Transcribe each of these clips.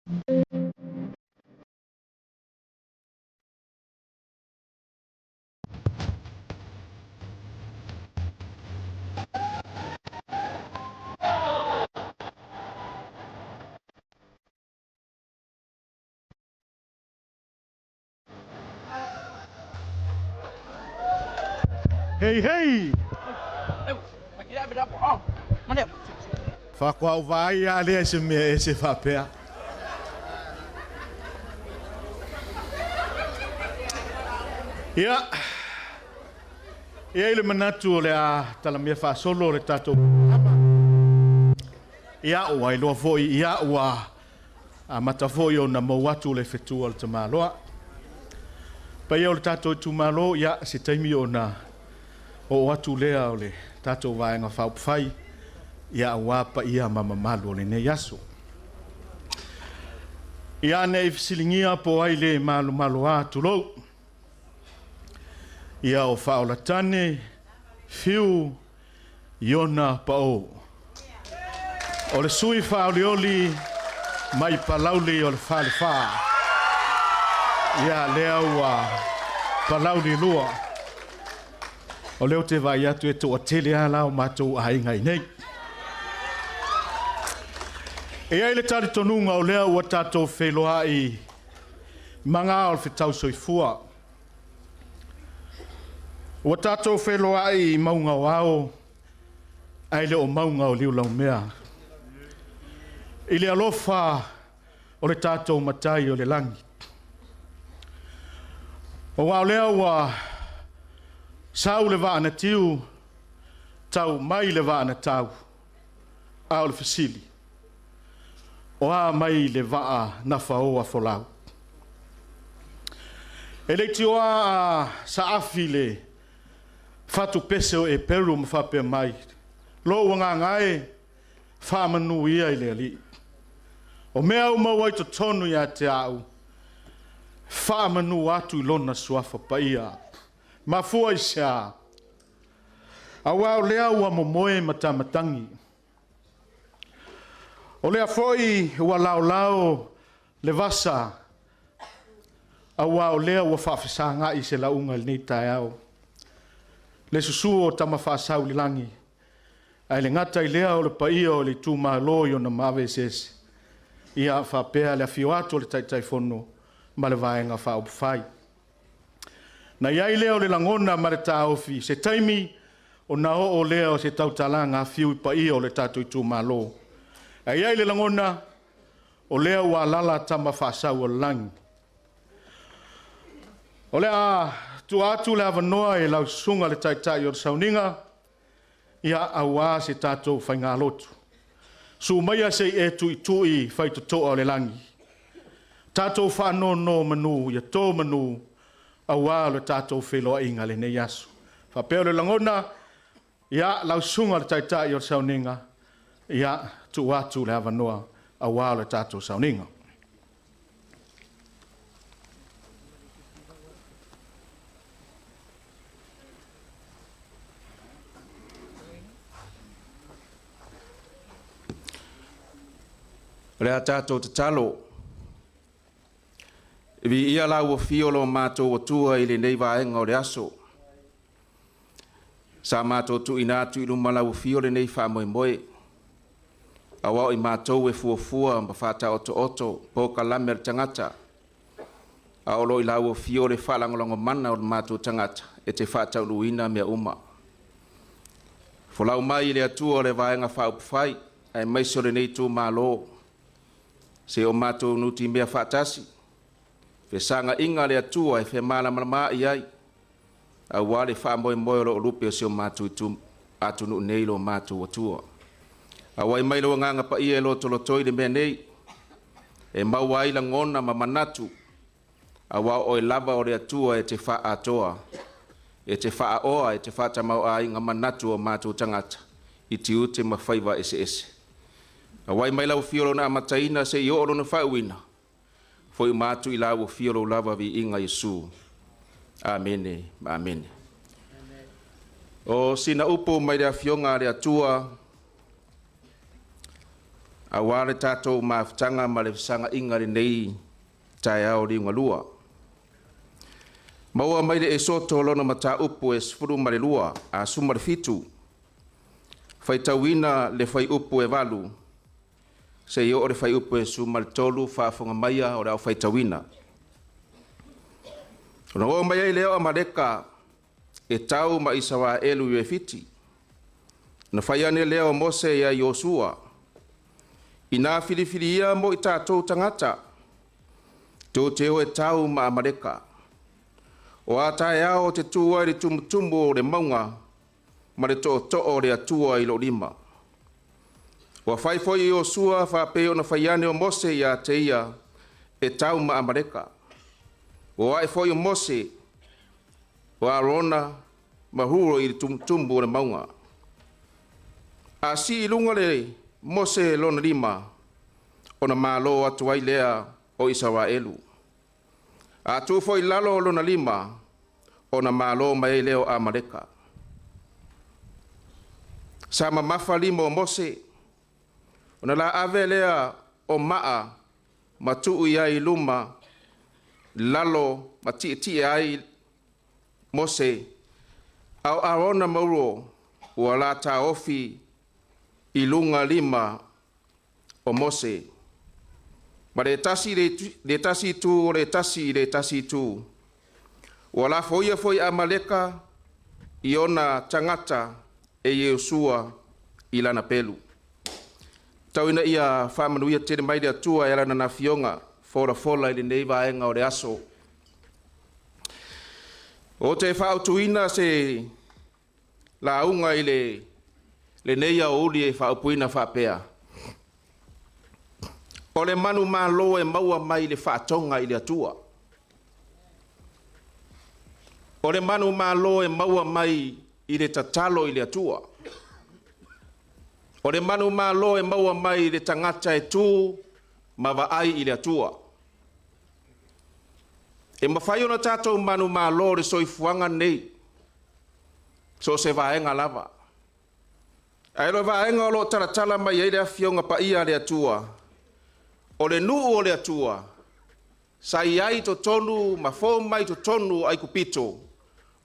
Hei hei! Faatoa ou vaai lava lea i se mea ese faapea. Ia, e i ai le manatu o le a talamia faasolo le tatou Ia, ua iloa foi, ia, ua amata foi ona mou atu le fetu a le tamaloa. Paia o le tatou itumalo, ia, se taimi ona oo atu lea o le tatou Vaega Faaupufai, ia, aua paia ma mamalu o lenei aso. Ia, ne i fesiligia po o ai le malomaloa, tulou, ia o Faaolatane Fiu Iona Pao. O le sui faaolioli mai Palauli o le Falefa. Ia lea ua Palauli 2. O lea ou te vaai atu e toatele lava la o matou aiga i nei. E i ai le talitonuga o lea ua tatou feiloai maga o le fetau soifua. Ua tatou feiloai i mauga o ao ae le o mauga o liulaumea. I le alofa o le tatou Matai o le lagi. Aua o lea ua sau le vaa na tiu, tau mai le vaa na tau, a o le fesili, o a mai le vaa na faoa folau? E leitioa a saafi le fatupese o Eperu ma faapea mai, Lou agaga e, faamanu ia i le Alii. O mea uma ua i totonu ia te au, faamanu atu i Lona Suafa Paia. Mafua i se a? Aua o lea ua momoe matamatagi. O lea foi ua laolao le vasa, aua o lea ua faafesagai se lauga i lenei taeao. Le susu o Tama Faasau i le lagi, ae le gata i lea o le paia o le itumalo i ona maave eseese, ia faapea le afio atu o le Taitaifono ma le Vaega Faaupufai. Na i ai lea o le lagona ma le taofi, se taimi ona oo lea o se tautalaga afiu i paia o le tatou itumalo. Ae i ai le lagona, o lea ua alala Tama Faasau o le lagi. O le a tua atu le avanoa i lau susuga le Taitai o le Sauniga, ia aua se tatou faigalotu. Su maia se i e tuitui faitotoa o le lagi. Tatou faanono manu ia to manu aua lo tatou feiloaiga lenei aso. Faapea o le lagona, ia lau susuga le Taitai o le Sauniga, ia tuu atu le avanoa aua le tatou sauniga. O le a tatou tatalo. Viia lau afio o lo matou Atua i lenei vaega o le aso. Sa matou tuuina atu i luma lau afio lenei faamoemoe, aua o i matou e fuafua ma faataotooto polokalame a le tagata, a o lo o i lau afio le faalagolagomana o le matou tagata e te faatauluina mea uma. Folau mai i le Atua o le Vaega Faaupufai aemaise o lenei itumalo, se o matou nutimea faatasi, fesagaina a le Atua e femalamalamaai ai, aua le faamoemoe o lo o lupe o si o matou atunuu nei lo matou Atua. Auai mai lou Agaga Paia e lotolotoi le mea nei, e maua ai lagona ma manatu, aua o oe lava o le Atua e te faaatoa, e te faaoa, e te faatamaoaiga manatu o matou tagata i tiute ma faiva eseese. Auai mai lau afio lona amataina se i oo lona faauuina, foi uma atu i lau afio lou lava viiga Iesu. Amene ma amene. O sina upu mai le afioga a le Atua. Auā le tatou mafutaga ma le fesaga'iga i lenei taeao liugalua. Maua mai le Esoto lona mataupu e 12 a 17, faitauina le fuaiupu e 8 seia oo i le fuaiupu e 13. Faafofoga maia o le a ou faitauina. Ona oo mai ai lea o Amaleka e tau ma Isaraelu i Refiti. Na fai ane lea o Mose ia Iosua, Inā filifilia mo i tatou tagata, tou te o e tau ma Amaleka. O a taeao ou te tu ai i le tumutumu o le mauga ma le tootoo o le Atua i lou lima. Ua fai foi e Iosua faapei ona fai ane o Mose ia te ia e tau ma Amaleka. Ua o ae foi o Mose, o Arona ma Huro i le tumutumu o le mauga. A sii i luga le Mose lona lima, ona malo atu ai lea o Isaraelu. A tuu foi i lalo lona lima, ona malo mai ai lea o Amaleka. Sa mamafa lima o Mose, ona la ave lea o maa ma tuu i ai i luma, lalo ma tietie ai Mose, a o Arona ma Uro ua la taofi i luga lima o Mose, ma le tasi i le tasi itu o le tasi i le tasi itu. Ua lafoia foi Amaleka i ona tagata e Iosua i lana pelu. Tau ina ia faamanuia tele mai le Atua e ala i Lana Afioga folafola i lenei vaega o le aso. Ou te faautuina se lauga i le lenei aoauli e faaupuina faapea, O le manumalo e maua mai le faatoga i le Atua. O le manumalo e maua mai i le tatalo i le Atua. O le manumalo e maua mai i le tagata e tu ma vaai i le Atua. E mafai ona tatou manumalo i le soifuaga lenei, so o se vaega lava. Ae o le vaega o lo o talatala mai ai le Afioga Paia a le Atua, o le nuu o le Atua, sa i ai i totonu ma fou mai i totonu o Aikupito,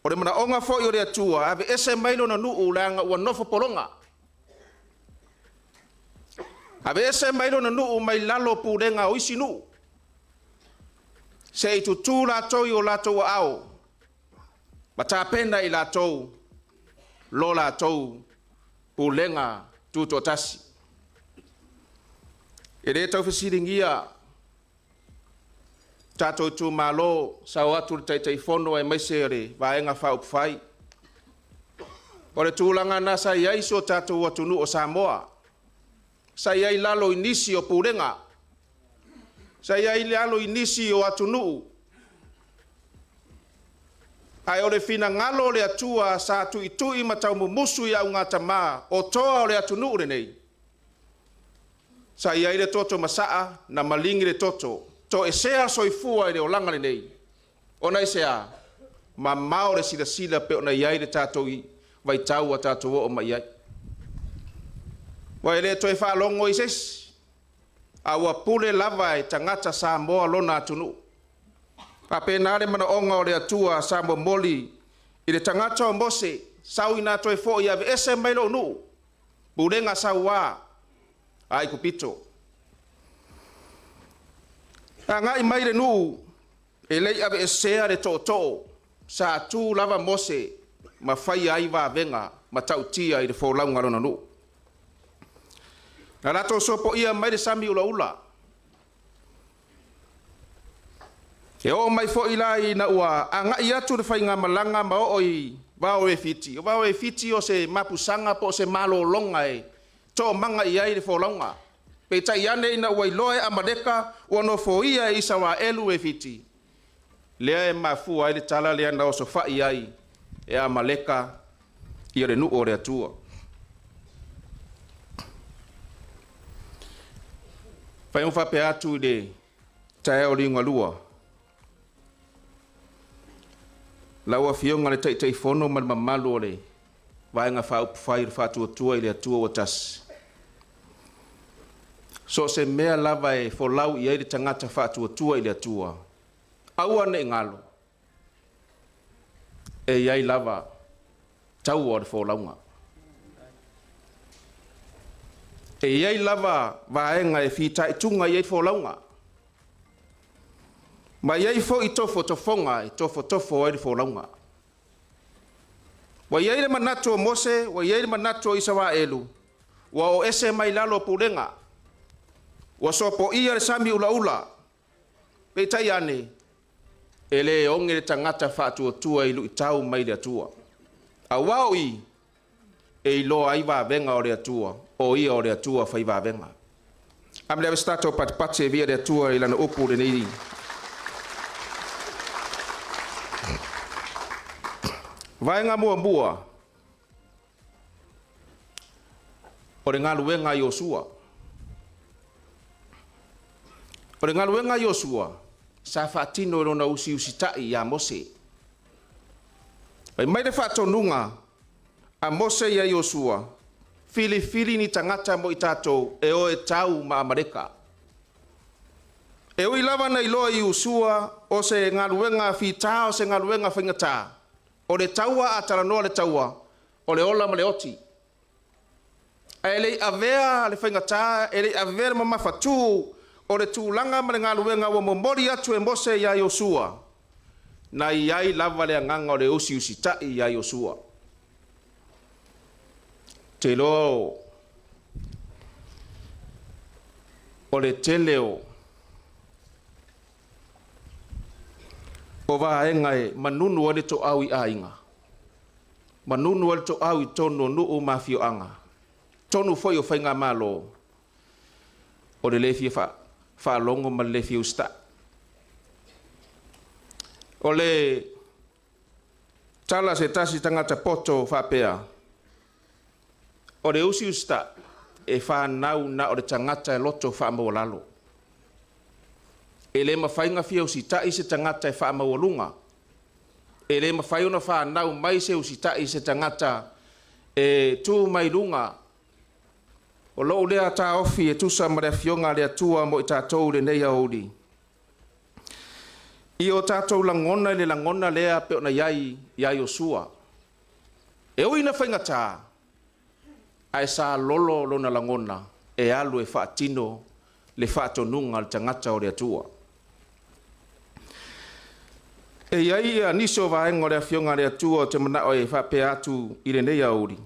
o le manaoga foi o le Atua, aveese mai lona nuu leaga ua nofo pologa. Aveese mai lona nuu mai lalo o pulega o isi nuu, se i tutu latou i o latou aao ma tapena i latou lo latou pulega tutoatasi. E le tau fesiligia tatou itumalo, sao atu le Taitaifono aemaise o le Vaega Faaupufai. O le tulaga lena sa i ai si o tatou atunuu o Samoa, sa i ai i lalo i nisi o pulega, sa i ai i lalo i nisi o atunuu, ae o le finagalo o le Atua sa tuitui ma taumumusu i augatama o toa o le atunuu lenei, Sa i ai le toto masaa, na maligi le toto, toesea soifua i le olaga lenei. Ona aisea? Mamao le silasila pei ona i ai le tatou vaitau ua tatou oo mai i ai. Ua e le toe faalogo i se isi, a ua pule lava e tagata Samoa lona atunuu. Faapena le manaoga o le Atua sa momoli i le tagata o Mose, sau ina toe foi e aveese mai lou nuu, pulega saua a Aikupito. Agai mai le nuu e le i aveesea le tootoo, sa tu lava Mose ma faia ai vavega matautia i le folauga a lona nuu. Na latou sopoia mai le sami ulaula. E oo mai foi la ina ua agai atu le faigamalaga ma oo i Vao o Efiti, o Vao o Efiti o se mapusaga po o se malologa e toomaga i ai le folauga. Peitai ane ina ua iloa e Amaleka ua nofoia e Isaraelu Efiti, lea e mafua ai le tala lea na osofai ai e Amaleka ia le nuu o le Atua. Fai ma faapea atu i le taeao liugalua, lau Afioga i le Taitaifono ma le mamalu o le Vaega Faaupufai o le Faatuatua i le Atua ua Tasi. So o se mea lava e folau i ai le tagata faatuatua i le Atua, aua ne i galo, e i ai lava taua o le folauga. E i ai lava vaega e fitaituga i ai folauga, ma i ai foi tofotofoga e tofotofo ai le folauga. Ua i ai le manatu o Mose, ua i ai le manatu o Isaraelu, ua o ese mai lalo o pulega, ua sopoia le sami ulaula. Peitai ane, e lē oge le tagata faatuatua i luitau mai le Atua. Auā o i, e iloa ai vavega o le Atua, o ia o le Atua fai vavega. Amile ave se tatou patipati e via le Atua i lana upu lenei. Vaega muamua, o le galuega a Iosua. O le galuega a Iosua, sa faatino e lona usiusita'i ia Mose. Fai mai le faatonuga a Mose ia Iosua, filifili ni tagata mo i tatou e o e tau ma Amaleka. E ui lava na iloa e Iosua o se galuega fitā o se galuega faigata, o le taua a talanoa le taua, o le ola ma le oti. Ae le i avea le faigata, e le i avea le mamafatū o le tulaga ma le galuega ua momoli atu e Mose ia Iosua, na i ai lava le agaga o le usiusita'i ia Iosua. Te iloa o le tele o vaega e manunu ai le toau i aiga, manunu ai le toau i totonu o nuu ma afioaga, totonu foi o faigamalo, o le le fia faalogo ma le le fia usitai. O le tala a se tasi tagata poto faapea, o le usiusita'i e fanau na o le tagata e loto faamaualalo. E le mafai ona fia usitai se tagata e faamaualuga. E le mafai ona fanau mai se usitai i se tagata e tu mai luga. O lou lea taofi e tusa ma le afioga a le Atua mo i tatou i lenei aoauli. I o tatou lagona i le lagona lea pei ona i ai ia Iosua. E ui ina faigata, ae sa lolo lona lagona e alu e faatino le faatonuga a le tagata o le Atua. E i ai nisi o vaega o le afioga a le Atua ou te manao e faapea atu i lenei aoauli.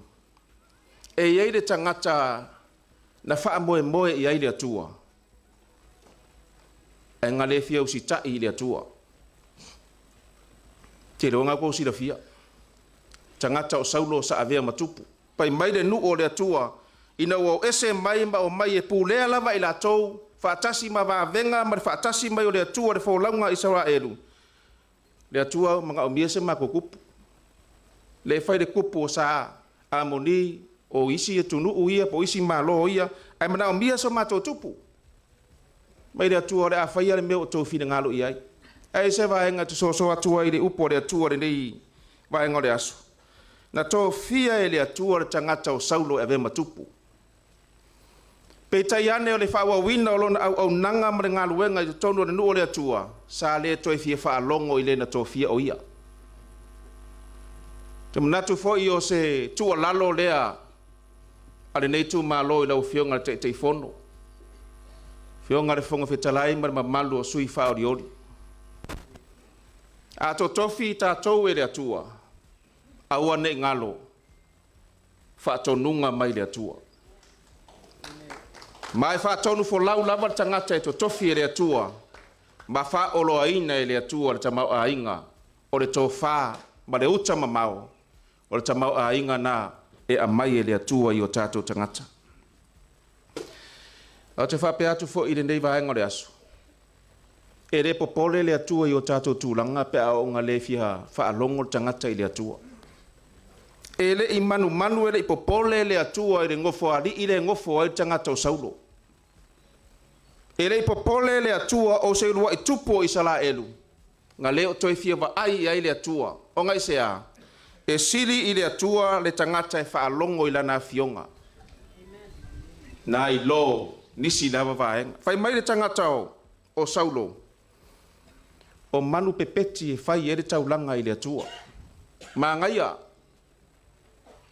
E i ai le tagata na faamoemoe i ai le Atua, ae na le fia usitai i le Atua. Te iloa na tou silafia. Tagata o Saulo sa avea ma tupu. Fai mai le nuu o le Atua, ina ua o ese mai ma omai e pulea lava i latou, faatasi ma vavega ma le faatasi mai o le Atua le folauga a Isaraelu. Le Atua manaomia se matou tupu. Le fai le tupu o sa Amoni o isi atunuu ia po o isi malo ia, ae manaomia so matou tupu. Mai le Atua o le a faia le mea o outou finagalo i ai. Ae se vaega e soso atu ai le upu a le Atua lenei vaega o le aso. Na tofia e le Atua le tagata o Saulo e avea ma tupu. Peitai ane o le faaauauina o lona auaunaga ma le galuega i totonu o le nuu o le Atua, sa le toe fia faalogo i le na tofia o ia. Te manatu foi o se tuualalo lea a lenei itumalo i lau Afioga i le Taitaifono, Afioga i le Fofoga Fetalai ma le mamalu o sui faaolioli. A totofi tatou e le Atua, aua ne i galo faatonuga mai le Atua. Ma e faatonu folau lava le tagata e totofi e le Atua, ma faaoloaina e le Atua le tamaoaiga o le tofa ma le uta mamao, o le tamaoaiga na e aumai e le Atua i o tatou tagata. Ou te faapea atu foi i lenei vaega o le aso, e le popole le Atua i o tatou tulaga pe a oo ina le fia faalogo le tagata i le Atua. E le i manumanu e le i popole le Atua i le nofoalii le nofo ai le tagata o Saulo. E le i popole le Atua o se uluai tupu o Isaraelu, na le o toe fia vaai i ai le Atua. Ona i se a? E sili i le Atua le tagata e faalogo i lana afioga. Nai lo nisi lava vaega. Fai mai le tagata o Saulo, o manu pepeti e fai ai le taulaga i le Atua. Magaia.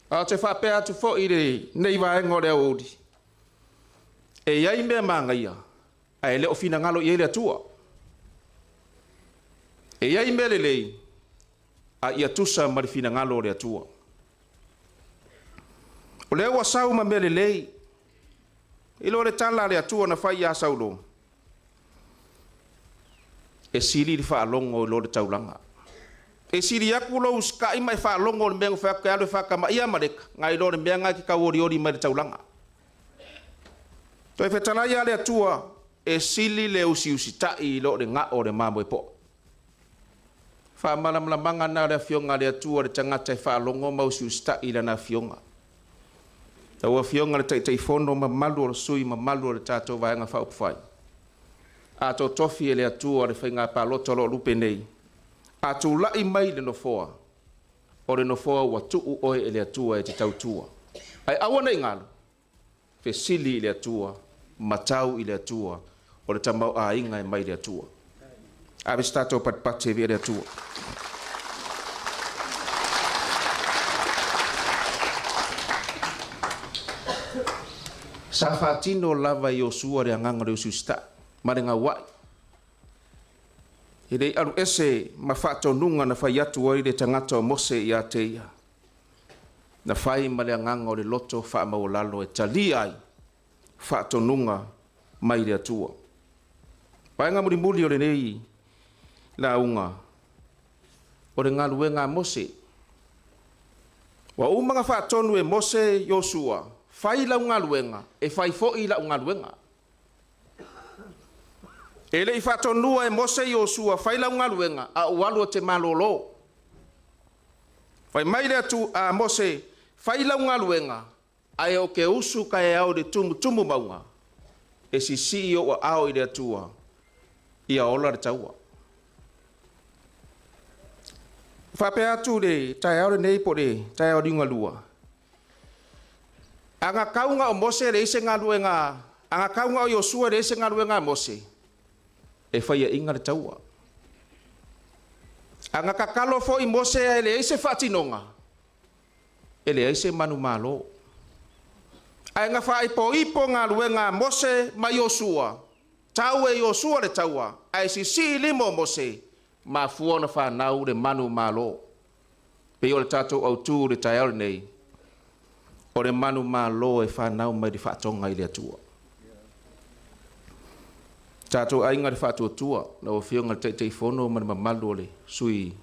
Ae ou te faapea atu foi i lenei vaega o le aoauli, e i ai mea magaia, ae le o finagalo i ai le Atua. E i ai mea lelei, a ia tusa ma le finagalo o le Atua. O lea ua sau ma mea lelei, i lo le tala a le Atua na fai ia Saulo, e sili le faalogo i lo le taulaga. E sili atu lou usitai ma e faalogo i le mea na fai atu e alu e faatamaia Amaleka, nai lo le mea lena e te tauolioli mai i le taulaga. Toe fetalai lava le Atua, e sili le usiusitai i lo le gao o le mamoe poa. Faamalamalamaga lena o le Afioga a le Atua i le tagata e faalogo ma usiusitai i Lana Afioga. Lau Afioga i le Taitaifono ma mamalu o le sui usufono mamalu o le tatou Vaega Faaupufai, a totofi e le Atua le faiga palota o lo o lupe nei, a tulai mai i le Nofoa, o le Nofoa ua tuu oe e le Atua e te tautua. Ae aua ne i galo, fesili i le Atua, matau i le Atua, o le tamaoaiga e mai i le Atua. Ave se tatou patipati e viia le Atua. Sa faatino lava e Iosua le agaga o le usiusitai ma le gauai. E le i alu ese ma faatonuga na fai atu ai le tagata o Mose ia te ia. Na fai ma le agaga o le loto faamaualalo e talia ai faatonuga mai le Atua. Vaega mulimuli o lenei lauga, o le galuega a Mose. Ua uma ona faatonu e Mose Iosua, fai lau galuega, e fai foi lau galuega. E le i faatonua e Mose Iosua, fai lau galuega, a ou alu ou te malolo. Fai mai le atu a Mose, fai lau galuega, ae ou te usu taeao i le tumutumu mauga, e sisii ou aao i le Atua, ia ola le taua. Faapea atu le taeao lenei po o le taeao liugalua, a na tau na o Mose e leai se galuega, a na tau na o Iosua e leai se galuega a Mose, e faiaina le taua. A na tatalo foi Mose ae leai se faatinoga, e leai se manumalo. Ae na faaipoipo galuega a Mose ma Iosua, tau e Iosua le taua, ae sisii lima o Mose, mafua ona fanau le manumalo. Pei o le tatou autu i le taeao lenei, o le manumalo e fanau mai le faatoga i le Atua. Tatou aiga i le faatuatua, lau Afioga i le Taitaifono ma le mamalu o le sui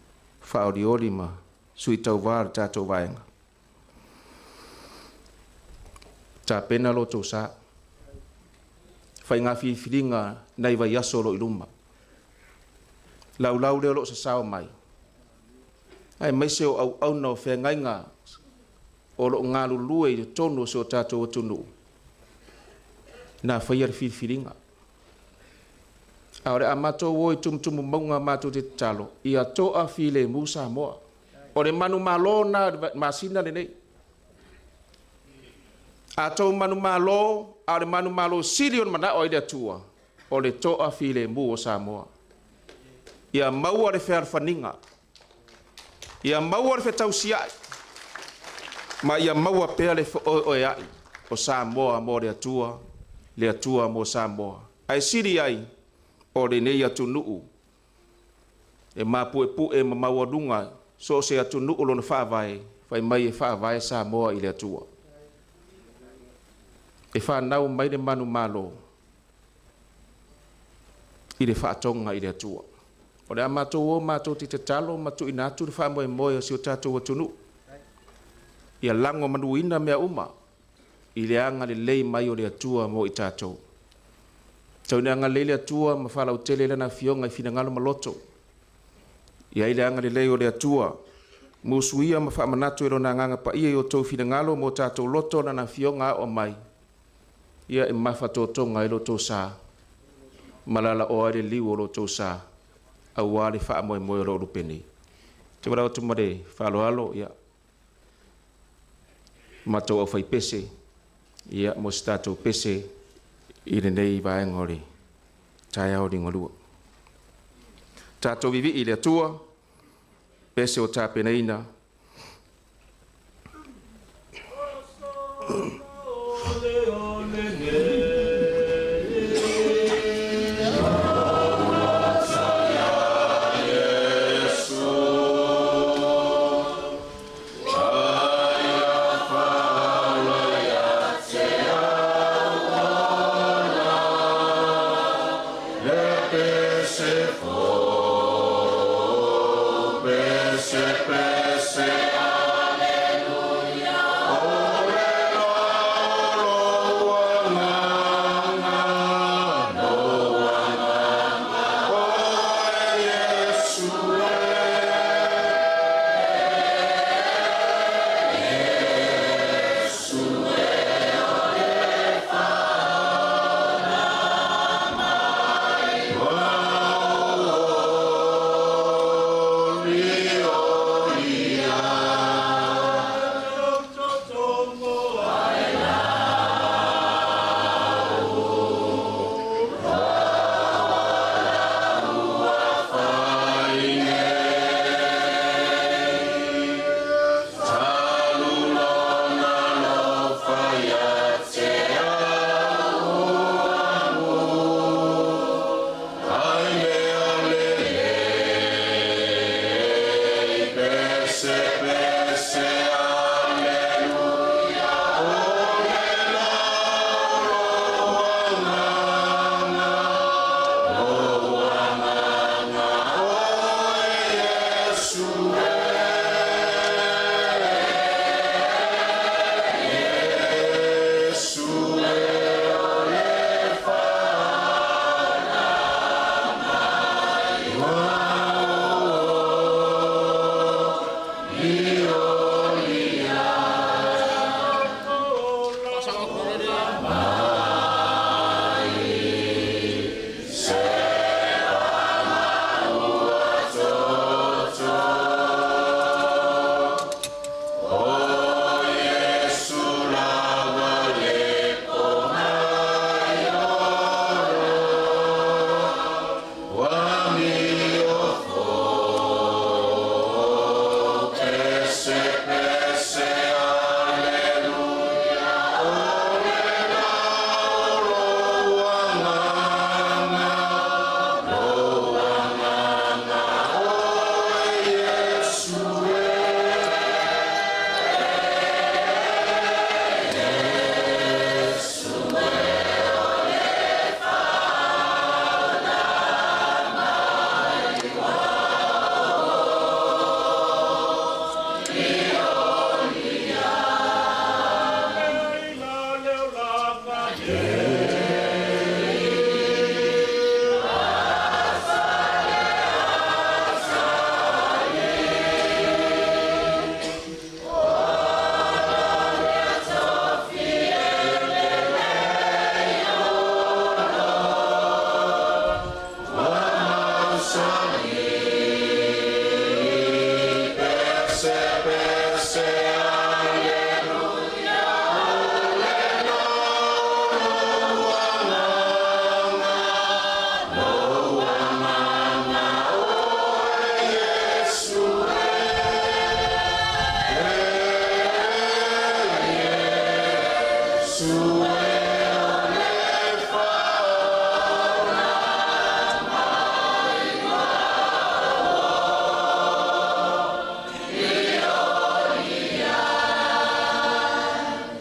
faaolioli ma sui tauva o le tatou vaega. Tapena lo outou sa. Faiga filifiliga nai vaiaso o lo o i luma. Laulau lea o lo o sasao mai, aemaise o auauna o feagaiga o lo o galulue i totonu o si o tatou atunuu, na faia le filifiliga. A o le a matou o i tumutumu mauga matou te tatalo, ia toa filemu Samoa. O le manumalo lena i le masina lenei. A tou manumalo, a o le manumalo sili ona manao ai le Atua, o le toa filemu o Samoa. Ia maua le fealofaniga, ia maua le fetausiai, ma ia maua pea le feoeoeai o Samoa mo le Atua, le Atua mo Samoa. Ae sili ai o lenei atunuu e mapuepue ma maualuga so o se atunuu lona faavae, fai mai e faavae Samoa i le Atua. E fanau mai le manumalo i le faatoga i le Atua. O le a matou o matou te tatalo ma tuuina atu le faamoemoe o si o tatou atunuu. Ia lagomaluina mea uma i le agalelei mai o le Atua mo i tatou. Tau ina agalelei le Atua ma faalautele Lana Afioga i finagalo ma loto. Ia i ai le agalelei o le Atua, musuia ma faamanatu e Lona Agaga Paia i o outou finagalo ma o tatou loto Lana Afioga aoa mai, ia e mafatotoga ai lo outou sa, ma lalaoa ai le liu o lo outou sa, aua le faamoemoe o lo o lupe nei. Ou te valaau atu ma le faaaloalo, ia, matou aufaipese, ia, mo se tatou pese. i lenei vaega o le taeao liugalua. Tatou vivii i le Atua, pese o tapenaina.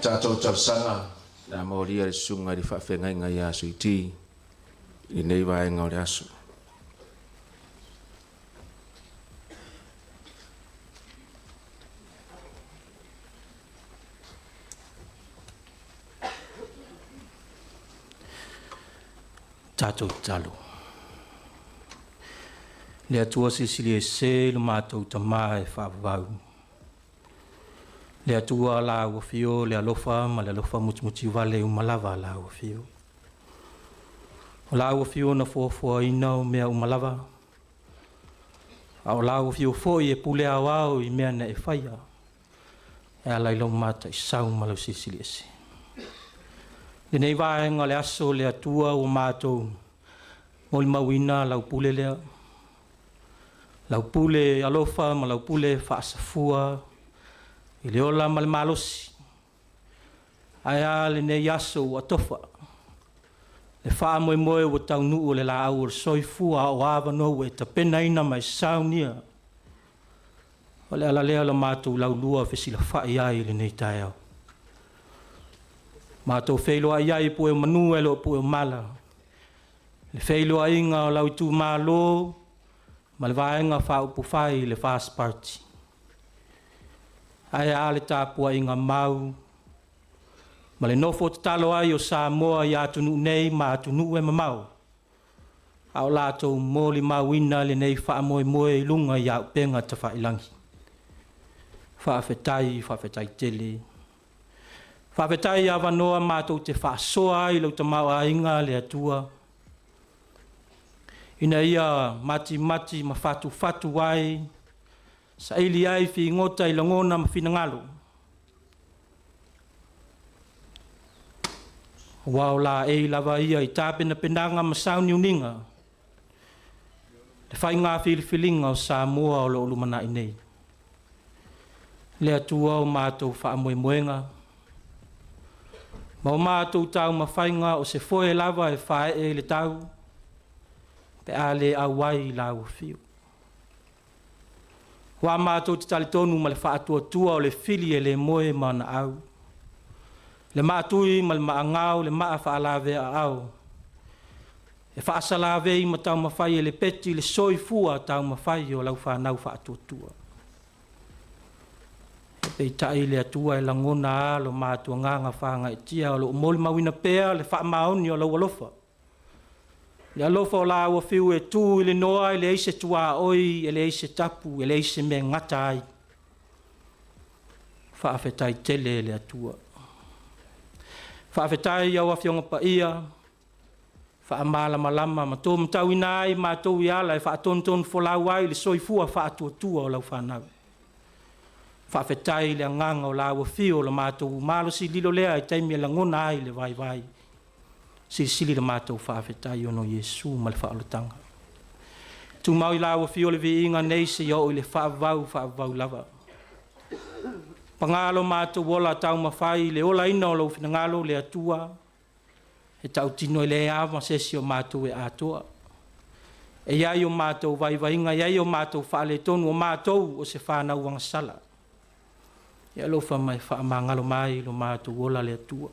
Tatou talosaga na molia le susuga i le faafeagaiga ia Suiti i lenei vaega o le aso. Tatou tatalo. Le Atua silisili ese lo matou Tama e faavavau. Le Atua la ua afio le alofa ma le alofa mutimutivale uma lava la ua afio. O la ua afio na foafoaina o mea uma lava, a o la ua afio foi e pule aoao i mea na e faia, e ala i lau mataisau ma lau silisili ese. Lenei vaega o le aso le Atua ua matou molimauina lau pule lea. Lau pule alofa ma lau pule faasafua i le ola ma le malosi. Ae a lenei aso ua tofa, le faamoemoe ua taunuu o le laau o le soifua a o avanoa ua e tapenaina ma e saunia. O le ala lea o le matou laulua fesilafai ai i lenei taeao. Matou feiloai ai i pue o manu ae le o pue o mala. Le feiloaiga o lau itumalo ma le Vaega Faaupufai le FAST Party. Ae a le tapuaiga mau ma le nofo tatalo ai o Samoa i atunuu nei ma atunuu e mamao, a o latou molimauina lenei faamoemoe i luga i auupega tafailagi. Faafetai, faafetai tele. Faafetai i avanoa matou te faasoa ai i lou tamaoaiga le Atua, ina ia matimati ma fatufatu ai, saili ai figota i lagona ma finagalo, aua o laei lava ia i tapenapenaga ma sauniuniga le faiga filifiliga o Samoa o lo o lumanai nei. Le Atua o matou faamoemoega ma o matou taumafaiga o se foe lava e faaee i le tau pe a le auai i lau afio. Aua matou te talitonu ma le faatuatua o le fili e le moe ma ana au, le maatui ma le maagau, le maa faalavea-aao, e faasalavei ma taumafai e lepeti le soifua taumafai o lau fanau faatuatua. Peitai le Atua e lagona lava lo matou agaga faagaeetia o lo o molimauina pea le faamaoni o lou alofa. Le alofa o la ua fiu e tu i le noa, e leai se tuaoi, e leai se tapu, e leai se mea e gata ai. Faafetai tele le Atua. Faafetai i au Afioga Paia, faamalamalama ma taumatauina ai matou i ala e faatonutonu folau ai le soifua faatuatua o lau fanau. Faafetai i le agaga o la ua fio o le matou malosi lilo lea i taimi e lagona ai le vaivai. Silisili le matou faafetai ona o Iesu ma le faaolataga. Tumau i la ua fio le viiga nei seia oo i le faavavau, faavavau lava. Paga lo matou ola taumafai i le olaina o lou finagalo le Atua, e tautino e leai lava ma se isi o matou e atoa. E i ai o matou vaivaiga, e i ai o matou faaletonu, o matou o se fanau agasala. E alofa mai faamagalo mai lo matou ola le Atua.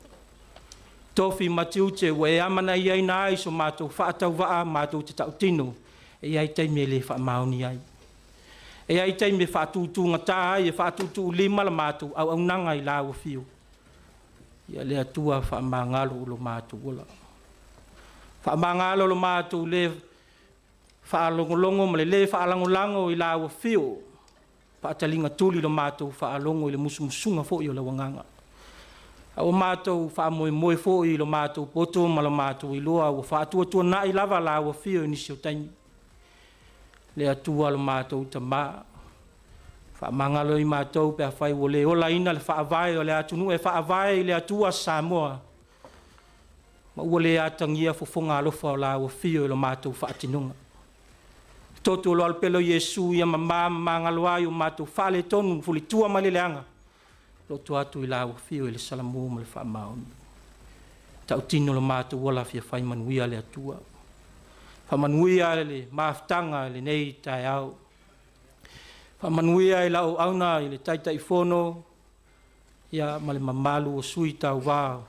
Tofi ma tiute ua e amanaiaina ai so matou faatauvaa matou te tautino, e i ai taimi e le faamaoni ai. E i ai taimi e faatutugata ai, e faatutuulima la matou auaunaga i lau afio. Ia le Atua faamagalo lo matou ola. Faamagalo lo matou le faalogologo ma le le faalagolago i lau afio, faataliga tuli lo matou faalogo i le musumusuga foi o lau agaga. A ua matou faamoemoe foi i lo matou poto ma lo matou iloa, ua faatuatuanai lava lau afio i nisi o taimi. Le Atua lo matou Tama, faamagalo i matou pe afai ua le olaina le faavae o le atunuu e faavae i le Atua Samoa, ma ua le atagia fofoga alofa o lau afio i lo matou faatinoga. Toto o lo alopelo Iesu ia mama ma magalo ai o matou faaletonu fulitua mai le leaga, loto atu i lau afio i le salamu ma le faamaoni. Tautino lo matou ola fia fai manuia le Atua. Faamanuia le mafutaga i lenei taeao. Faamanuia i lau auauna i le Taitaifono ia, ma le mamalu o sui tauvā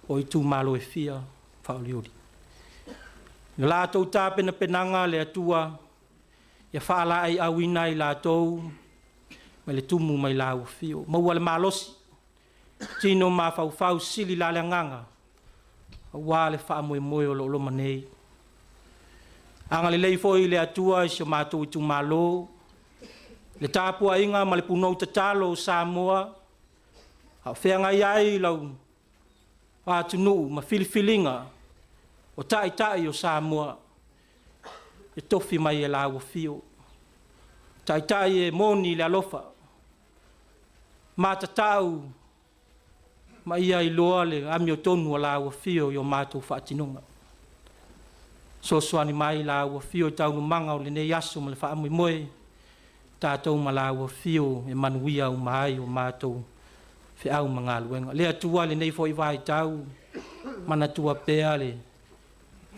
o itumalo e fia faauliuli. I le latou tapenapenaga le Atua, ia faalaeiauina ai latou mai le tumu mai lau afio. Maua le malosi, tino mafaufau sili la le agaga, aua le faamoemoe o lo o loma nei. Agalelei foi le Atua i si o matou itumalo, le tapuaiga ma le punou tatalo o Samoa, a o feagai ai lau atunuu ma filifiliga o taitai o Samoa e tofi mai e lau afio. Taitai e moni le alofa, matatau Ma ia iloa le amiotonu a lau afio i o matou faatinoga. Soasoani mai lau afio i taualumaga o lenei aso ma le faamoemoe, tatou ma lau afio e manuia uma ai o matou feau ma galuega. Le Atua i lenei foi vaitau, manatua pea le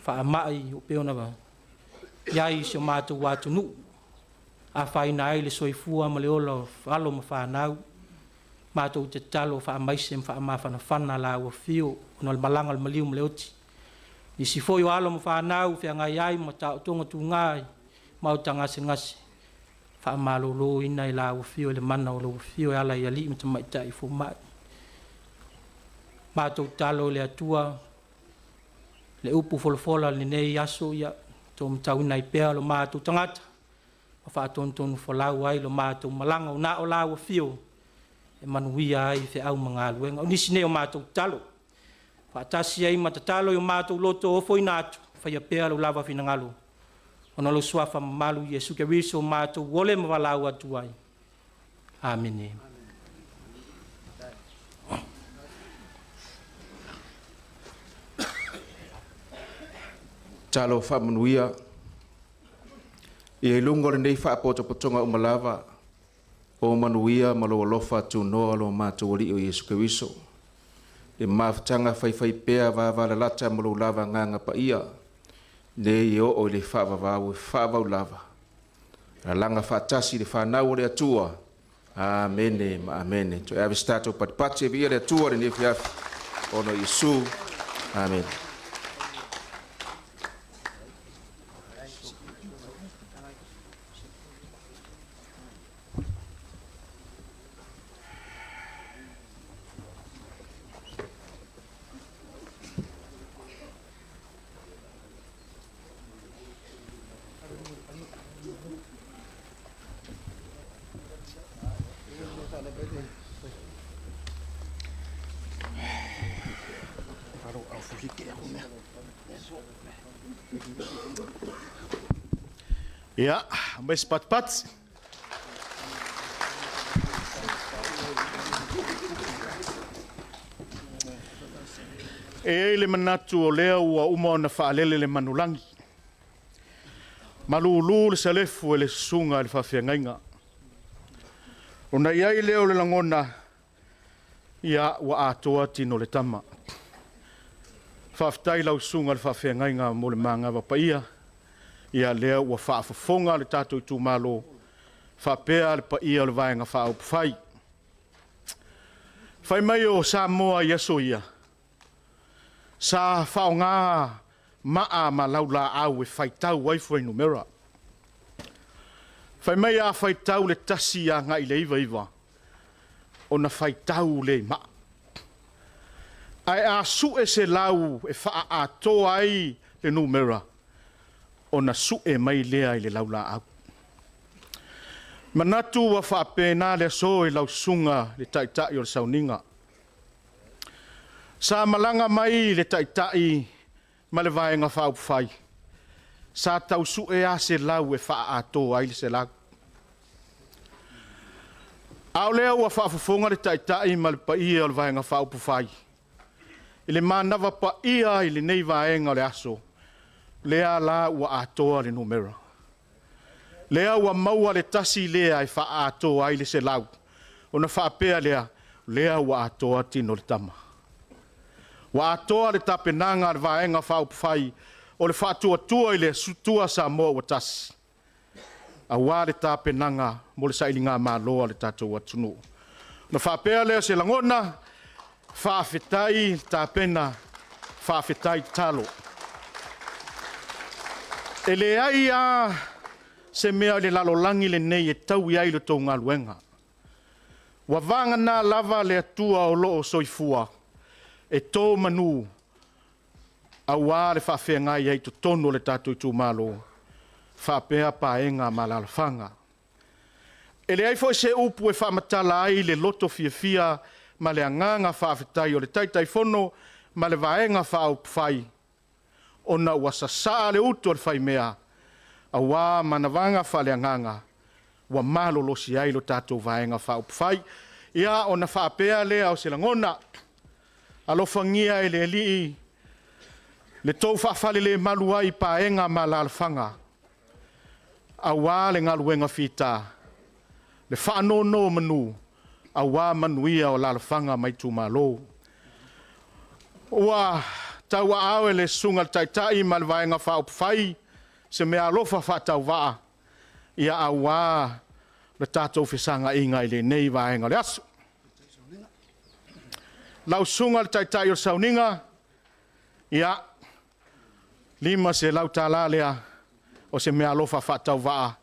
faamai o pei ona i ai i si o matou atunuu, afaina ai le soifua ma le ola o alo ma fanau. Matou te tatalo faamaise ma faamafanafana lau afio ona o le malaga a le maliu ma le oti. Nisi foi o alo ma fanau feagai ai ma taotoga tuga i maota gasegase, faamaloloina i lau afio i le mana o lou afio e ala i alii ma tamaitai fomai. Matou tatalo i le Atua, le upu folafola i lenei aso, ia taumatauina ai pea lo matou tagata, ma faatonutonu folau ai lo matou malaga, na o lau afio e manuia ai feau ma galuega. O nisi nei o matou tatalo, faatasi ai ma tatalo i o matou loto ofoina atu, faia pea lou lava finagalo, ona o lou suafa mamalu Iesu Keriso matou ole ma valaau atu ai. Amene. Talo faamanuia. Ia i luga o lenei faapotopotoga uma lava, o manuia ma lou alofa tunoa lo matou Alii o Iesu Keriso. Le mafutaga faifaipea vavalalata ma lou lava agaga paia, nei e oo i le faavavau e faavavau lava. Lalaga faatasi le fanau o le Atua. Amene ma amene. Toe ave se tatou patipati e viia le Atua lenei afiafi. Ona o Iesu. Amene. Ia, aumai se patipati. E i ai le manatu o lea ua uma ona faalele le manulagi, malulu le salefu e le susuga i le faafeagaiga. Ona i ai lea o le lagona, ia ua atoa tino o le tama. Faafetai i lau susuga i le faafeagaiga mo le magava paia, ia lea ua faafofoga le tatou itumalo faapea le paia o le Vaega Faaupufai. Fai mai o Samoa i aso ia, sa faaaoga maa ma laulaau e faitau ai fuainumera. Fai mai a faitau le 1 agai i le 99, ona faitau lea i maa. Ae a sue se lau e faaatoa ai le numera, ona sue mai lea i le laulaau. Manatu ua faapena le aso i lau susuga le Taitai o le Sauniga. Sa malaga mai le Taitai ma le Vaega Faaupufai, sa tau sue lava se lau e faaatoa ai le 100. A o lea ua faafofoga le Taitai ma le paia o le Vaega Faaupufai i le manava paia i lenei vaega o le aso, lea la ua atoa le numera. Lea ua maua le tasi lea e faaatoa ai le 100, ona faapea lea, lea ua atoa tino o le tama. Ua atoa le tapenaga a le Vaega Faaupufai o le Faatuatua i le Atua Samoa ua tasi, aua le tapenaga mo le sailigamalo a le tatou atunuu. Ona faapea lea o se lagona, faafetai tapena, faafetai tatalo. E leai lava se mea o le lalolagi lenei e taui ai le tou galuega. Ua vagana lava le Atua o lo o soifua e to manu aua le faafeagai ai i totonu o le tatou itumalo faapea paega ma alaalafaga. E leai foi se upu e faamatala ai le loto fiafia ma le agaga faafetai o le Taitaifono ma le Vaega Faaupufai, ona ua sasaa le utu a le faimea aua manavaga faaleagaga ua malolosi ai lo tatou Vaega Faaupufai. Ia, ona faapea lea o se lagona, Alofagia e le Alii le tou faafalelemalu ai i paega ma alaalafaga, aua le galuega fita, le faanonomanu aua manuia o alaalafaga ma itumalo. Ua tauaao e le Susuga i le Taitai ma le Vaega Faaupufai se meaalofa faatauvaa aua le tatou fesagaiga i lenei vaega o le aso. Lau Susuga i le Taitai o le Sauniga, ia, e $500 lea o se meaalofa faatauvaa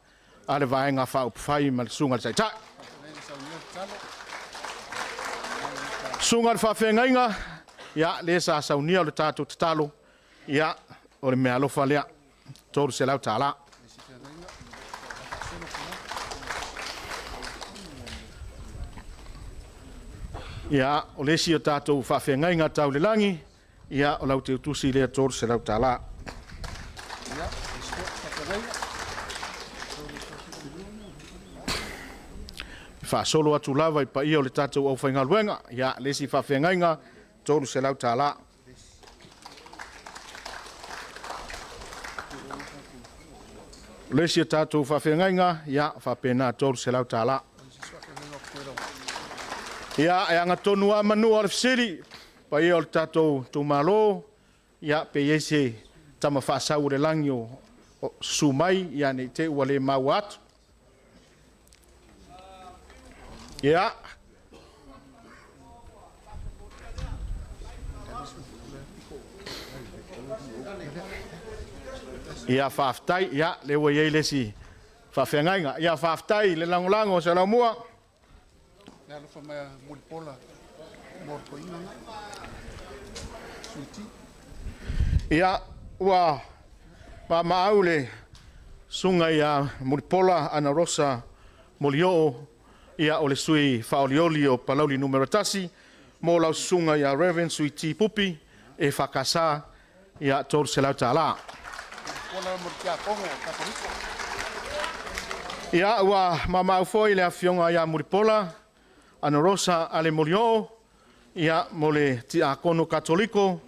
a le Vaega Faaupufai ma le Susuga i le Taitai. Susuga i le Faafeagaiga, ia, le sa saunia le tatou tatalo, ia, o le meaalofa lea, $300. Ia, o le isi o tatou faafeagaiga tau le lagi, ia, o lau teutusi lea $300. E faasolo atu lava i paia o le tatou aufaigaluega, ia, le isi faafeagaiga, $300. O le isi a tatou faafeagaiga, ia, faapena, $300. Ia, e agatonu lava manu o le fesili, paia o le tatou itumalo, ia, pe i ai se Tama Faasau o le lagi o susu mai, ia ne i te i ua le maua atu. Ia, ia faafetai, ia, lea ua i ai le isi faafeagaiga. Ia faafetai le lagolago a Saleaaumua. Le alofa mai a Mulipola mo le toeaina lena. Suiti. Ia, ua maamaau le susuga ia Mulipola Anarosa Molioo, ia o le sui faaolioli o Palauli Nu.1, mo lau susuga ia Reverend Suiti Pupi, EFKS, ia $300. Mulipola mo le tiakono Katoliko. Ia, ua maamaau foi le afioga ia Mulipola Anarosa Ale Molioo, ia, mo le tiakono Katoliko,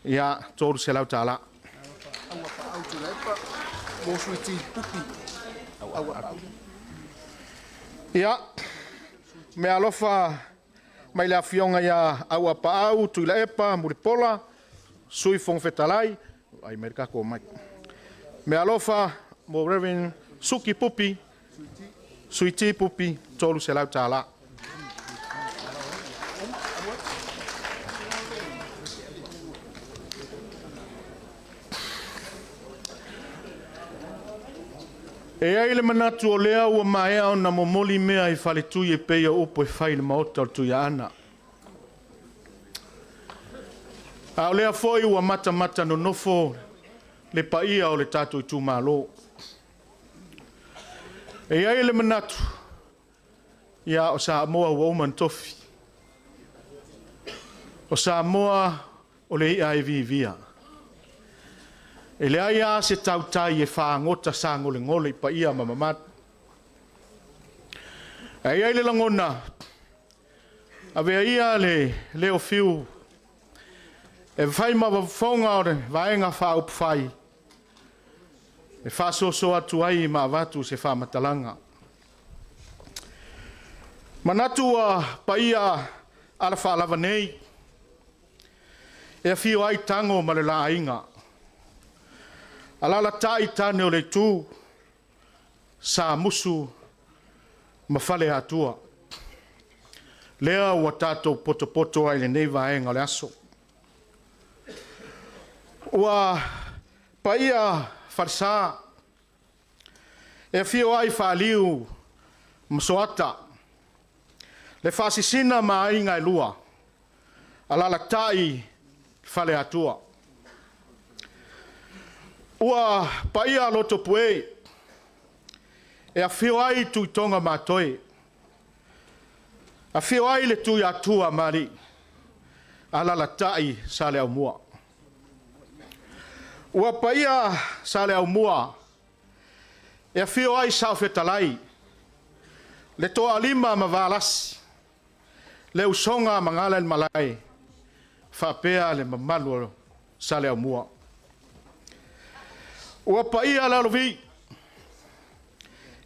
ia, $300. Auapaau Tuilaepa mo Suiti Pupi. Auapaau. Ia, meaalofa mai le afioga ia Auapaau Tuilaepa Mulipola, Sui Fofoga Fetalai, ai mai le tatou mic. Meaalofa mo Reverend Suki Pupi, Suiti Pupi, $300. E i ai le manatu o lea ua maea ona momoli mea i faletui e pei o upu e fai i le maota o le Tuiaana. A o lea foi ua matamata nonofo le paia o le tatou itumalo. E i ai le manatu, ia o Samoa ua uma ona tofi. O Samoa o le i'a e viivia. E leai lava se tautai e fagota sagolegole i paia ma mamalu. Ae i ai le lagona, avea ia le leo fiu e fai ma fofoga o le Vaega Faaupufai e faasoasoa atu ai ma avatu se faamatalaga. Manatu ua paia alafaalava nei, e afio ai Tago ma le la aiga, alaalatai tane o le itu, Samusu ma Faleatua. Lea ua tatou potopoto ai i lenei vaega o le aso. Ua paia falesa, e afio ai Faliu ma Soata, le Faasisina ma Aiga e lua, alaalatai Faleatua. Ua paia Lotopue, e afio ai Tuitoga Matoe, afio ai le Tuiatua ma Alii, alaalatai Saleaaumua. Ua paia Saleaaumua, e afio ai Saofetalai, le Toalima ma Valasi, le Usoga ma Galaemalae, faapea le mamalu o Saleaaumua. Ua paia le alovi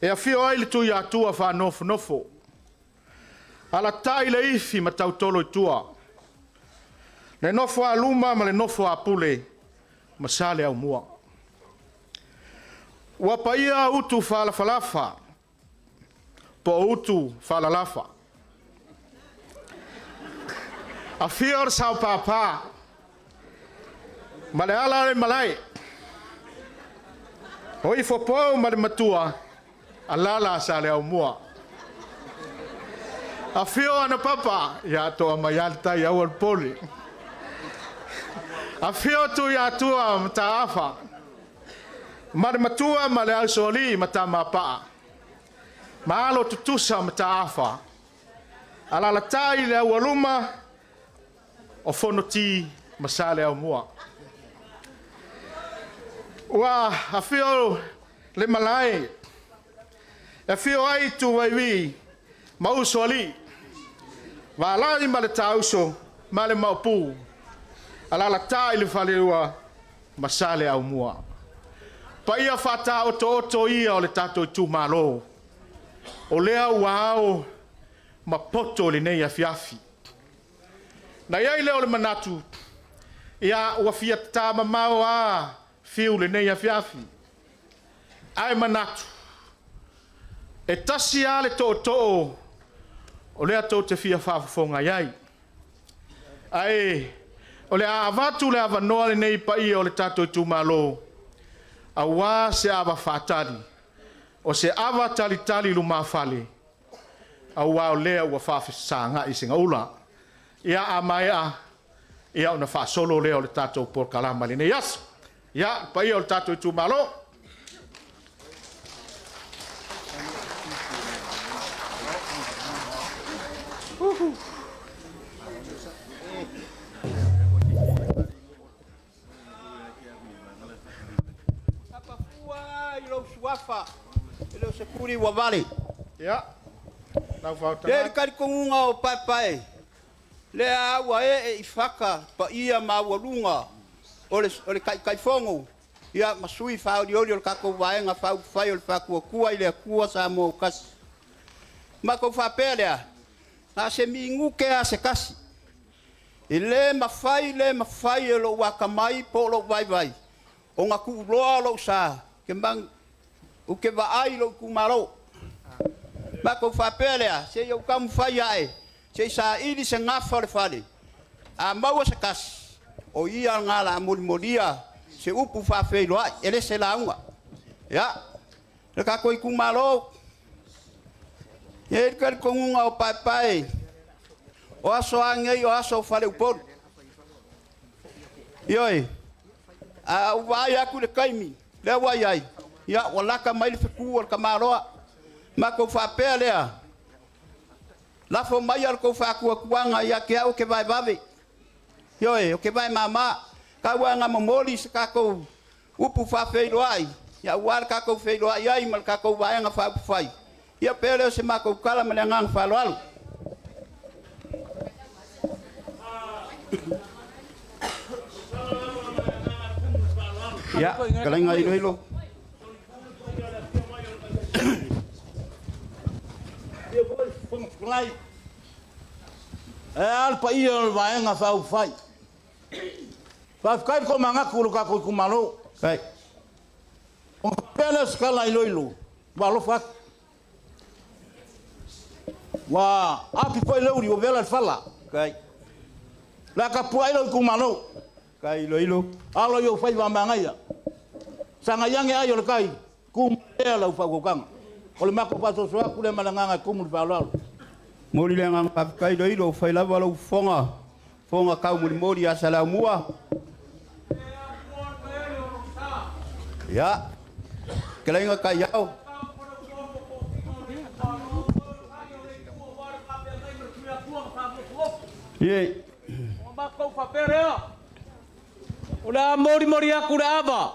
e afio ai le Tuiatua faanofonofo, alatai le ifi ma tautolo i tua, le nofo a luma ma le nofo a pule ma Saleaaumua. Ua paia utu faalafalafa po o utu faalalafa. Afio le sao papa ma le ala le malae, o ifo pou ma le matua, alala Saleaaumua. Afio ana papa, ia toa mai le tai aua le pole. Afio Tuiatua Mataafa, ma le matua ma le ausoalii ma Tamapaa, ma alo tutusa Mataafa, alalatai le aualuma o Fonoti ma Saleaaumua. Ua afio le malae, e afio ai Tuvaivi ma usoalii, Valai ma le Tauso ma le Maopu, alalatai le Faleua ma Saleaaumua. Paia faataotooto ia o le tatou itumalo, o lea ua ao ma poto i lenei afiafi. Na i ai lea o le manatu, ia ua fia tamamao lava Fiu i lenei afiafi, ae manatu, e tasi lava le tootoo o lea tou te fia faafofoga i ai. Ae o le a avatu le avanoa lenei i paia o le tatou itumalo, aua se ava faatali, o se ava talitali lumafale, aua o lea ua faafesagai segaula. Ia, a maea, ia ona faasolo lea o le tatou polokalama i lenei aso. Ia, le paia o le tatou itumalo. Tapafua i lou suafa, e le o se tuli ua vale. Ia, lau E i ai le faautaga. talitonuga o Paepae, lea ua ee i fata paia maualuga o le, o le Taitaifono ia, ma sui faaolioli o le tatou Vaega Faaupufai o le Faatuatua i le Atua Samoa ua Tasi. Matou faapea lea, na o se minute lava se tasi, e le mafai, le mafai e lou atamai po o lou vaivai ona tuuloa lou sa ou te vaai i lou itumalo. Matou faapea lea, se i ou taumafai ae, se i saili se gafa o le fale, a maua se tasi, o ia lena o le a molimolia se upu faafeiloai, e le se lauga. Ia, le tatou itumalo, e i ai le talitonuga o Paepae, o aso lava nei o aso o faleupolu. Ioe, a ou vaai atu i le taimi lea ua i ai, ia ua lata mai le fetu a le tamaloa. Matou faapea lea, lafo maia le tou faatuatuaga ia te au ou te vaevave. Ioe, ou te vae mama. Tau lava ina momoli se tatou upu faafeiloai, ia aua le tatou feiloai ai ma le tatou Vaega Faaupufai. Ia pei lea o se matou tala ma le agaga faaaloalo. Ia, fetalaiga Iloilo. E a le paia o le Vaega Faaupufai? Faafetai le tomanatu i lo tatou itumalo. Ona faapea lea o se tala a Iloilo, ua alofa atu. Ua api foi le uli ua vela le fala. O le a tapuai lou itumalo. Alo i ou faiva a manaia. Sagai ane ai o le tai, tu mai pea lau faautautaga. O le matou faasoasoa atu lea ma le agaga e tumu i le faaaloalo. Momoli le agaga faafetai Iloilo, ua fai lava lou fofoga, fofoga taumolimoli ia Saleaaumua. Ia, fetalaiga Taiao. Ie. Ona matou faapea lea, o le a molimoli atu le ava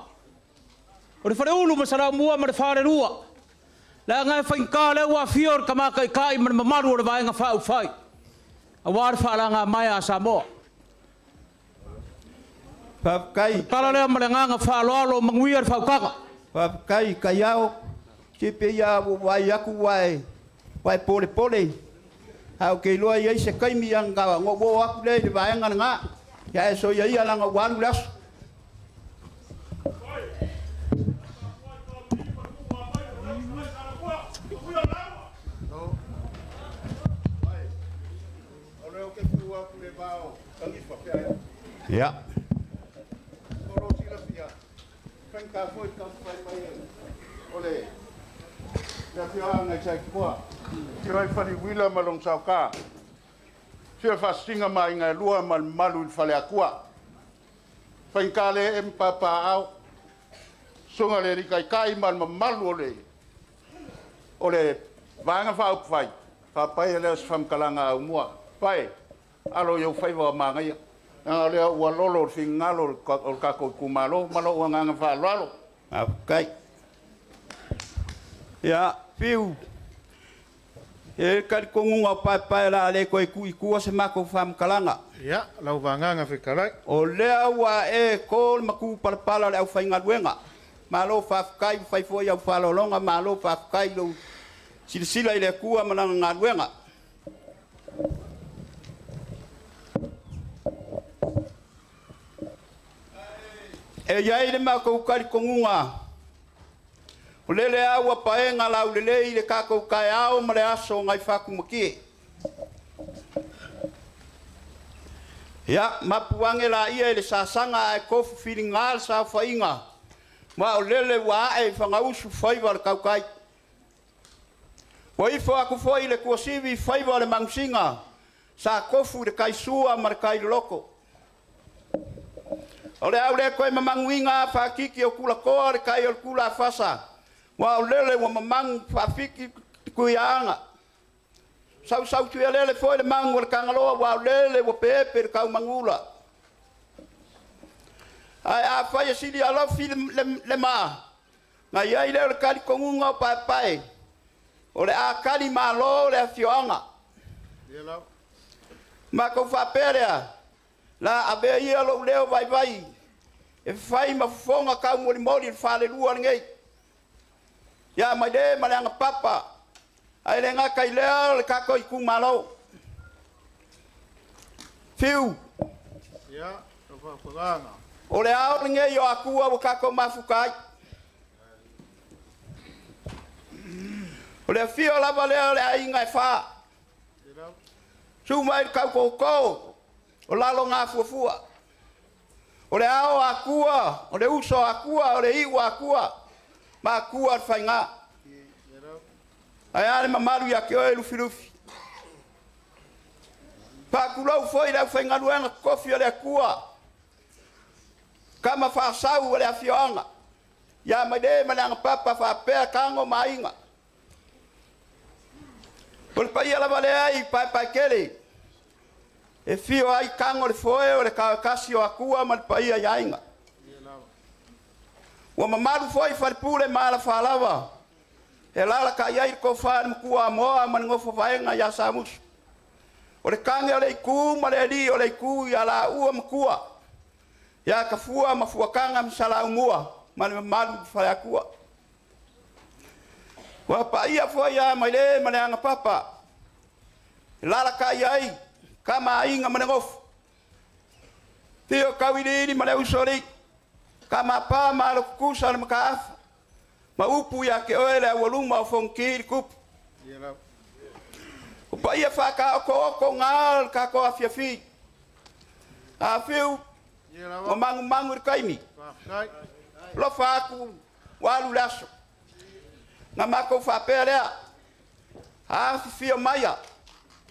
o le Faleulu ma Saleaaumua ma le Falelua, leaga e faigata lea ua afio le Tama Taitai ma le mamalu o le Vaega Faaupufai aua le faalagamaea a Samoa. Faafetai. Tala lea ma le agaga faaaloalo, manuia le faautaga. Faafetai Kaiao, se pei lava ua ou vaai atu ua e polepole, ae ou te iloa e i ai se taimi ona ou oo atu lea i le vaega lena. Ae soia ia leaga ua alu le aso. Ia. Afio ai Faliuila ma lona saoka, afio le Faasisina ma Aiga e Lua ma le mamalu i le Faleatua. E faigata le ee ma papaaao, susuga i le Alii Taitai ma le mamalu o le Vaega Faaupufai, faapaia lea o se faamatalaga aumua. Pae, alo i ou faiva ua manaia, leaga o lea ua lolo le finagalo o le tatou itumalo. Ma lou agaga faaaloalo. Faafetai. Ia, Fiu, e i ai le talitonuga o Paepae o le a le toe tuu i tua se matou faamatalaga. Ia, lau Agaga Fetalai. O lea ua e to le matupalapala o le aufaigaluega. Malo faafetai, ua fai foi au faaaloaloga, malo faafetai i lou silasila i le Atua ma Lana galuega. E i ai le matou talitonuga, o lele lava ua paega laulelei le tatou taeao ma le aso nai Fatumatie. Ia, mapu ane laia i le sasaga ae tofu filiga le saofaiga, ma o lele ua ae i fagausu faiva o le tautai. Ua ifo atu foi i le tuasivi faiva o le manusina sa tofu i le taisua ma le tailoloto. O le a ou le toe mamanuina afatiti o tulatoa o le tai o le tulafasa, aua o lele ua mamanu faafiki le Tuiaana. Sausautuialele foi le magu o le Tagaloa, aua o lele ua peepe le taumanuula. Ae afai e silialofi le maa, ona i ai lea o le talitonuga o Paepae, o le a talimalo le afioaga. Matou faapea lea, o le a avea ia lou leo vaivai e fai ma fofoga taumolimoli o le falelua lenei ia Maile ma Leanapapa, ae le gata i lea o le tatou itumalo. Fiu, o le ao lenei o Atua ua tatou mafuta ai. O le afio lava lea o le aiga e fa, susu mai le tau tootoo o Lalogafuafua, o le ao o Atua, o le uso a Atua, o le iu a Atua, ma Atua le faiga. Ae a le mamalu ia te oe Lufilufi. Faatulou foi i le aufaigaluega totofi a le Atua, tama faasau o le afioaga ia Maile ma Leanapapa faapea Tago ma Aiga. O le paia lava lea i Paepaetele, e afio ai Tago o le Foe o le taotasi o Atua ma le paia i Aiga. Ua mamalu foi Falepule ma Alafalava, e alaalatai ai le tofa i le Matua Amoa ma le nofo vaega ia Samusu. O le tane o le itu ma le alii o le itu ia laua Matua, ia Tafua ma Fuataga ma Saleaaumua ma le mamalu i le Faleatua. Ua paia foi ia Maile ma Leanapapa, e alaalatai ai Tama a Aiga ma le Nofo, afio Tauiliili ma le Usoalii, Tama a Pa ma Alo Tutusa o le Mataafa, ma upu ia te oe le aualuma o Fonoti le Tupu. O paia faataotooto na o le tatou afiafi. Afio ua manumanu i le taimi, alofa atu ua alu le aso. Na matou faapea lea, afifio maia,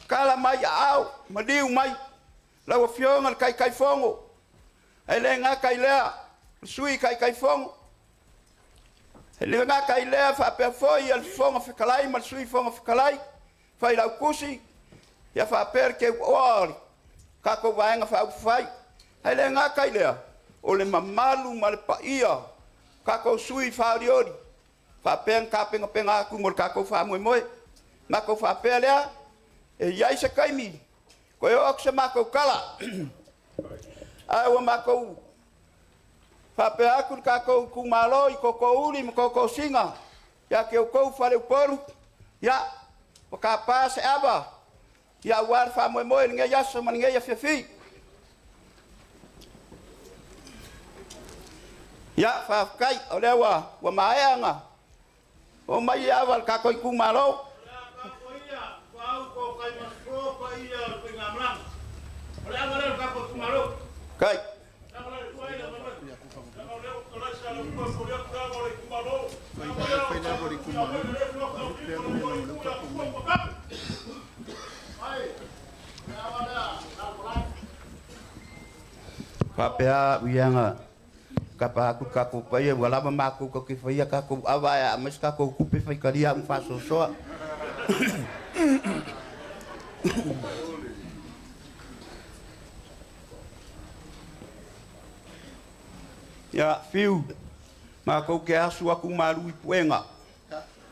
tala mai aao, maliu mai lau Afioga i le Taitaifono, ae le gata i lea, o le Sui Taitaifono, e le gata i lea faapea foi le Fofoga Fetalai ma le Sui Fofoga Fetalai, Failautusi, ia faapea le teuoa o le tatou Vaega Faaupufai. Ae le gata i lea, o le mamalu ma le paia o tatou sui faaolioli faapea ona tapenapena atu mo le tatou faamoemoe. Matou faapea lea, e i ai se taimi toe oo atu se matou tala, ae ua matou Faapea atu le tatou itumalo i Totouli ma Totosina, ia te outou faleupolu, ia, ua tapa se ava, ia aua le faamoemoe i lenei aso ma lenei afiafi. Ia, faafetai, o lea ua maea ona oo mai le ava a le tatou itumalo. Kai. Faapea au ianga kapa atu tatou paia ua lava matou tatou faia tatou ava ae aumai se tatou tupe faitalia au ma faasoasoa. Ia, fiu, matou te asu atu malu i puega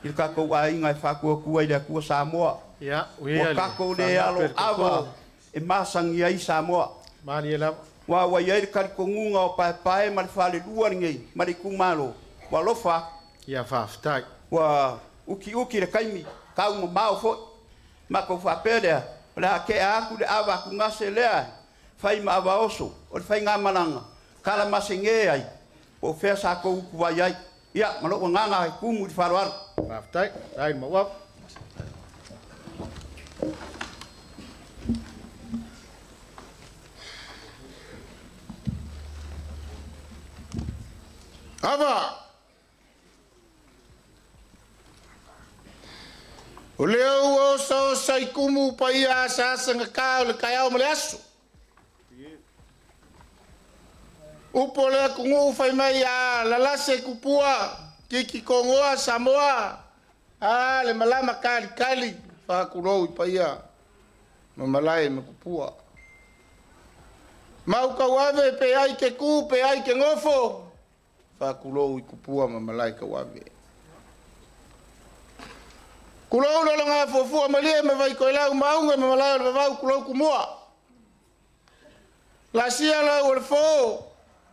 i le tatou aiga e faatuatua i le Atua Samoa. Ia, Ua tatou le alo ava e masani ai Samoa. Malie lava. Ua i ai le talitonuga o Paepae ma le falelua lenei ma le itumalo, ua alofa atu. Ia, faafetai. Ua utiuti le taimi, tau mamao foi. Matou faapea lea, o le a tea atu le ava atugase lea, fai ma ava oso, o le faigamalaga, kala masege ai, po o fea sa tou utuvai ai. Ia, ma lou agaga e tumu i le faaaloalo. Faafetai, tai maua. Ava! O lea ua osaosa i kumu paia asaasagata o le taeao ma le aso. Upu o le atunuu fai mai a lalase tupua, kiki togoa Samoa, a le malama kalikali, faatulou i paia ma malae ma tupua. Mau tauave pe ai ke ku pe ai ke gofo, faatulou i tupua ma malae tauave. Kulou lologa fuafua malie ma Vaitoelau maauga ma malae o le vavau kulou tumua. Lasia lau o le fo,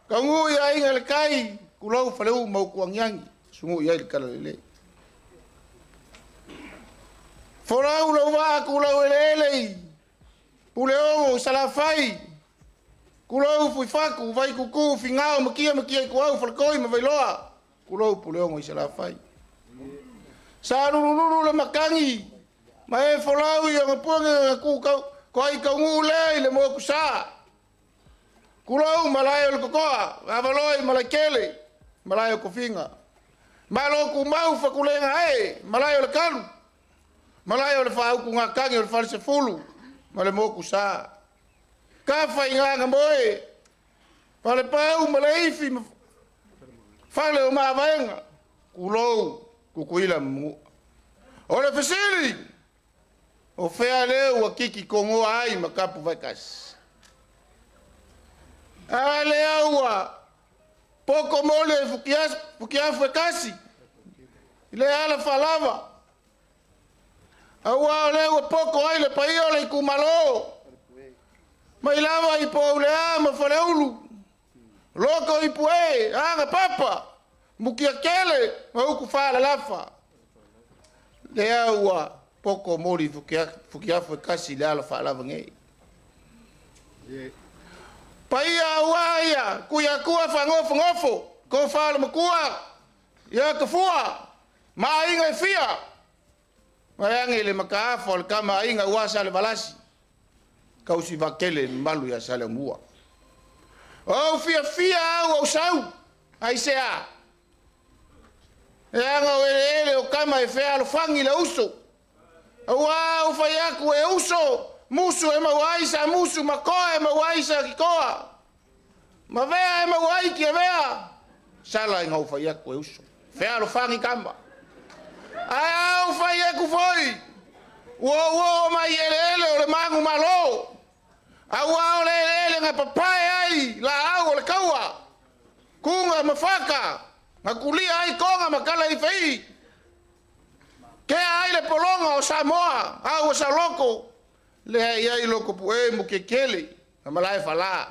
kauguu i aiga le kai, kulou faleu ma utuagiagi, sugu i ai le talalelei. Folau lau vaa kulau eleele i Puleogo i Salafai, kulou Fuifaku, Vaikuku, Figao, Makia Makia i Kuau, Faletoi ma Vailoa, kulou Puleogo i Salafai. Sa lulululu le matagi, ma e folau i ona puega ku kau, ko ai kauguu lea i le mokusa. Kulou malae o le kokoa, avaloi malaikele, malae o kofiga. Malo kumau fakulega e, malae o le kalu, malae o le faautugatagi o le falesefulu, ma le mokusa. Ka faigaga moe, falepau ma le ifi, ma fale o mavaega, kulou Tutuila ma Manua. O le fesili, o fea lea ua kiki togoa ai ma kapu vaitasi? A lea ua poko mole e fukiafu e kasi, i le ala faalava. Auā o lea ua poko ai le paia o le itumalo, mai lava i Poulea ma Faleulu, loko i Pue, Agapapa, Mutiatele ma upu faalalafa. Lea ua poko moli fukiafu e kasi i le ala faalava nei. Paia auā ia, Tuiatua faagofogofo, tofa le matua, ia Tafua, ma aiga e fia, vaeage le mataafa o le tama aiga aua Salevalasi, tausivaatele mamalu ia Saleaaumua. O ou fiafia au ou sau, aisea? Leaga o eleele o tama e fealofani le uso. Auā ou fai atu e uso, musu e maua ai sa musu, ma koa e maua ai sa kikoa. Ma vea e maua ai kia vea. Sala ina ou fai atu e uso. Fealofani tama. Ae a ou fai atu foi, ua ou oo mai i eleele o le manumalo. Auā o le eleele na papae ai laau o le taua, kuga ma faka, na kulia ai toga ma tala i fei. Kea ai le pologa o Samoa, a ua saoloto, lea e i ai loko pu'e Mutiatele ma malae falā.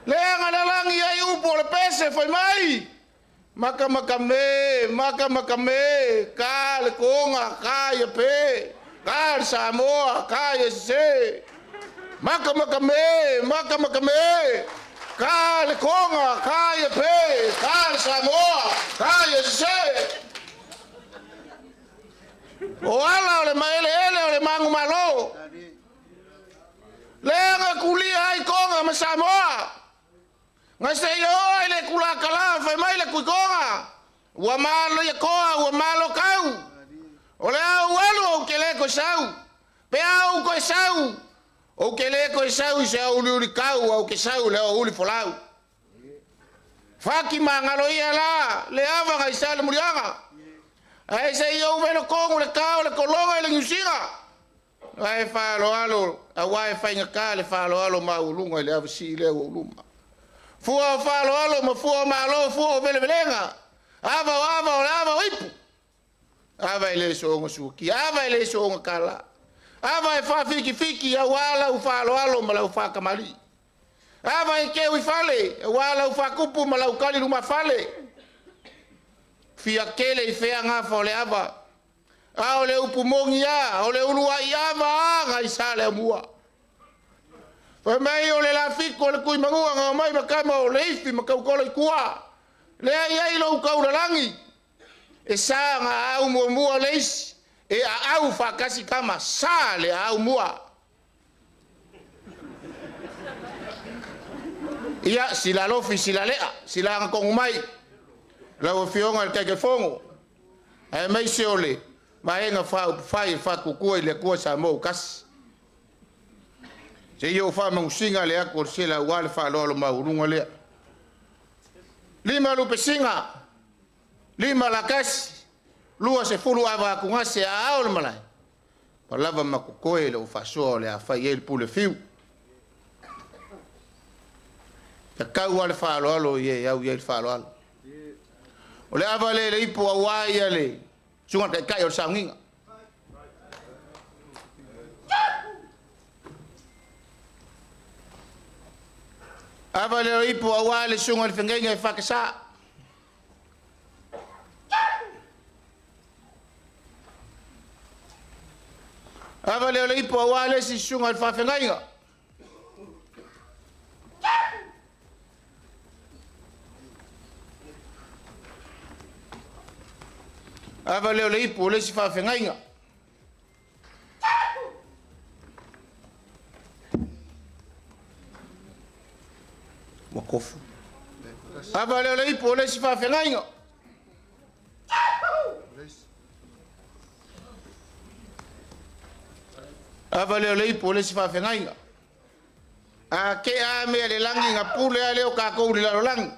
Lea na lalagi ai upu o le pese fai mai. Maka maka me, maka maka me, ka le konga, ka ia pe, ka le Samoa, ka ia se. Maka maka me, maka maka me, ka le konga, ka ia pe, ka le Samoa, ka ia se. O ala o le maele ele o le mangu malo. Lea na kulia ai konga ma Samoa. Nga se i o ai le kula kala fai mai le kuikonga. Ua malo ia koa, ua malo kau. O le au alu au ke le ko sau. Pe au ko sau. O ke le ko sau i se au uli uli kau, au ke sau le au uli folau. Faki mangalo ia la, le ava ngai sa le mulianga. Ai se i au velo kongu le kau le kolonga i le ngiusiga. Ai whaalo alo, a wai whainga ka le whaalo alo ma ulunga i le awasi i le uluma. Fua o whaalo alo ma fua o malo, fua o vele velenga. Ava o ava o le ava o ipu. Ava i le so onga suki, ava i le so onga kala. Ava e whawhiki fiki, a wala u whaalo alo ma lau whakamali. Ava e keu i fale, a wala u whakupu ma lau kali luma fale. Fia kele i whea ngā o le ava. A o le upu mongi a, o le ulua i ava a, ngai sa le mua. Fai mai o le lafiko o le kui mangua ngā mai makama o le ifi makaukolo i kua. Le ai ai lo ukaulalangi. E sa ngā au mua mua le isi. E a au whakasi kama sa le au mua. Ia sila lofi sila lea, sila nga kongu mai. Lau afioga i le Taitaifono, aemaise o le vaega faaupufai e faakukua i le Atua Samoa ua tasi. Seia ou faamagusiga le atu o le sela aua le faaaloalo maualuga lea. Lima lupesiga, lima lakasi, 20 ava atugase a ao le malae. Pa lava ma kokoe le faasoa o le a fai ai le pule fiu. Tatau lava le faaaloalo i e au i ai le faaaloalo. O le ava le le ipu auā ia le susuga i le taitai o le sauniga. Ava le o ipu auā le susuga i le fegaiga e whakasa. Ava le o le ipu auā le isi susuga i le faafegaiga. Ava le o le ipu o le isi faafegaiga. Ua kofu. Ava le o le ipu o le isi faafegaiga. Ava le o le ipu o le isi faafegaiga. A ke a mea le langi nga pule a leo kākou le lalolagi.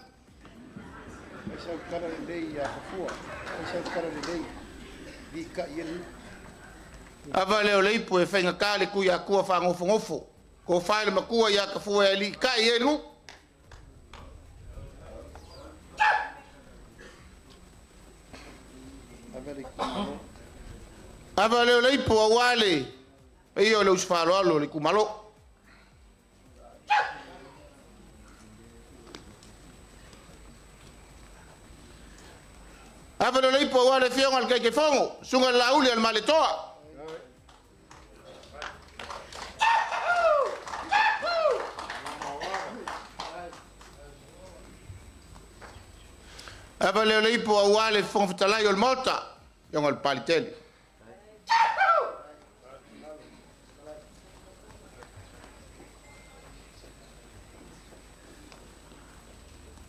Ava le o le ipu e faigata le kui akua faagofogofo. Ko whae le makua ia ka fua e li kai e lu. Ava le o le ipu a wale. E ia o le usufaloalo le kumalo. Ava le o le ipu a wale fionga le keike fongo. Sunga le lauli al maletoa. Ava le o le ipu a wale fongo fitalai o le mota. Yonga le palitele.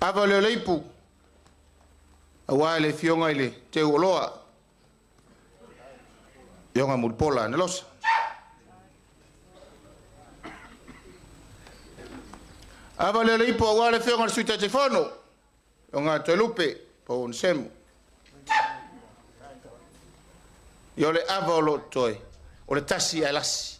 Ava le o le ipu a wale fionga i le te uoloa. Yonga mulipola na losa. Ava le o le ipu a wale fionga le suita te fono. Yonga te lupe po on semu. Ia o le ava o lo toe, o le tasi ae lasi.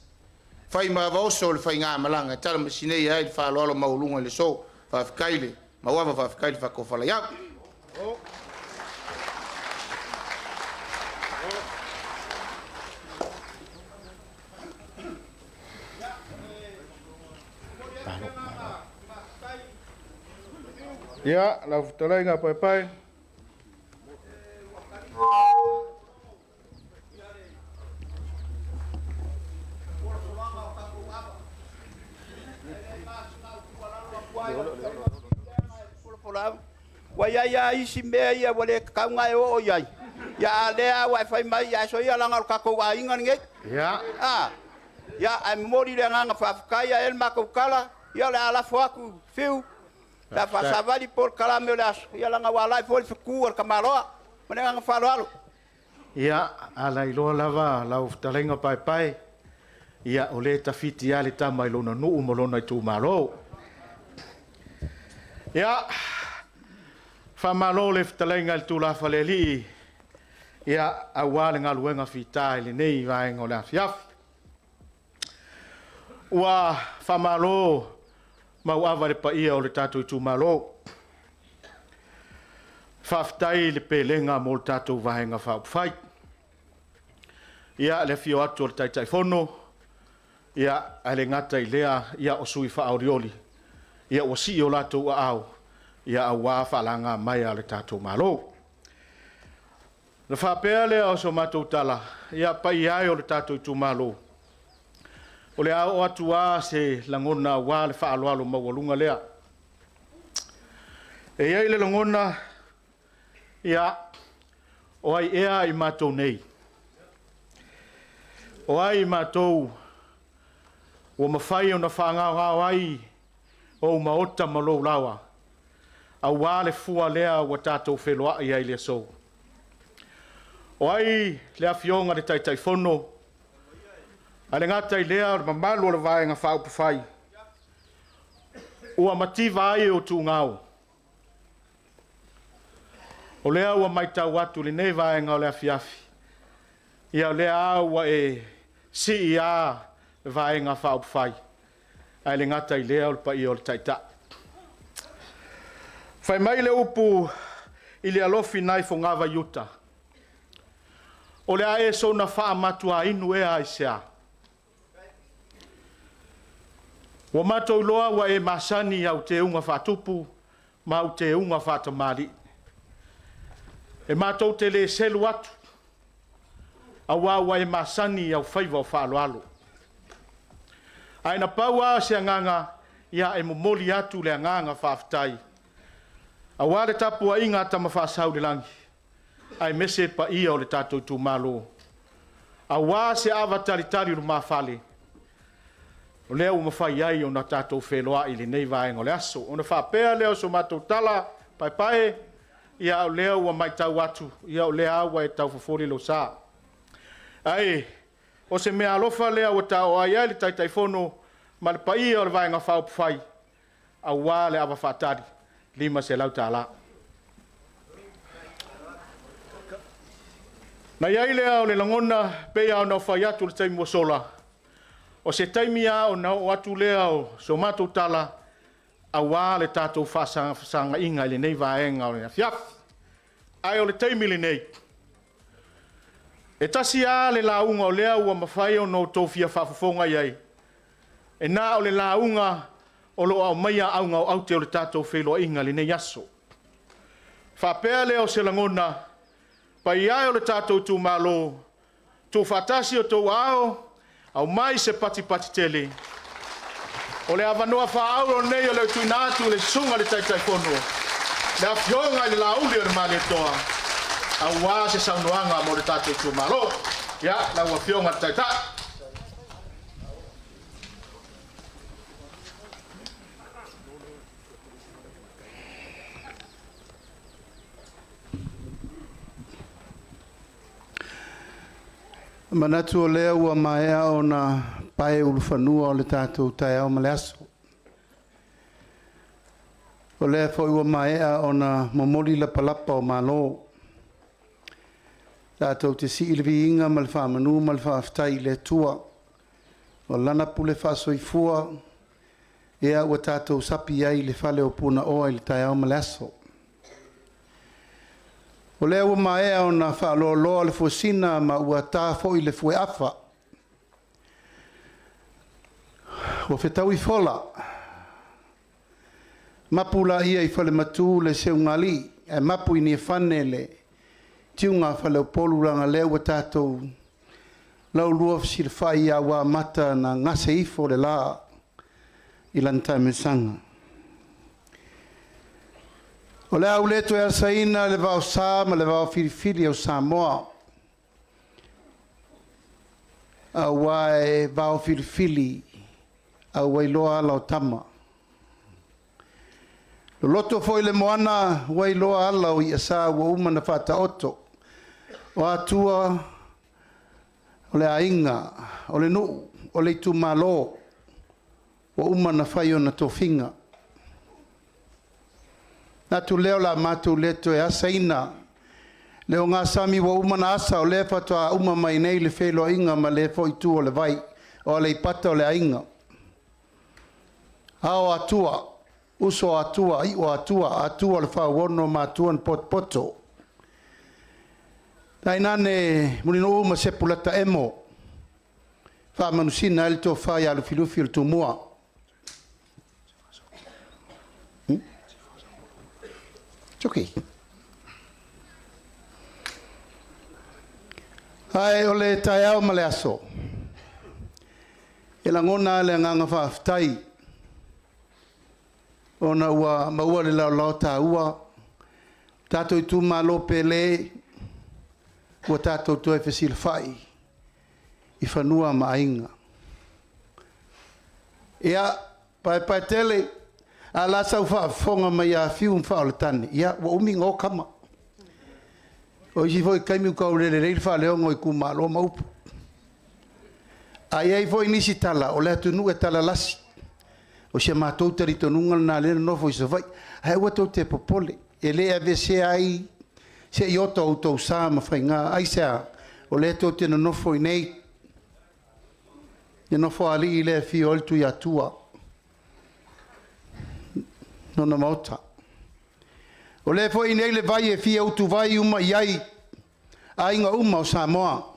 Fai ma ava oso o le faiga malaga, e tala masinei ai le faaaloalo maualuga i le so, faafetai le mauava, faafetai le faatofalai au. Ia, lau fetalaiga Paepae. Ua i ai lava isi mea ia ua le tatau ona e oo i ai, ia a o lea ua e fai mai, ae soia leaga o le tatou aiga lenei. Ia. Ia, ae momoli le agaga faafetai, a e i ai le matou tala, ia o le a lafo atu Fiu pe a faasavali polokalame o le aso, ia leaga ua alu ae foi le fetu a le tamaloa. Ma le agaga faaaloalo. Ia, a lailoa lava lau fetalaiga Paepae, ia o lea e tafiti lava le tama i lona nuu ma lona itumalo. Ia, faamalo le fetalaiga i le tulafalealii, ia, aua le galuega fita i lenei vaega o le afiafi. Ua faamalo mauava i le paia o le tatou itumalo. Faafetai i le pelega mo le tatou Vaega Faaupufai. Ia, le afio atu o le Taitaifono, ia, ae le gata i lea, ia, o sui faaolioli, ia, ua sii o latou aao, ia, aua faalagamaea a le tatou Malo. Ona faapea lea o so matou tala, ia, paia e o le tatou itumalo, o le a oo atu lava se lagona aua le faaaloalo maualuga lea. E i ai le lagona, ia, o ai ea i matou nei? O ai i matou ua mafai ona faagaogao ai ou maota ma lou laoa, aua le fua lea ua tatou feloai ai i le aso? O ai le Afioga i le Taitaifono, ae le gata i lea o le mamalu o le Vaega Faaupufai ua mativa ai o tuugao? O lea ua matau atu i lenei vaega o le afiafi, ia o lea lava ua e sii lava le Vaega Faaupufai, ae le gata i lea o le paia o le Taitai. Fai mai le upu i le alofi nai Fogavaiuta, o le a e soona faamatuainu ea aisea? Ua matou iloa ua e masani i au teuga faatupu ma au teuga faatamalii. E matou te le selu atu, aua ua e masani i au faiva o faaaloalo. Ae na pau lava se agaga, ia e momoli atu le agaga faafetai, aua le tapuaiga a Tama Faasau i le lagi, aemaise paia o le tatou itumalo, aua se ava talitali i lumafale, o lea ua mafai ai ona tatou feloai i lenei vaega o le aso. Ona faapea lea o so matou tala, Paepae, ia o lea ua matau atu, ia o lea lava ua e taufofoli lou sa. Ae o se meaalofa lea ua taoai ai le Taitaifono ma le paia o le Vaega Faaupufai, aua le ava faatali $500. Na i ai lea o le lagona, pei lava ona ou fai atu i le taimi ua sola, o se taimi lava ona oo atu lea o so matou tala, aua le tatou faafesagaiga i lenei vaega o le afiafi. Ae o le taimi lenei, e tasi lava le lauga o lea ua mafai ona outou fia faafofoga i ai, e na o le lauga o lo o aumaia auga o aute o le tatou feiloaiga i lenei aso. Faapea lea o se lagona, paia e o le tatou itumalo, tuufaatasi outou aao, aumai se patipati tele. O le avanoa faaauro lenei o le tuuina atu i le susuga i le Taitaifono, le Afioga i le Laauli o le Malietoa, aua se saunoaga mo le tatou itumalo. Ia, lau Afioga i le Taitai. E manatu o lea ua maea ona pae ulufanua o le tatou taeao ma le aso. O lea foi ua maea ona momoli lapalapa o malo. Tatou te sii le viiga ma le faamanu ma le faafetai i le Atua, o Lana pule faasoifua ia ua tatou sapi ai i le fale o Punaoa i le taeao ma le aso. O lea ua maea ona faaloaloa le fuesina ma ua ta foi le fueafa. Ua fetaui fola. Mapu laia i Falematu le Seugalii, ae mapu i Niafane le tiuga a Faleupolu, leaga o lea ua tatou laulua fesilafai a ua amata ona gase ifo le la i lana taamilosaga. O le a ou le toe asaina le vaosa ma le vaofilifili o Samoa, aua e vaofilifili a ua iloa ala o tama. Loloto foi le moana ua iloa ala o i'asa ua uma ona faataoto. O atua o le aiga, o le nuu, o le itumalo ua uma ona fai ona tofiga. Manatu lea o le a matou le toe asaina le ogasami ua uma ona asa, o lea faatoa uma mai nei le feiloaiga ma lea foi itu o le vai. O Aleipata o le aiga, ao o Atua, uso o Atua, iu o Atua, Atua o le Fauono ma Atua na potopoto. Tainane Mulinuu ma Sepolata emo, faamanusina ai le tofa ia Lufilufi o le Tumua. It's okay. Ae o le taeao ma le aso, e lagona lava le agaga faafetai ona ua maua le laolao taua, tatou itumalo pele, ua tatou toe fesilafai i fanua ma aiga. Ia, Paepaetele, a o le a sau faafofoga mai ia Fiu ma Faaoletane, ia ua umi ona o tama. O isi foi taimi ua tau le lelei le faaleono o itumalo ma upu. A i ai foi nisi tala, o le atunuu e talalasi. O si a matou talitonuga lena o lea e nonofo i Savaii. Ae aua tou te popole, e le aveesea ai se iota o outou sa ma faiga. Aisea? O lea tou te nonofo i inei, i le Nofoalii lea e afio ai le Tuiatua lona Maota. O lea foi e i inei le vai e fia utuvai uma i ai aiga uma o Samoa.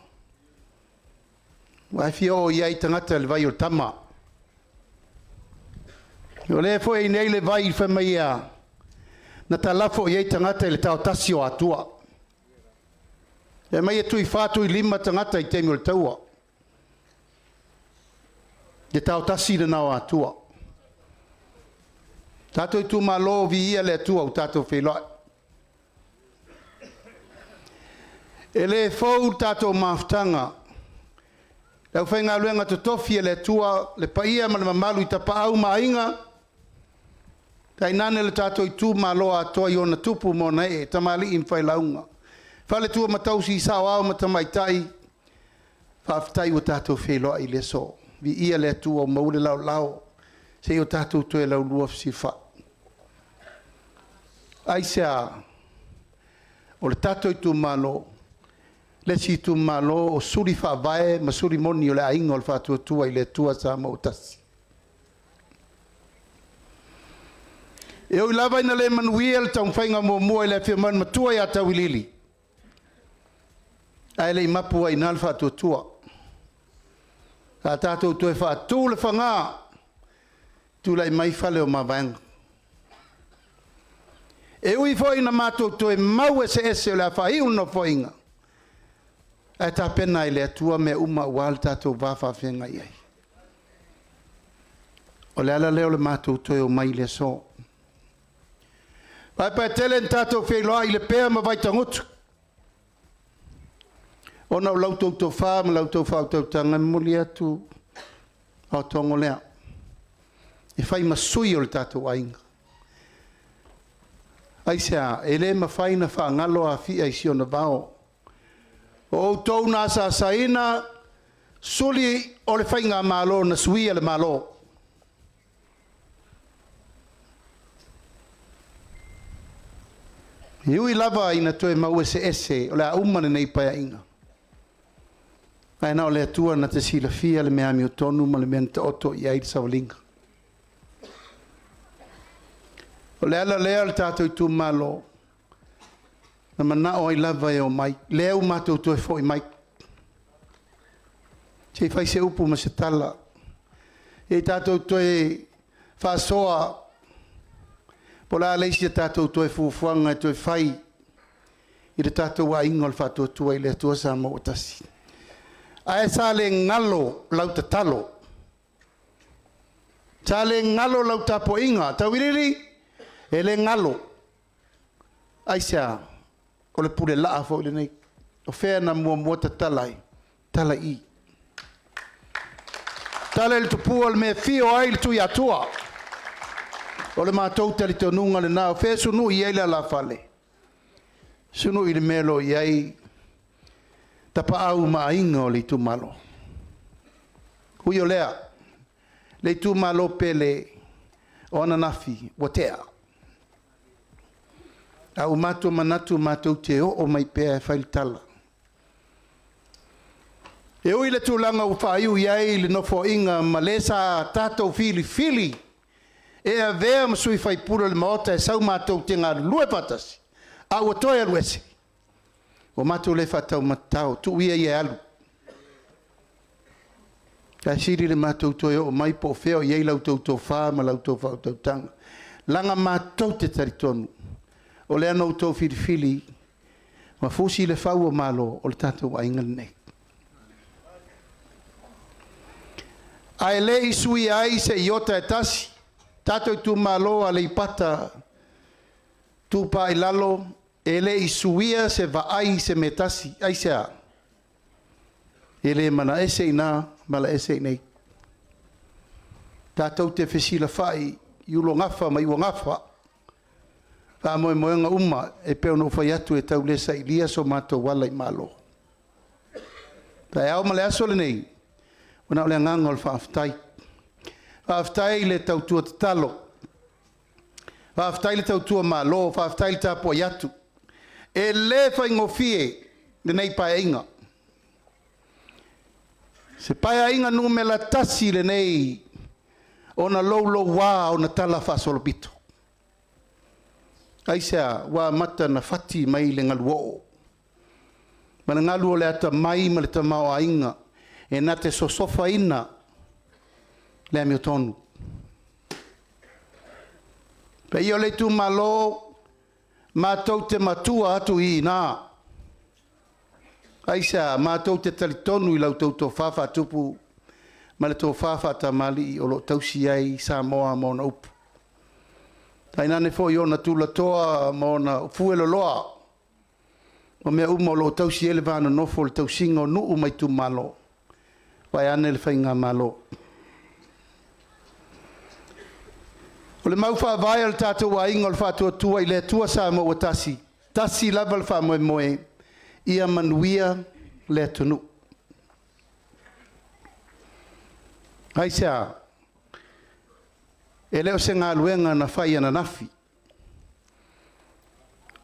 Aua e fia oo i ai tagata i le vai o tama. O lea foi e i inei le vai fai mai e a? Na talafo i ai tagata i le taotasi o Atua. E aumai e tuifa tuilima tagata i taimi o le taua. Le taotasi lena o Atua. Tatou itumalo, viia le Atua ua tatou feiloai. E le fou le tatou mafutaga. Le aufaigaluega totofi a le Atua, le paia ma le mamalu i Tapaau ma Aiga, tainane le tatou itumalo atoa i ona tupu ma ona ee, tamalii ma failauga, faletua ma tausi, saoao ma tamaitai, faafetai ua tatou feiloai i le aso. Viia le Atua ua maua le laolao se i o tatou toe laulua fesilafai. Aisea? O le tatou itumalo le isi itumalo o suli faavae ma suli moni o le aiga o le Faatuatua i le Atua Samoa ua tasi. E ui lava ina le manuia le taumafaiga muamua i le afio mai o le matua ia Tauiliili, ae le i mapu ai i ina le faatuatua. Sa tatou toe faatu le faga, tulai mai fale o mavaega. E ui foi ina matou toe mau eseese o le a faaiu le Nofoaiga, ae tapena e le Atua mea uma aua le tatou va faafeagai ai. O le ala lea o le matou toe omai i le aso. Paepaetele na tatou feiloai i Lepea ma Vaitagutu, ona o la outou tofa ma la outou faautautaga, e momoli atu aotogo lea e fai ma sui o le tatou aiga. Aisea? E le mafai ona faagalo Afia i si ona vao. O outou na asaasaina suli o le faigamalo na suia le Malo. E ui lava ina toe mau eseese o le a uma lenei Paeaiga, ae na o le Atua na te silafia le mea amiotonu ma le mea na taoto i ai le savaliga. O le ala lea o le tatou itumalo na manao ai lava e omai, lea ua matou toe foi mai. Se i fai se upu ma se tala, se i tatou toe faasoa. Po o le a le isi a tatou toe fuafuaga e toe fai i le tatou aiga o le Faatuatua i le Atua Samoa ua Tasi. Ae sa le galo lau tatalo, sa le galo lau tapuaiga. Tauiliili, e le galo. Aisea? O le pule laa foi lenei. O fea na muamua tatala ai? Tatala i i. Tala i le tupua le mea e afio ai le Tuiatua. O le matou talitonuga lena, o fea e sunui ai le alafale? Sunui i le mea o lo o i ai tapaau ma aiga o le itumalo. Ui o lea, le itumalo pele o ananafi ua tea. Ae ua matou manatu matou te oo mai pea e fai le tala. E ui i le tulaga ua faaiu i ai le Nofoaiga ma le sa tatou filifili e avea ma sui faipule o le Maota e sau matou te galulue faatasi, a ua toe alu ese, ua matou le faataumatatao, tuu ia ia e alu. Ae sili le matou toe oo mai po o fea o i ai la outou tofa ma la outou faautautaga, leaga matou te talitonu o lea na outou filifili ma fusi le fau o Malo, o le tatou aiga lenei. Ae le i suia ai se iota e tasi, tatou itumalo o Aleipata Itupa i Lalo, e le i suia se vaai i se mea e tasi. Aisea? E le malaese i ina, malaese i inei. Tatou te fesilafai i ulogafa ma iuagafa, faamoemoega uma e pei ona ou fai atu e tau le sailia so matou ala i Malo. Taeao ma le aso lenei, ua na o le agaga o le faafetai. Faafetai le tautua tatalo, faafetai le tautua Malo, faafetai le tapuai atu. E le faigofie lenei Paeaiga. O se Paeaiga numera 1 lenei ona louloua ona talafaasolopito. Aisea? Ua amata ona fati mai le galuoo, ma le galu o le atamai ma le tamaoaiga e na te sosofaina le amiotonu. Paia o le itumalo, matou te matua atu i ina. Aisea? Matou te talitonu i la outou tofa faatupu ma le tofa faatamalii o lo o tausi ai Samoa ma ona upu. Tainane foi ona tulatoa ma ona fueloloa ma mea uma o lo o tausi ai le va nonofo o le tausiga o nuu ma itumalo, vaeane le faigamalo. O le mau faavae a le tatou aiga o le Faatuatua i le Atua Samoa ua tasi, tasi lava le faamoemoe, ia manuia le atunuu. Aisea? E le o se galuega na fai ananafi.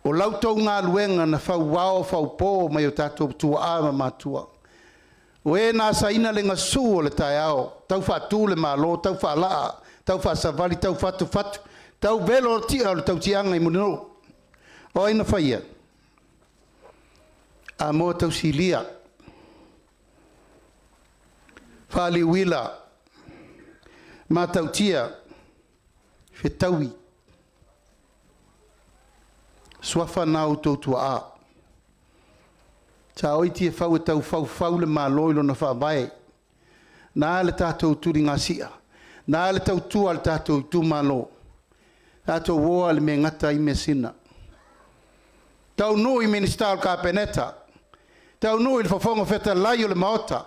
O la outou galuega na fauao faupo mai o tatou tuaa ma matua. O e na asaina le gasu o le taeao, tau faatu le malo, tau faalaa, tau faasavali, tau fatufatu, tau velo o tia o le tautiaga i Mulinuu. O ai na faia? Amoa Tausilia, Faaliuila, Matautia, Fetaui, suafa na o outou tuaa. Sa oi Tiafau e tau faufau le Malo i lona faavae. Na le tatou tuligasia, na le tautua a le tatou itumalo, tatou o lava i le mea e gata ai measina. Taunuu i Minisita o le Kapeneta, taunuu i le Fofoga Fetalai o le Maota,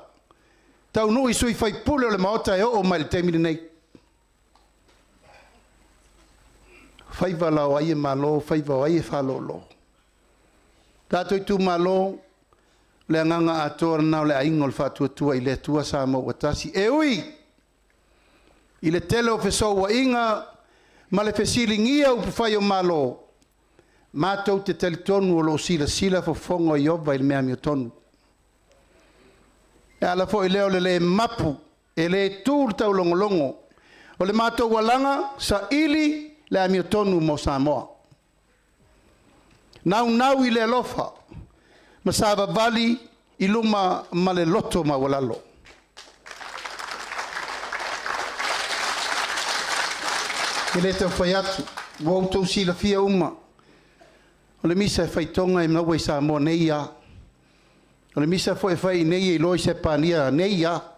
taunuu i sui faipule o le Maota e oo mai i le taimi lenei. Faiva la o ai e malo, faiva o ai e faalolo. Tatou itumalo, o le agaga atoa lena o le aiga o le Faatuatua i le Atua Samoa ua tasi. E ui i le tele o fesouaiga ma le fesiligia o upufai o Malo, matou te talitonu o lo o silasila fofoga o Ieova i le mea amiotonu. E ala foi lea o le le mapu, e le tu le taulogologo. O le matou alaga, saili le amiotonu mo Samoa. Naunau i le alofa ma savavali i luma ma le loto maualalo. E le tau fai atu. Ua outou silafia uma, o le misa e faitoga e maua i Samoa nei lava. O le misa foi e fai i inei e iloa i Sepania nei lava.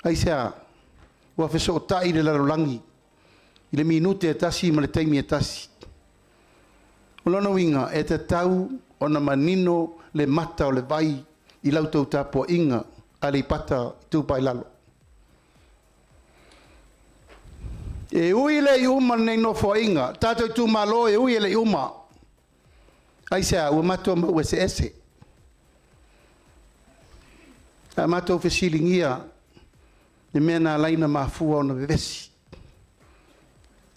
Aisea? Ua fesootai le lalolagi i le minute e tasi ma le taimi e tasi. O lona uiga, e tatau ona manino le mata o le vai i la outou tapuaiga Aleipata Itupa i Lalo. E ui i le i uma o lenei Nofoaiga, tatou itumalo e ui e le i uma. Aisea? Ua matou mau eseese. Sa matou fesiligia le mea na ala ai ona mafua ona vevesi,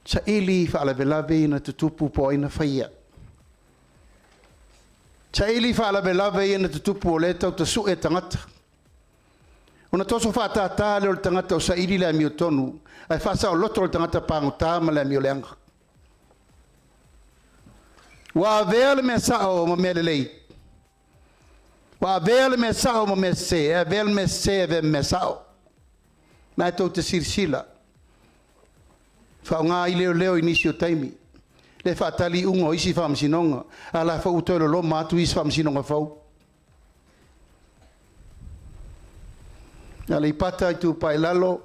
saili faalavelave ia na tutupu po o ai na faia. Saili faalavelave ia na tutupu o lea e tau tasue tagata. Ona toso faatata lea o le tagata o saili le amiotonu, ae faasaoloto le tagata pagota ma le amioleaga. Ua avea le mea sao ma mea lelei, ua avea le mea sao ma mea sese, e avea le mea sese e avea ma mea sao. Na e tou te silasila, faaaoga ai leoleo i nisi o taimi, le faatali iuga o isi faamasinoga, a o la foi ua toe loloma atu isi faamasinoga fou. Aleipata Itupa i Lalo,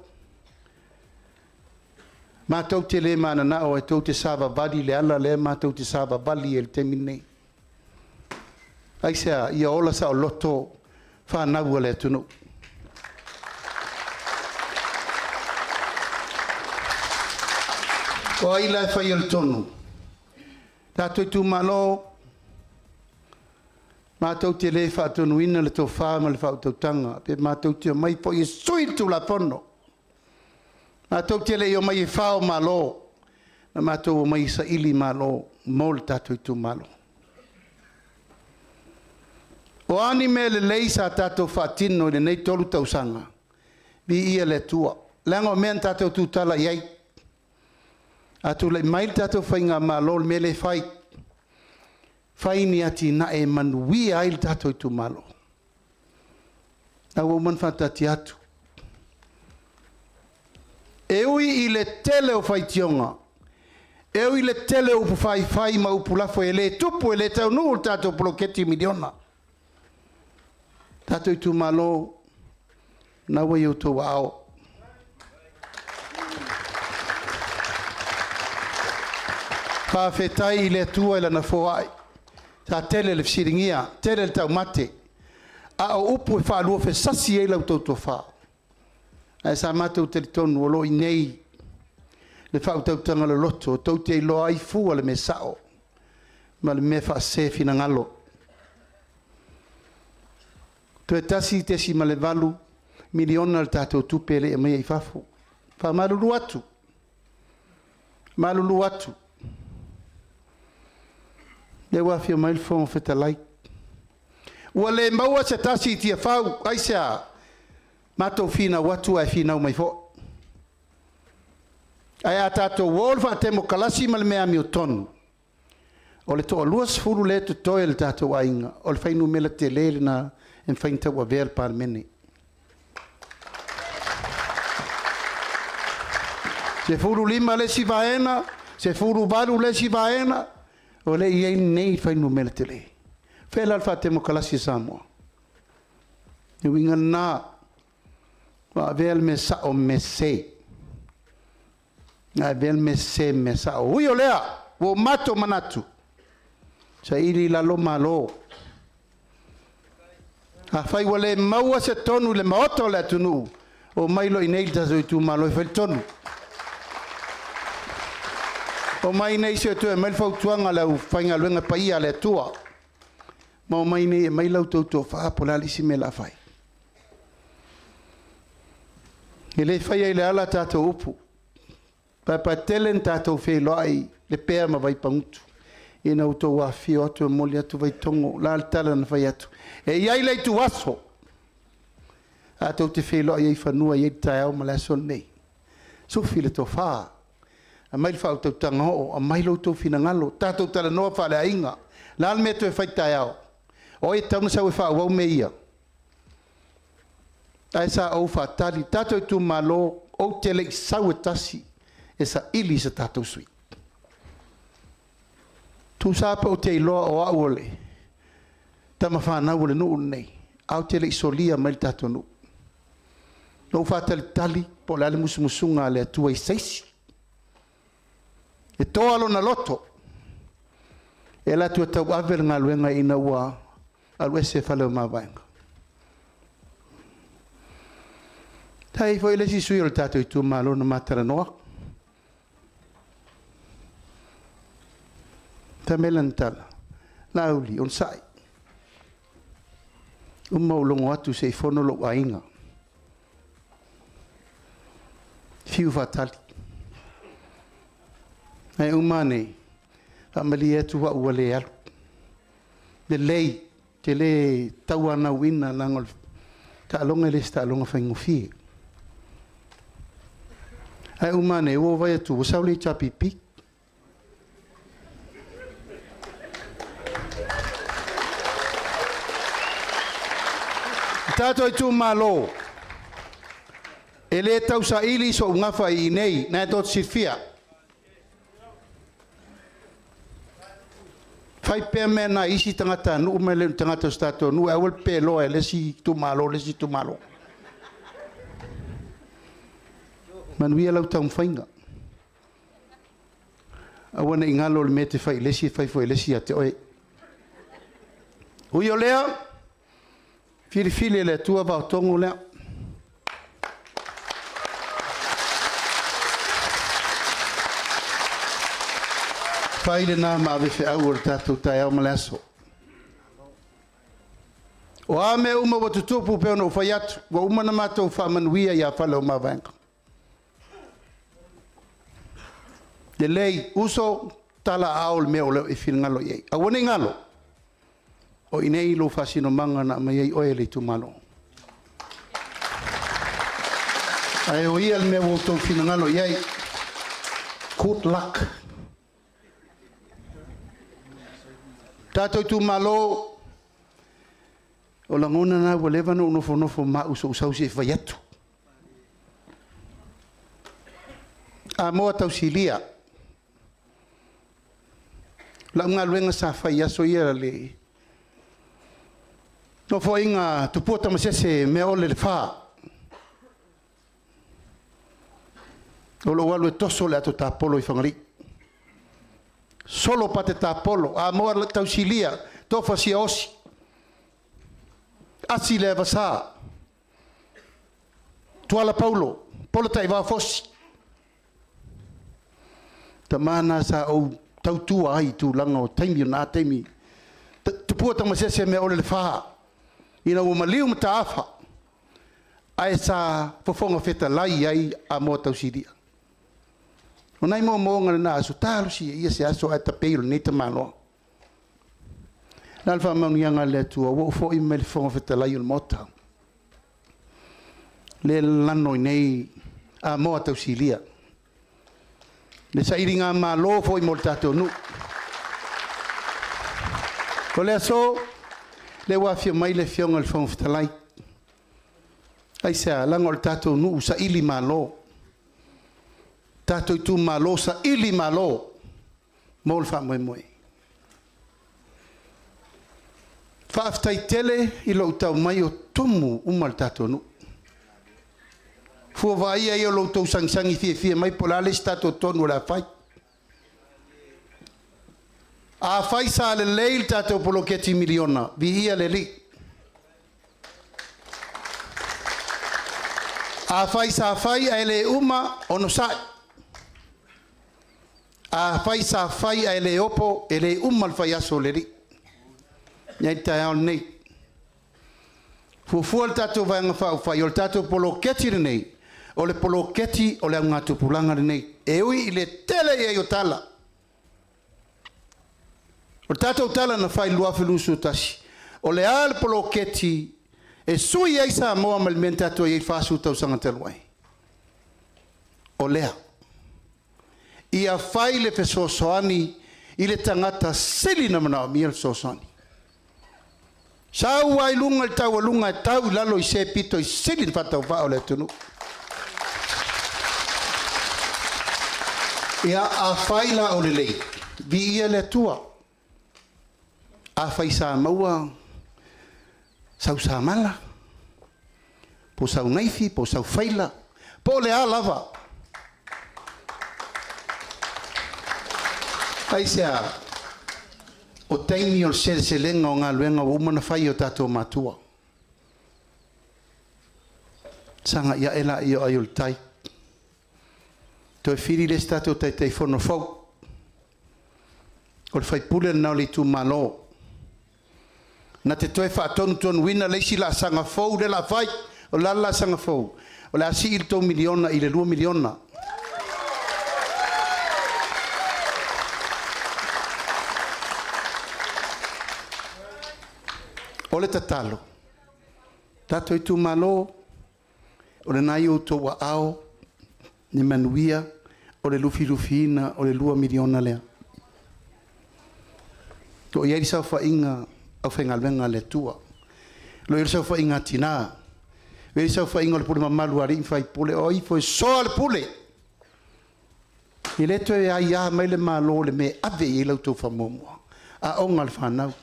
matou te le mananao e tou te savavali i le ala lea matou te savavali ai i le taimi lenei. Aisea? Ia ola saoloto fanau a le atunuu. O ai la e faia le tonu? Tatou itumalo, matou te le faatonuina le tofa ma le faautautaga, pe matou te omai foi e sui le Tulafono. Matou te le i omai e fao malo, na matou omai e saili malo mo le tatou itumalo. O a ni mea lelei sa tatou faatino i lenei 3 tausaga, viia le Atua, leaga o mea na tatou tutala i ai. A tulai mai le tatou faigamalo, o le mea lea e fai, fai ni atinae e manuia ai le tatou itumalo. La ua uma ona faataatia atu. E ui i le tele o faitioga, e ui i le tele o upu faifai ma upu lafo e le tupu e le taunuu le tatou poloketi miliona. Tatou itumalo, lena ua i outou aao. Faafetai i le Atua i Lana foai. Sa tele le fesiligia, tele le taumate, a o upu e faaluafesasi ai la outou tofa. Ae sa matou talitonu o lo o i inei le faautautaga loloto tou te iloa ai fua le mea sao ma le mea faasese finagalo. Toe $1.8 miliona le tatou tupe e le i aumaia i fafo. E faamalulu atu, malulu atu, o lea ua afio mai le Fofoga Fetalai, ua le maua se tasi i Tiafau, aisea? Matou finau atu ae finau mai foi. Ae a tatou o i le faatemokalasi ma le mea amiotonu, o le toa-20 lea e totoe o le tatou aiga, o le fuainumera tele lena e mafai ona tauavea le Palemene. E 15 le isi vaega, 18 le isi vaega, o lea e i ai nei le fuainumera tele. O fea la le faatemokalasi a Samoa? O le uiga lena, ua avea le mea sao ma mea sese, avea le mea sese ma mea sao. Ui o lea, ua matou manatu, saili i lalo malo. Afai ua le maua se tonu i le Maota o le atunuu, omai loa i inei i le tatou itumalo e fai le tonu. Omai i inei se i toe aumai le fautuaga a le aufaigaluega paia a le Atua, ma omai i inei e aumai la outou tofa po o le a le isi mea o le a fai. E le faia i le ala a tatou upu. Paepaetele na tatou feiloai i Lepea ma Vaipagutu ina ua outou afifio atu e momoli atu Vaitogo. O le a le tala na fai atu? E i ai le ituaso tatou te feiloai ai i fanua e i ai le taeao ma le aso lenei. Sufi le tofa, aumai le faautautaga oo, aumai lo outou finagalo, tatou talanoa faaleaiga. O le a le mea e toe fai taeao? O ai e tatau ona sau e faaauau mea ia? Ae sa ou faatali, tatou itumalo, ou te le i sau e tasi e saili se tatou sui. Tusa pe ou te iloa o au o le tama fanau o le nuu lenei, ae ou te le i solia mai le tatou nuu. Na ou faatalitali po o le a le musumusuga a le Atua i se isi. E toa lona loto e alu atu e tauave le galuega ina ua alu ese fale o mavaega. Sa i ai foi le isi sui o le tatou itumalo na ma talanoa. Fai mai lana tala, Laauli, onosai, uma ou logo atu se i fono lou aiga. Fiu faatali. Ae uma ane, faamalie atu au ua le alu. Lelei, ou te le tauanauina leaga o le taaloga e le o se taaloga faigofie. Ae uma ane ua ou vaai atu ua sau le HRPP. Le tatou itumalo, e le tausaili sou gafa i inei, na e tou te silafia. Fai pea mea na i isi tagatanuu ma e le o ni tagata o si tatou nuu, ae aua le peloa e le isi itumalo le isi itumalo. Manuia lau taumafaiga. Aua ne i galo le mea e te fai i le isi e fai foi e le isi ia te oe. Ui o lea, filifili e le Atua Vaotogo lea. Fai lena ma avefeau o le tatou taeao ma le aso. O a mea uma ua tutupu pei ona ou fai atu, ua uma ona matou faamanuia ia Faleomavaega. Lelei, uso, tala aao i le mea o lo o e finagalo i ai. Aua ne i galo, o i inei lou faasinomaga na aumai ai oe e le itumalo. Ae o ia le mea ua outou finagalo i ai. Good luck. Tatou itumalo, o lagona na ua leva ona ou nofonofo ma au sa ou sau se i fai atu. Amoa tausilia. O lau galuega sa fai i aso ia i le nofoaiga a Tupua Tamasese Meaole i le Fa, o lou alu e toso le ato tapolo i Fagalii. Solo pate tapolo, Amoa tausilia, tofa siaosi, asi le avasa, Tuala Paulo, Polo Taivao Fosi. Tama na sa ou tautua ai i tulaga o taimi o na taimi. Tupua Tamasese Meaole le Fa, ina ua maliu mataafa, ae sa fofoga fetalai ai Amoa Tausilia. O nai moomooga i lena aso, talosia ia se aso ae tapei o lenei tamaloa. O le a le faamanuiaga a le Atua, ua ou foi mai le Fofoga Fetalai o le Maota, lea e lano i nei Amoa Tausilia, le sailigamalo foi mo le tatou nuu. O le aso, lea ua afio mai le Afioga i le Fofoga Fetalai. Aisea? Leaga o le tatou nuu saili malo, tatou itumalo saili malo mo le faamoemoe. Faafetai tele i lou tau mai o tumu uma le tatou nuu. Fua vaaia ia o lo outou sagisagi fiafia mai po o le a le isi tatou tonu o le a fai. Afai sa lelei le tatou poloketi miliona, viia le Alii. Afai sa fai ae le uma, onosai. Afai sa fai ae le opo, e le uma le faiaso o le Alii. E i ai le taeao lenei. Fuafua le tatou Vaega Faaupufai, o le tatou poloketi lenei, o le poloketi o le augatupulaga lenei. E ui i le tele i ai o tala. O le tatou tala na fai i le 2021, o le a le poloketi e sui ai Samoa mai le mea na tatou i ai i le 40 tausaga talu ai? O lea. Ia fai le fesoasoani i le tagata sili ona manaomia le fesoasoani. Sau lava i luga i le taualuga e tau i lalo i se pito i sili ona faatauvaa o le atunuu. Ia, afai la o lelei, viia le Atua. Afai sa maua sau samala, po o sau naifi, po o sau faila, po o le a lava. Aisea? O taimi o le seleselega o galuega ua uma ona fai e o tatou matua. Sagai ae laia o ai o le tai. Toe fili le isi tatou Taitaifono fou. O le sui usufono lena o le itumalo na te toe faatonutonuina le isi laasaga fou lea o le a fai. O le a le laasaga fou? O le a sii le tou $1 miliona i le $2 miliona. O le tatalo, tatou itumalo, o lena e i outou aao le manuia o le lufilufiina o le $2 miliona lea. O lo o i ai le saofaiga a le aufaigaluega a le Atua, o lo o i ai le saofaiga a tina, o lo o i ai le saofaiga a le pule mamalu a alii ma faipule. O ifo e soa le pule, e le toe aia mai le Malo i le mea e ave i ai la outou faamuamua, aoga a le fanau,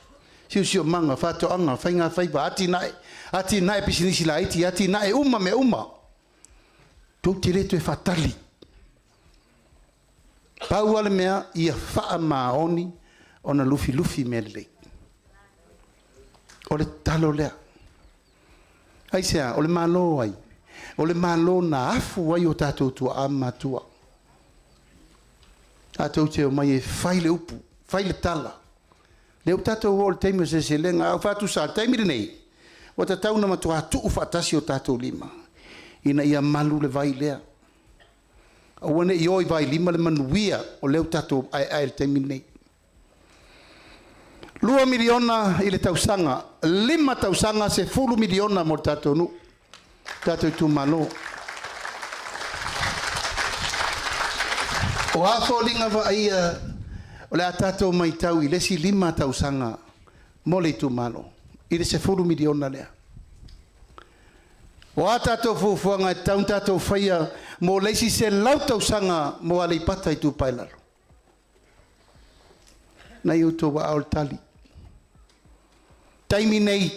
siosiomaga, faatoaga, faigafaiva, atinae, atinae pisinisi laiti, atinae uma mea uma. Tou te le toe faatali. Pau lava le mea, ia faamaoni ona lufilufi mea lelei. O le tatalo lea. Aisea? O le Malo o ai? O le Malo na afu ai o tatou tuaa ma matua. Tatou te omai e fai le upu, fai le tala. Lea ua tatou oo i le taimi o le seleselega. A ou faatusa, o le taimi lenei, ua tatau ona matua tuufaatasi o tatou lima ina ia malu le vai lea. Aua ne i o i vailima le manuia o lea ua tatou aeae i le taimi lenei. $2 miliona i le tausaga, 5 tausaga, $10 miliona mo le tatou nuu, tatou itumalo. O a foliga vaaia o le a tatou matau i le isi 5 tausaga mo le itumalo i le $10 miliona lea. O a tatou fuafuaga e tatau ona tatou faia mo le isi 100 tausaga mo Aleipata Itupa i Lalo? O lena e i outou aao le tali. O le taimi nei,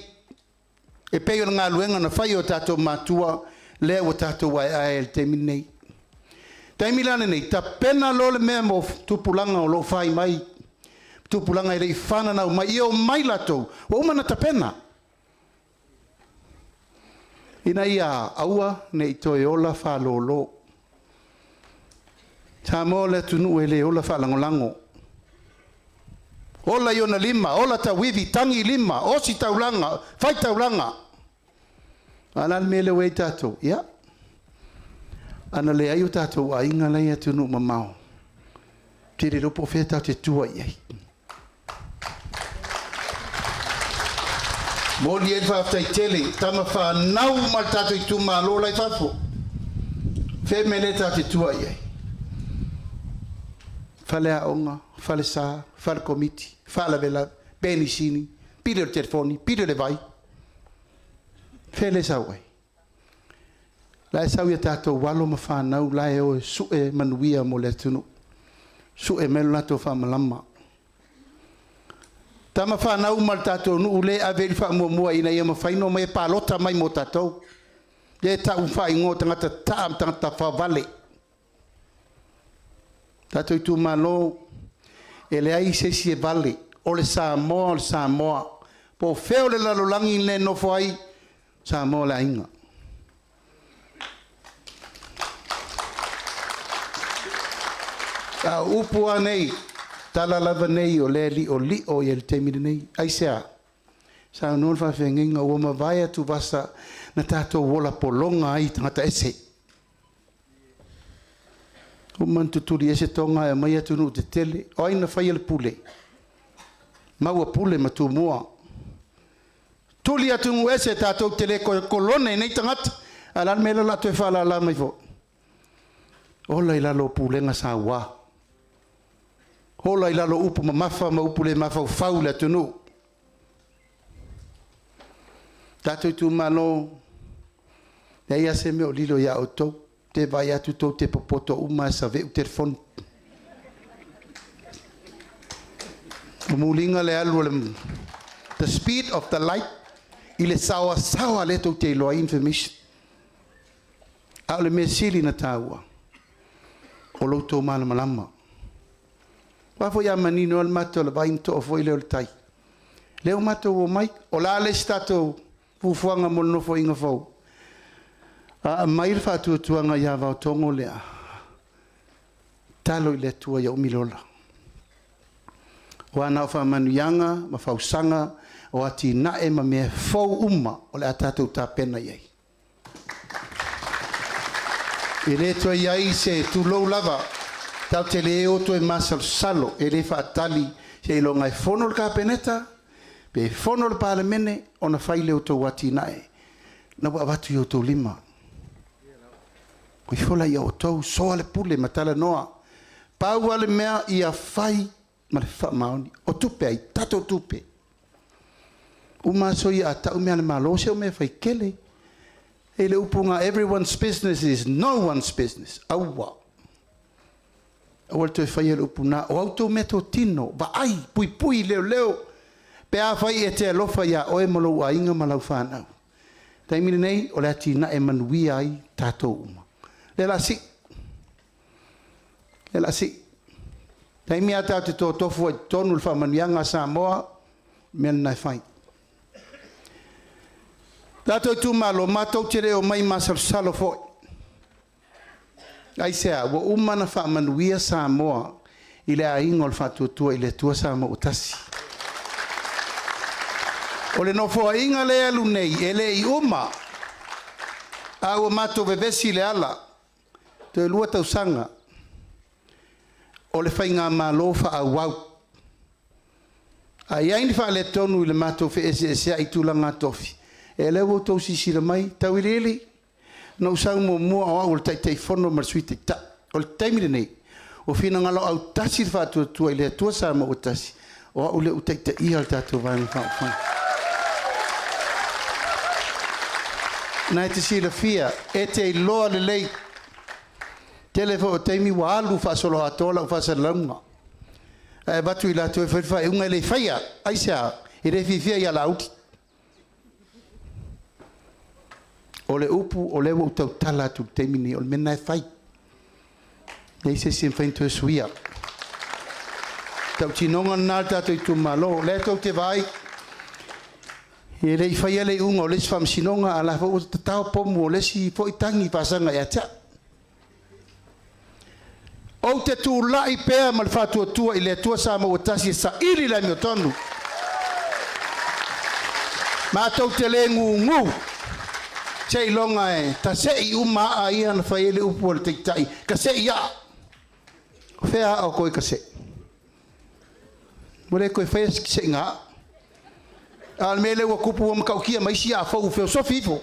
e pei o le galuega na fai e o tatou matua lea ua tatou aeae ai i le taimi lenei. O le taimi la lenei, tapena loa le mea mo tupulaga o lo o fai mai, tupulaga e le i fananau mai, ia omai latou ua uma ona tapena, ina ia aua ne i toe ola faalolo. Samoa o le atunuu e le ola faalagolago, ola i ona lima, ola tauivi, tagi i lima, osi taulaga, fai taulaga. A o le a le mea lea ua i ai tatou? Ia, ana leai o tatou aiga la e i atunuu mamao, ou te le iloa po o fea tatou te tua i ai. E momoli ai le faafetai tele i tama fanau uma a le tatou itumalo la e i fafo. O fea le mea lea tatou te tua i ai? Faleaoga, falesa, fale komiti, faalavelave, penisini, pili o le telefoni, pili o le vai. O fea lea e sau ai? O la e sau i a tatou alo ma fanau la e o e sue manuia mo le atunuu, sue mai lo latou faamalama. Tama fanau uma a le tatou nuu lea e ave i ai le faamuamua ina ia mafai ona omai e palota mai mo tatou, lea e tau faaigoa o tagata tataa ma tagata faavale. Tatou itumalo, e leai se isi e vale, o le Samoa o le Samoa. Po o fea o le lalolagi na e nofo ai, o Samoa o le aiga. A o upu lava nei, tala lava nei o lea e liolio i le taimi lenei. Aisea? Saunoa le faafeagaiga ua mavae atuvasa na tatou ola pologa ai i tagata ese. Ua uma ona tutuli ese Toga ae aumai atunuu tetele. O ai na faia le pule? Maua pule ma Tumua. Tuli atunuu ese tatou te le kolone i nei tagata. Ae o le a le mea lea o le a toe faalala mai foi? Ola i lalo o pulega saua. Ola i lalo o upu mamafa ma upu le mafaufau i le atunuu. Tatou itumalo, leai lava se mea o lilo ia outou. Te vaai atu tou te popoto uma lava e saveu telefoni. Ua muliga le alu a le The speed of the light i le saoasaoa lea tou te iloa ai information. A o le mea sili na taua, o lo outou malamalama. Aua foi a manino lava le mata o le vai ona to'a foi lea o le tai. Lea ua matou omai, o le a le isi tatou fuafuaga mo le Nofoaiga fou? A aumai le faatuatuaga ia Vaotogo lea, tatalo i le Atua ia umi le ola. Aua na o faamanuiaga ma fausaga o atinae ma mea fou uma o le a tatou tapena i ai. E le toe i ai se tulou lava, tatou te le o toe masalosalo, e le faatali seiloga e fono le Kapeneta pe fono le Palemene ona fai lea o outou atinae. Na ua avatu i outou lima. Ua ifo la ia outou, soa le pule ma talanoa. Pau lava le mea ia fai ma le faamaoni. O tupe ai? Tatou tupe. Uma aso ia a tau mea a le Malo, se o mea fai tele. E le upu na everyone's business is no one's business. Aua. Aua le toe faia le upu na. O a outou meatotino, vaai, puipui, leoleo, pe afai e te alofa ia oe ma lou aiga ma lau fanau. Taimi lenei, o le atinae e manuia ai tatou uma. Lea o le a sii. Lea o le a sii. Taimi a tatou te totofu ai i totonu o le faamanuiaga a Samoa, o le mea lena e fai. Tatou itumalo, matou te le omai masalosalo foi. Aisea? Ua uma ona faamanuia Samoa i le aiga o le Faatuatua i le Atua Samoa ua Tasi. O le nofoaiga lea e alu nei, e le i uma, a ua matou vevesi i le ala, toe 2 tausaga o le faigamalo faaauau. A i ai ni faaletonu i le matou feeseeseai i tulaga tofi, ia lea ua outou silasila mai, Tauiliili, na ou sau muamua o au o le Taitaifono ma le Sui Taitai. O le taimi lenei, ua finagalo autasi le Faatuatua i le Atua Samoa ua Tasi, o au lea ua taitaia le tatou Vaega Faaupufai. Na e te silafia, e te iloa lelei, tele foi o taimi ua alu faasoloatoa lau faasalalauga, ae avatu i latou e fai le faaiuga, e le faia. Aisea? E le fiafia ia Laauli. O le upu o lea ua ou tautala atu i le taimi lenei, o le mea lena e fai. E leai se isi e mafai ona toe suia. Tautinoga lena a le tatou itumalo. O lea tou te vaai, e le i faia le iuga o le isi faamasinoga, a o la foi ua tatao pomu o le isi foi tagi faasaga ia te au. Ou te tulai pea ma le faatuatua i le Atua Samoa ua tasi e saili le amiotonu. Matou te le gugu seiloga e tasei uma aa ia na fai ai le upu a le Taitai, tasei aa. O fea aa o toe tasei? Ua le toe faia se taseiga aa. A o le mea lea ua tupu ua matautia ma isi aa fou ua feosofi ifo. O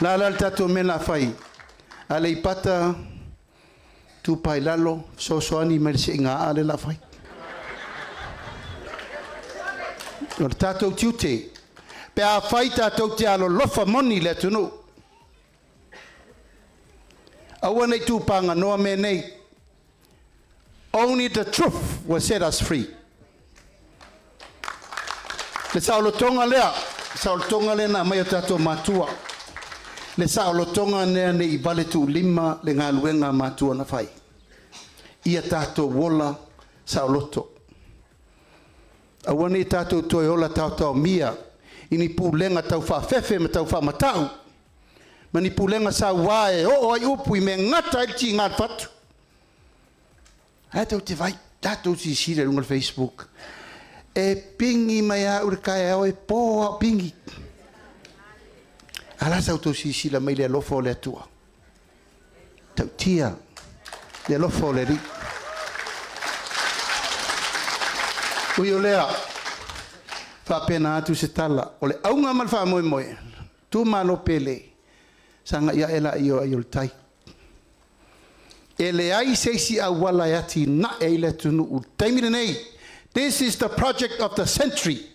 le a la le tatou mea o le a fai? Aleipata Itupa i Lalo, fesoasoani mai i le seiga aa lea o le a fai. O le tatou tiute, pe afai tatou te alolofa moni i le atunuu, aua ne i tupaganoa mea nei. Only the truth will set us free. Le saolotoga lea, le saolotoga lea na aumai e o tatou matua. Le saolotoga lea ne i vale tuulima le galuega a matua na fai. Ia tatou ola saoloto. Aua ne i tatou toe ola taotaomia i ni pulega tau faafefe ma tau faamatau ma ni pulega saua e oo ai upu i mea e gata ai le tiga o le fatu. Ae tou te vaai, tatou silasila i luga o le Facebook. E pigi mai lava au i le taeao e po lava o pigi. A la sa outou silasila mai i le alofa o le Atua? Tautia le alofa o le Alii. Ui o lea, faapena atu se tala. O le auga ma le faamoemoe, itumalo pele, sagai ae laia o ai o le tai. E leai se isi auala e atinae ai le atunuu i le taimi lenei. This is the project of the century.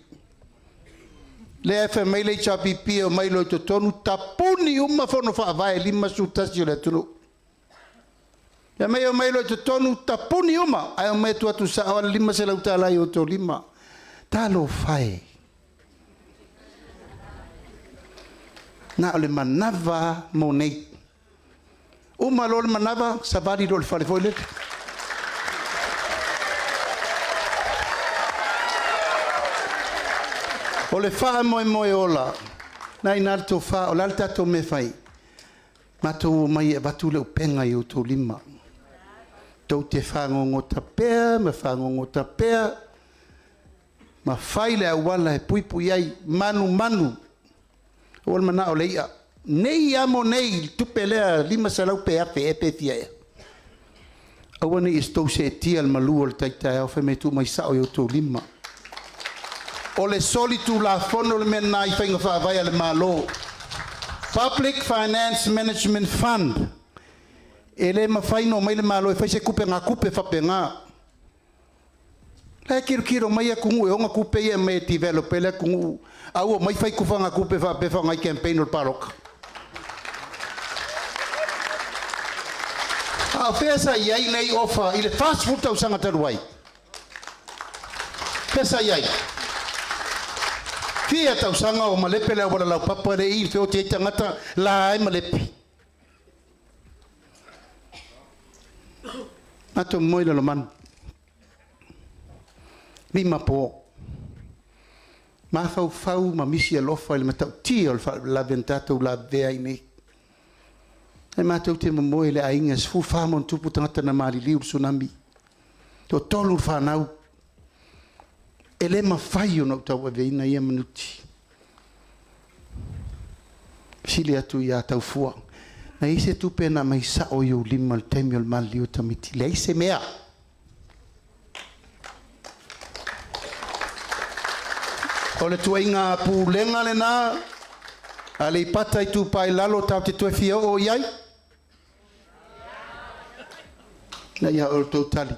Lea e fai mai le HRPP e omai loa i totonu tapuni uma fono faavae 51 o le atunuu. Fai mai e omai loa i totonu tapuni uma ae omai e tuu atu sao lava le $500 i outou lima. Talofa e! Na o le manava lava mo nei. Uma loa le manava, savali loa i le fale foi lele. O le faamoemoe ola, o lena e i ina le tofa. O le a le tatou mea e fai? Matou omai e avatu le upega i outou lima. Tou te fagogota pea ma fagogota pea ma fai le auala e puipui ai, manumanu. Aua le manao i le i'a nei lava mo nei i le tupe lea $500 pe $1,000 ea pe fia ea. Aua ne i outou seetia i le malu o le tai taeao fai mai e tuu mai sao i outou lima. O le solitulafono le mea lena i faiga faavae a le Malo, Public Finance Management Fund. E le mafai ona omai le Malo e fai se tupegatupe faapena. La e tilotilo mai atunuu e ona tupe ia e aumai e develop ai le atunuu, a ua omai fai tufagatupe faapea e faaaoga i campaign o le palota. A o fea sa i ai nei ofa i le 40 tausaga talu ai? Fea sa i ai? Fia tausaga o malepe le auala laupapa lea e i i feoti ai tagata la e malepe. Matou moe i Lalomanu, 5 po, mafaufau ma misi alofa i le matautia o le faalavelave na tatou lavevea ai nei. E matou te momoe i le aiga e 14+ tagata na maliliu i le Tsunami, e toatolu le fanau. E le mafai ona ou tauaveina ia manoti. Fesili atu ia Taufua, na i ai se tupe na aumai sao i ou lima i le taimi o le maliliu o tamaiti? Leai se mea. O le tuaiga pulega lena, Aleipata Itupa i Lalo, tatou te toe fia oo i ai? Na ia outou tali.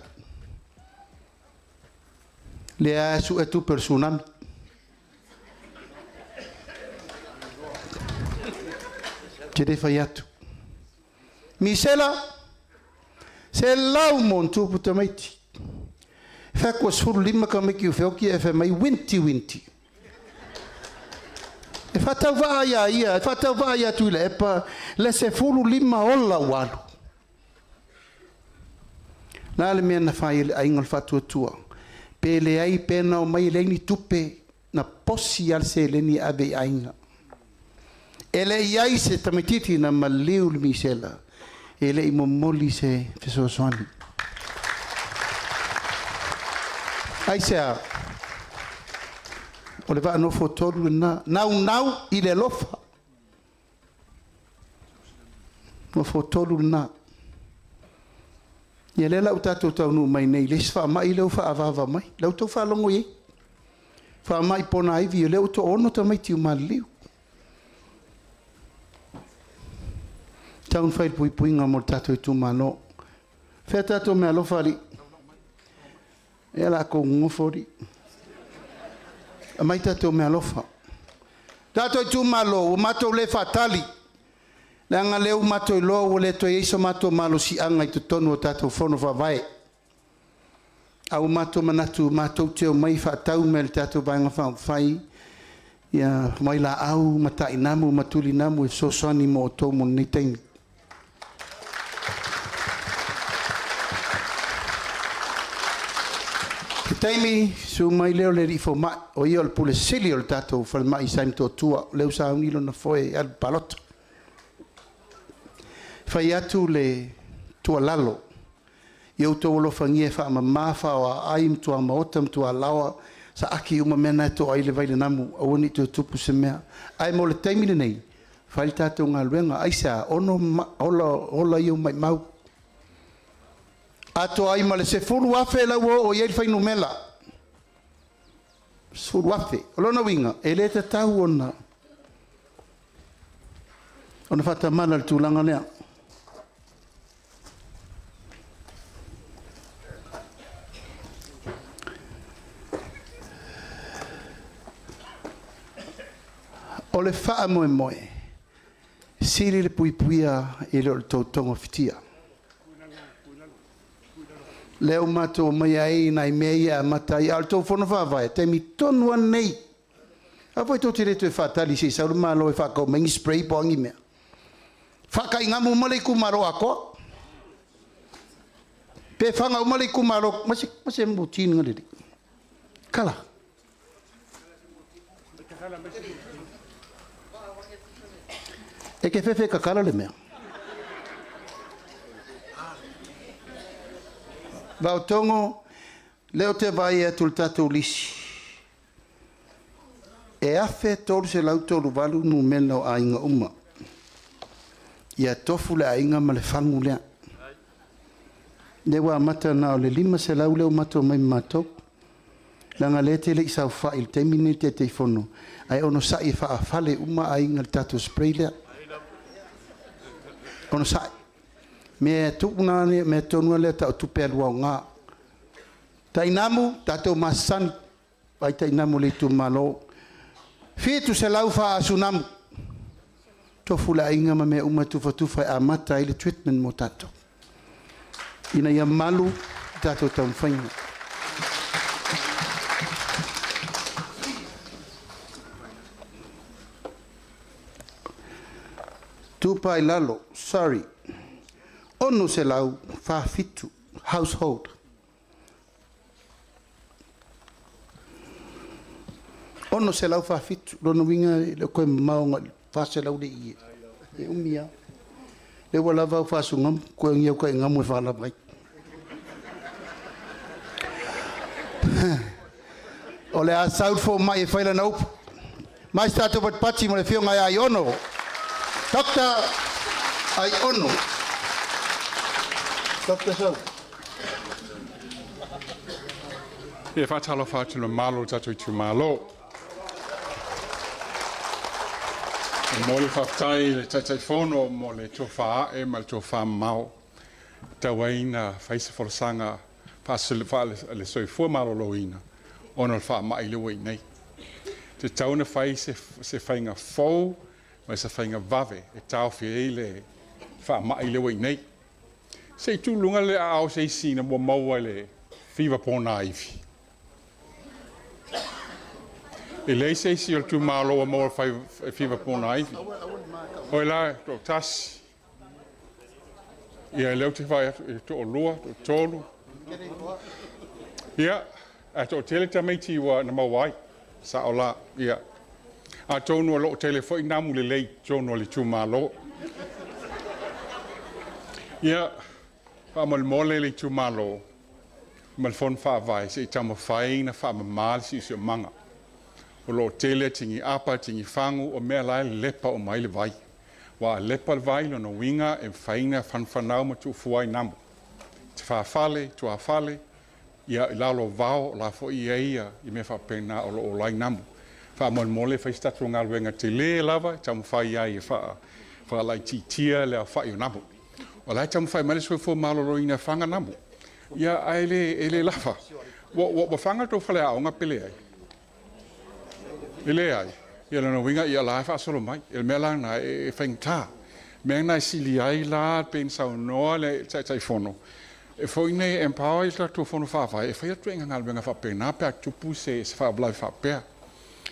Lea e sue tupe o le Tsunami. Ou te le fai atu. Misela, 100+ tamaiti. E fai atu ua 15 tamaiti ua feoti ae fai mai winti winti. E faatauvaa ia ia, e faatauvaa ia Tuilaepa le 15 ola ua alu. O le a le mea na fai e le aiga o le Faatuatua? Pe leai pe na omai e leai ni tupe, na posi lava le seleni e ave i aiga. E le i ai se tamaitiiti na maliu le misela, e le i momoli se fesoasoani. Aisea? O le vaa nofo tolu lena, naunau i le alofa. Nofo tolu lena. Ia lea la ua tatou taunuu mai nei i le isi faamai lea ua faaavaava mai. La ua outou faalogo i ai. Faamai ponaivi, o lea ua toaono tamaiti ua maliliu. Tau na fai le puipuiga mo le tatou itumalo. Fea tatou meaalofa alii? Ia la kou nonofo alii. Aumai tatou meaalofa. Tatou itumalo, ua matou le faatali, leaga lea ua matou iloa ua le toe i ai so matou malosiaga i totonu o tatou fono faavae. A ua matou manatu matou te omai faatau mea i le tatou Vaega Faaupufai, ia vailaau ma tainamu ma tulinamu e fesoasoani mo outou mo lenei taimi. Se taimi susu mai lea o le alii fomai, o ia o le Pule Sili o le tatou falemai i Saimatuatua, o lea ua sauni lona foe e alu i le palota. Fai atu le tuualalo, ia outou alofagia e faamama faoaai ma tuamaota ma tualaoa, saaki uma mea na e toa ai le vai i le namu, aua ne i toe tupu se mea. Ae mo le taimi lenei, fai le tatou galuega. Aisea? Ola ia maimau. Atoa ai ma le 10,000 la ua oo i ai le fuainumera. 10,000. O lona uiga, e le tatau ona faatamala le tulaga lea. O le faamoemoe, sili le puipuia i lo le tou togafitia. Lea ua matou omai ai i nai mea ia e amata ai, a o le tou Fono Faavae, taimi tonu lava lenei. Aua foi tou te le toe faatali se i sau le Malo e faatau mai ni spray po o a ni mea. Faataigamu uma le itumalo atoa. Pe faga uma le itumalo ma se mortein lelei. Kala. E te fefe e tatala le mea. Vaotogo, lea ou te vaai atu i le tatou lisi, e 1,338 numera o aiga uma. Ia tofu le aiga ma le fagu lea. Lea ua amata na o le 500 lea ua matou omai ma matou. Leaga o lea e te le i saofai i le taimi lenei i le Taitaifono, ae onosai e faaafale uma aiga i le tatou spray lea. Onosai. Mea tonu lava lea e tau o tupe alu aoga. Tainamu, tatou masasani, vaai tainamu a le itumalo. 700 faasunamu, tofu le aiga ma mea uma e tufatufa e amata ai le treatment mo tatou, ina ia malu le tatou taumafaiga. Tupa i lalo, sorry, 647 household. 647, lona uiga e le o toe mamao na o le 400 le i e umi lava. Lea ua lava au faasugamu, toe o ni au tainamu e faalava ai. O le a sau le fomai e fai lana upu. Mai se tatou patipati mo le afioga ia Aiono. Dr. Aiono. Dr. Sau. E faatalofa atu i le mamalu o le tatou itumalo. E momoli le faafetai i le Taitaifono mo le tofa a'e ma le tofa mamao e tatau ai ona fai se folasaga faale soifua maloloina ona o le faamai lea ua i ai nei. E tatau ona fai se faiga fou ma se faiga vave e taofi ai le faamai lea ua i nei. Se i tuu i luga le aao o se isi ina ua maua i le fiva ponaivi. E leai se isi o le itumalo ua maua i le fiva ponaivi. O la e toatasi. Ia lea ou te vaai atu e toalua, toatolu. Ia, ae toatele tamaiti ua na maua ai. Sao la. Ia. Atonu o lo o tele foi namu lelei i totonu o le itumalo. Ia, faamolemole le itumalo ma le Fono Faavae se i taumafai ona faamama le siosiomaga. O lo o tele tigi apa, tigi fagu, o mea la e lepa uma ai le vai. Aua a lepa le vai, lona uiga e mafai ona fanafanau ma tuufua ai namu. Tafafale, tuafale, ia i lalo o vao, o la foi e i ai ia mea faapena o lo o ola ai namu. Faamolemole fai se tatou galuega tele lava e taumafai ai e faalaitiitia le aofai o namu. O la e taumafai mai le Soifua Maloloina e faga namu. Ia, ae le, e le lava. Ua faga le tou faleaoga pe leai? E leai. Ia lona uiga, ia la e faasolo mai. O le mea la lena e faigata. Mea lena e sili ai la pei ona saunoa le Taitaifono, e foi nei e empower i le tatou Fono Faavae e fai atu galuega faapena pe a tupu se faalavelave faapea.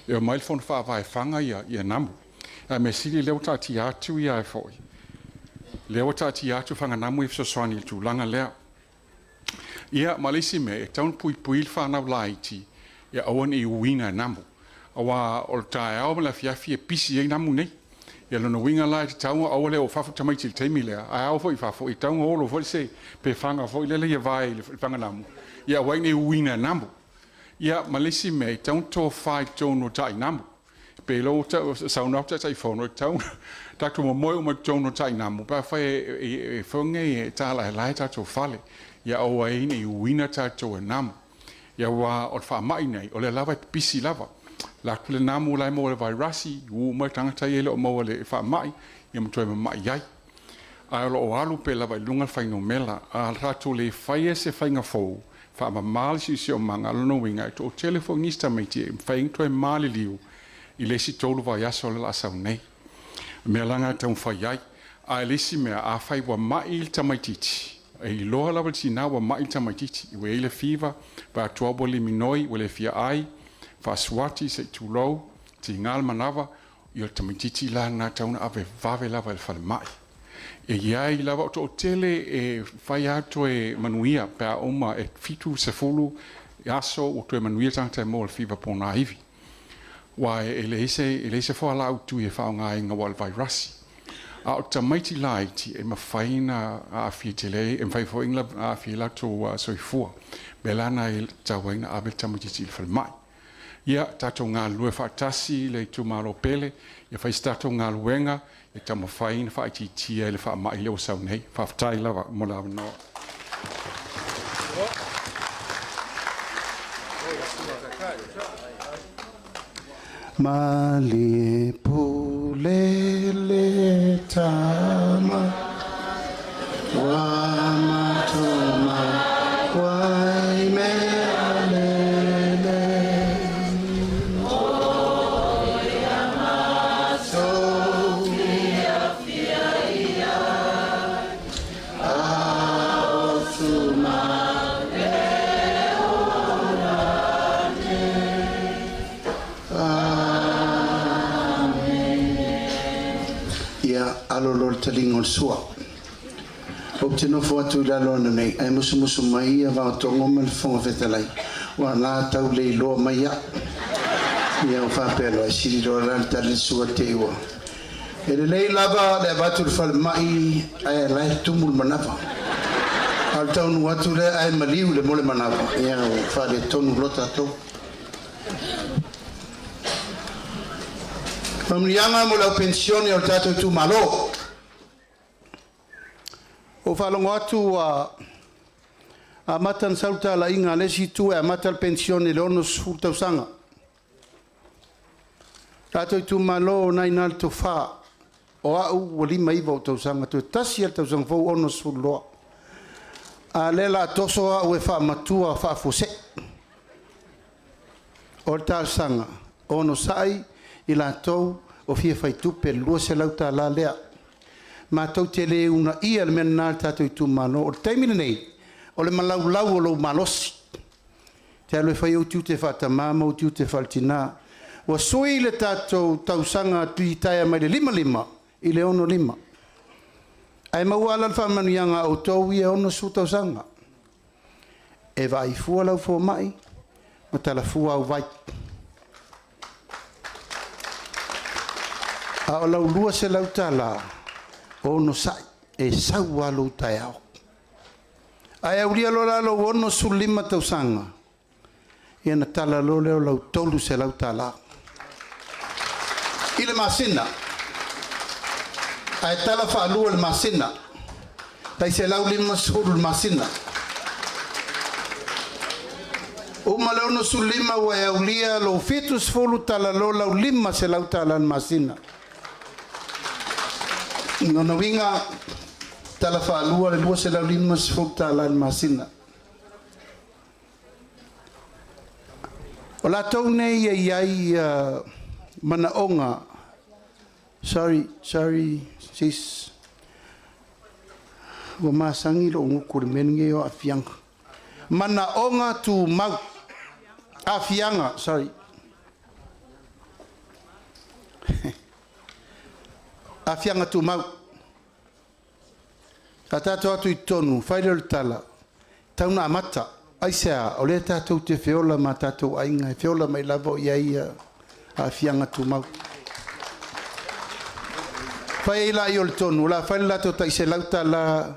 E omai le Fono Faavae e faga ia namu. Ae mea sili lea ua taatia atu ia e foi. Lea ua taatia atu faganamu e fesoasoani i le tulaga lea. Ia, ma le isi mea, e tatau ona puipui le fanau laiti ia aua ne i uina e namu. Aua o le taeao ma le afiafi e pisi ai namu nei. Ia lona uiga la e tatau ona aua le o fafo tamaiti i le taimi lea, ae a oo foi i fafo, e tatau ona olo foi se pe faga foi lele ia vae i le faganamu, ia aua ai ne i uina e namu. Ia, ma le isi mea, e tatau ona tofa i totonu o tainamu. Pe lou saunoa atu Taitaifono, e tatau ona tatou momoe uma i totonu o tainamu pe afai e foi e talaelae tatou fale, ia aua ai ne i uina tatou e namu. Ia aua o le faamai nei, o lea lava e pipisi lava. La atu le namu la e maua i le vairasi, uu mai tagata ia e le o maua i le faamai, ia ma toe mamai ai. Ae o lo o alu pea lava i luga le fuainumera. A tatou le faia se faiga fou, faamama le siosiomaga, lona uiga e toatele foi nisi tamaiti e mafai ona toe maliliu i le isi 3 vaiaso le la sau nei. O mea la na e taumafai ai. Ae le isi mea, afai ua mai le tamaitiiti, E iloa lava le tinā ua ma'i le tamaitiiti, ua i ai le fiva, vaai atu lava ua le minoi, ua le fia ai, faasuati se i tulou, tiga le manava, ia o le tamaitiiti la lena e tatau ona ave vave lava i le falemai. E i ai lava, o toatele e fai lava toe manuia pe a uma, e 70 aso ua toe manuia le tagata e maua i le fiva ponaivi. Aua e leai se, e leai se fualaau tui e faaaogaina aua o le vairasi. A o tamaiti laiti e mafai ona aafia tele ai, e mafai foi ona aafia ai latou soifua. O le mea la lena e tatau ai ona ave le tamaitiiti i le falemai. Ia, tatou galulue faatasi le itumalo pele, ia fai se tatou galuega e taumafai ona faaitiitia le faamai lea ua sau nei. Faafetai lava mo le avanoa. Malie pule le tama ua matuma wai mea lele. Ia alo loa le taliga o le sua. Ou te nofo atu i lalo ananei ae musumusu mai ia Vaotogo ma le Fofoga Fetalai, ua la tau le iloa mai au. Ia ua faapea loa, e sili loa la le tali le sua te i ua. E lelei lava le avatu i le falemai ae la e tumu le manava. A o le taunuu atu lea ae maliu i le mole manava, ia ua faaletonu loa tatou. Faamanuiaga mo le au penisione o le tatou itumalo. Ua ou faalogo atu ua amata ona sau le talaiga a le isi itu e amata le penisione i le 60 tausaga. Tatou itumalo o lena e i ina le tofa, o au ua 59 ou tausaga, toe tasi lava le tausaga fou 60 loa. A o lea o le a toso au e faamatua faafuasei. O le talosaga, onosai i latou o fia fai tupe i le $200 lea. Matou te le uunaia le mea lena le tatou itumalo. O le taimi lenei, o le malaulau o lou malosi. E te alu e fai ou tiute faatama ma ou tiute faaletina. Ua sui le tatou tausaga litaea mai le 55 i le 65. Ae maua lava la le faamanuiaga a outou ia e 60 tausaga. E vaai fua lau fomai ma talafua au vai. A o lau $200, onosai, e sau lava lou taeao. Ae aulia loa la lou 65 tausaga, ia ona tala loa lea o lau $300 i le masina. Ae tala faalua i le masina, tai $150 i le masina. Uma le 65 ua e aulia lou 70 tala loa lau $500 i le masina. O lona uiga, tala faalua le $250 i le masina. O latou nei e i ai manaoga, sorry, sorry sis, ua masani lou gutu i le mea lenei o aafiaga. Manaoga tumau, aafiaga, sorry. Aafiaga tumau. A tatou atu i totonu, fai lea o le tala, tau na amata. Aisea? O lea tatou te feola ma tatou aiga, e feola mai lava o i ai aafiaga tumau. Fai ai laia o le tonu, o le a fai le latou tai $100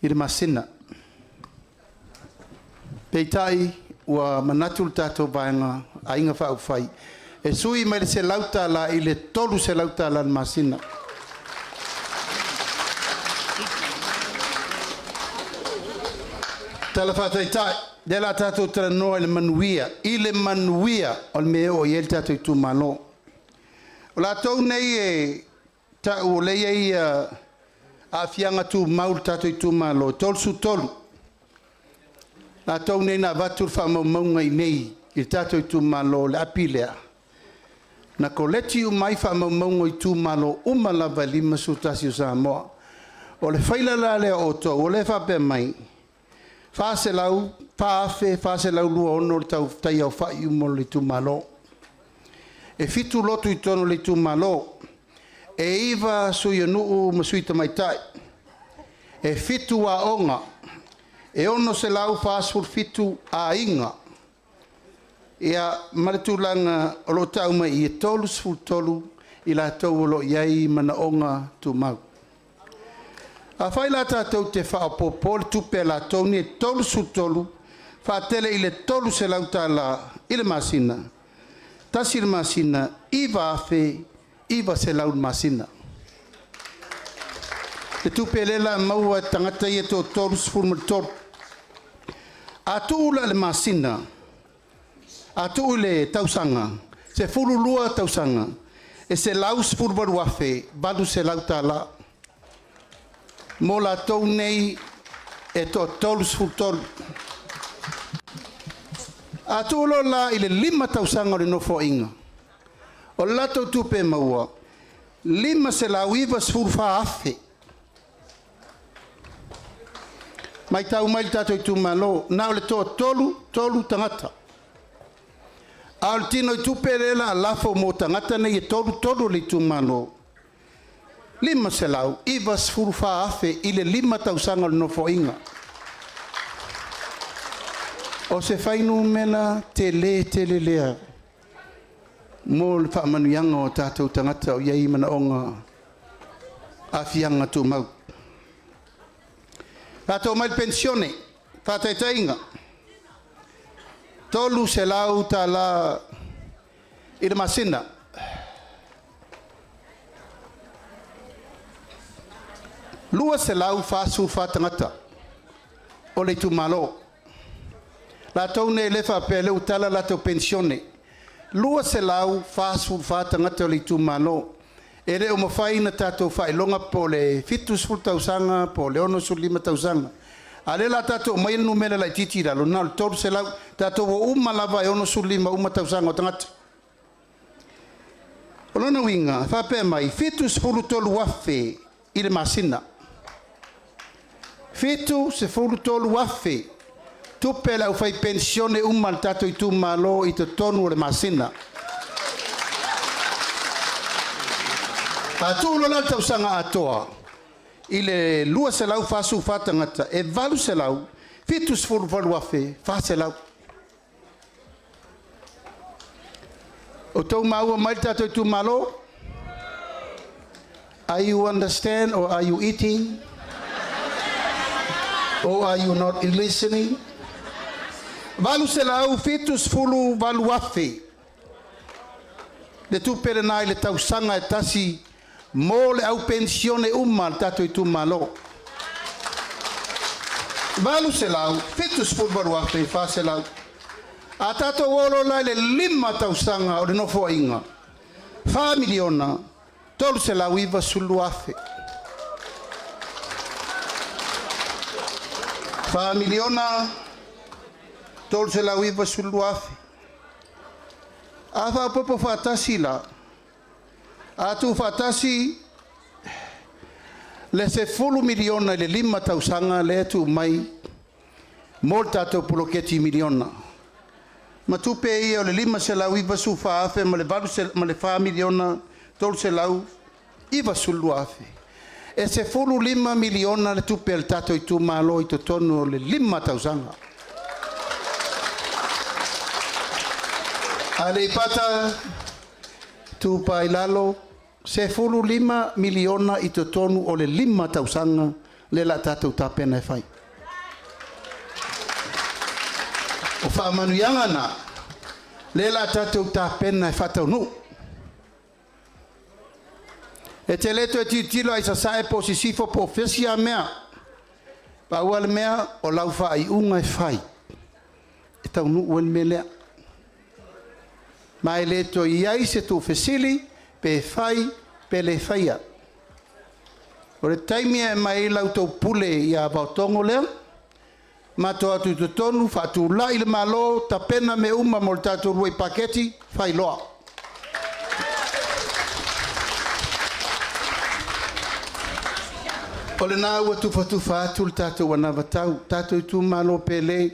i le masina. Peitai, ua manatu le tatou vaega Aiga Faaupufai e sui mai le $100 i le $300 i le masina. Tala Faataitai, lea o le a tatou talanoa i le manuia, i le manuia o le mea e oo i ai le tatou itumalo. O latou nei e ta'u o lea e i ai aafiaga tumau i le tatou itumalo, e 33. Latou nei na avatu le faamaumauga i inei i le tatou itumalo, le api lea, na koleti uma ai faamaumauga o itumalo uma lava e 51 o Samoa. O le faila la lea o outou, o lea e faapea mai, 4,426 le tau taiaofai uma o le itumalo. E 7 lotu i totonu o le itumalo. E 9 sui o nuu ma sui tamaitai. E 7 aoga. E 647 aiga. Ia, ma le tulaga o lo o tau mai i i, e 33 i latou o lo o i ai manaoga tumau. Afai la tatou te faaopoopo le tupe a latou nei e 33 faatele i le $300 i le masina, tasi le masina, $9,900 i le masina. Le tupe lea o le a maua e tagata ia e toa-33. A tuu la i le masina, a tuu i le tausaga, 12 tausaga, e $118,800 mo latou nei e toa-33. A tuu loa la i le 5 tausaga o le nofoaiga, o le latou tupe e maua, $594,000. Matau mai le tatou itumalo, na o le toa-33 tagata. A o le tinoitupe lea o le a lafo mo tagata nei e 33 o le itumalo, $594,000 i le 5 tausaga o le nofoaiga. O se fuainumera tele tele lea mo le faamanuiaga o tatou tagata o i ai manaoga aafiaga tumau. Tatou omai i le penisione, faataitaiga, $300 i le masina. 244 tagata o le itumalo. Latou nei lea e faapea o lea ua tala latou penisione. 244 tagata o le itumalo. E le o mafai ona tatou faailoga po o le 70 tausaga po o le 65 tausaga. A o lea o le a tatou aumaia le numera laitiiti i lalo, na o le 300. Tatou o uma lava e 65 uma tausaga o tagata. O lona uiga, e faapea mai, 73,000 i le masina. 73,000 tupe a le aufaipenisione uma a le tatou itumalo i totonu o le masina. A tuu loa la i le tausaga atoa i le 244 tagata, e 878,400. O outou maua mai le tatou itumalo? Are you understand or are you eating? Or are you not listening? 878,000 le tupe lena i le tausaga e tasi mo le au penisione uma a le tatou itumalo. 878,400. A tatou o loa la i le 5 tausaga o le nofoaiga, 4 miliona 392,000. 4 miliona 392,000. A faaopoopo faatasi la, a tuufaatasi le 10 miliona i le 5 tausaga lea e tuu mai mo le tatou poloketi miliona, ma tupe ia o le 594,000 ma le 4 miliona 392,000, e 15 miliona le tupe a le tatou itumalo i totonu o le 5 tausaga. Aleipata Itupa i Lalo, 15 miliona i totonu o le 5 tausaga lea o le a tatou tapena e fai. O faamanuiaga na lea o le a tatou tapena e faataunuu. E te le toe tilotilo lava i sasae po o sisifo po o fea isi a mea. Pau lava le mea, o lau faaiuga e fai e taunuu ai le mea lea. Ma e le toe i ai se tuufesili pe fai pe le faia. O le taimi e aumai ai la outou pule ia Vaotogo lea, matou o atu i totonu, faatulai le Malo, tapena mea uma mo le tatou uluai paketi, fai loa. O lena ua tufatufa atu le tatou anavatau, tatou itumalo pele,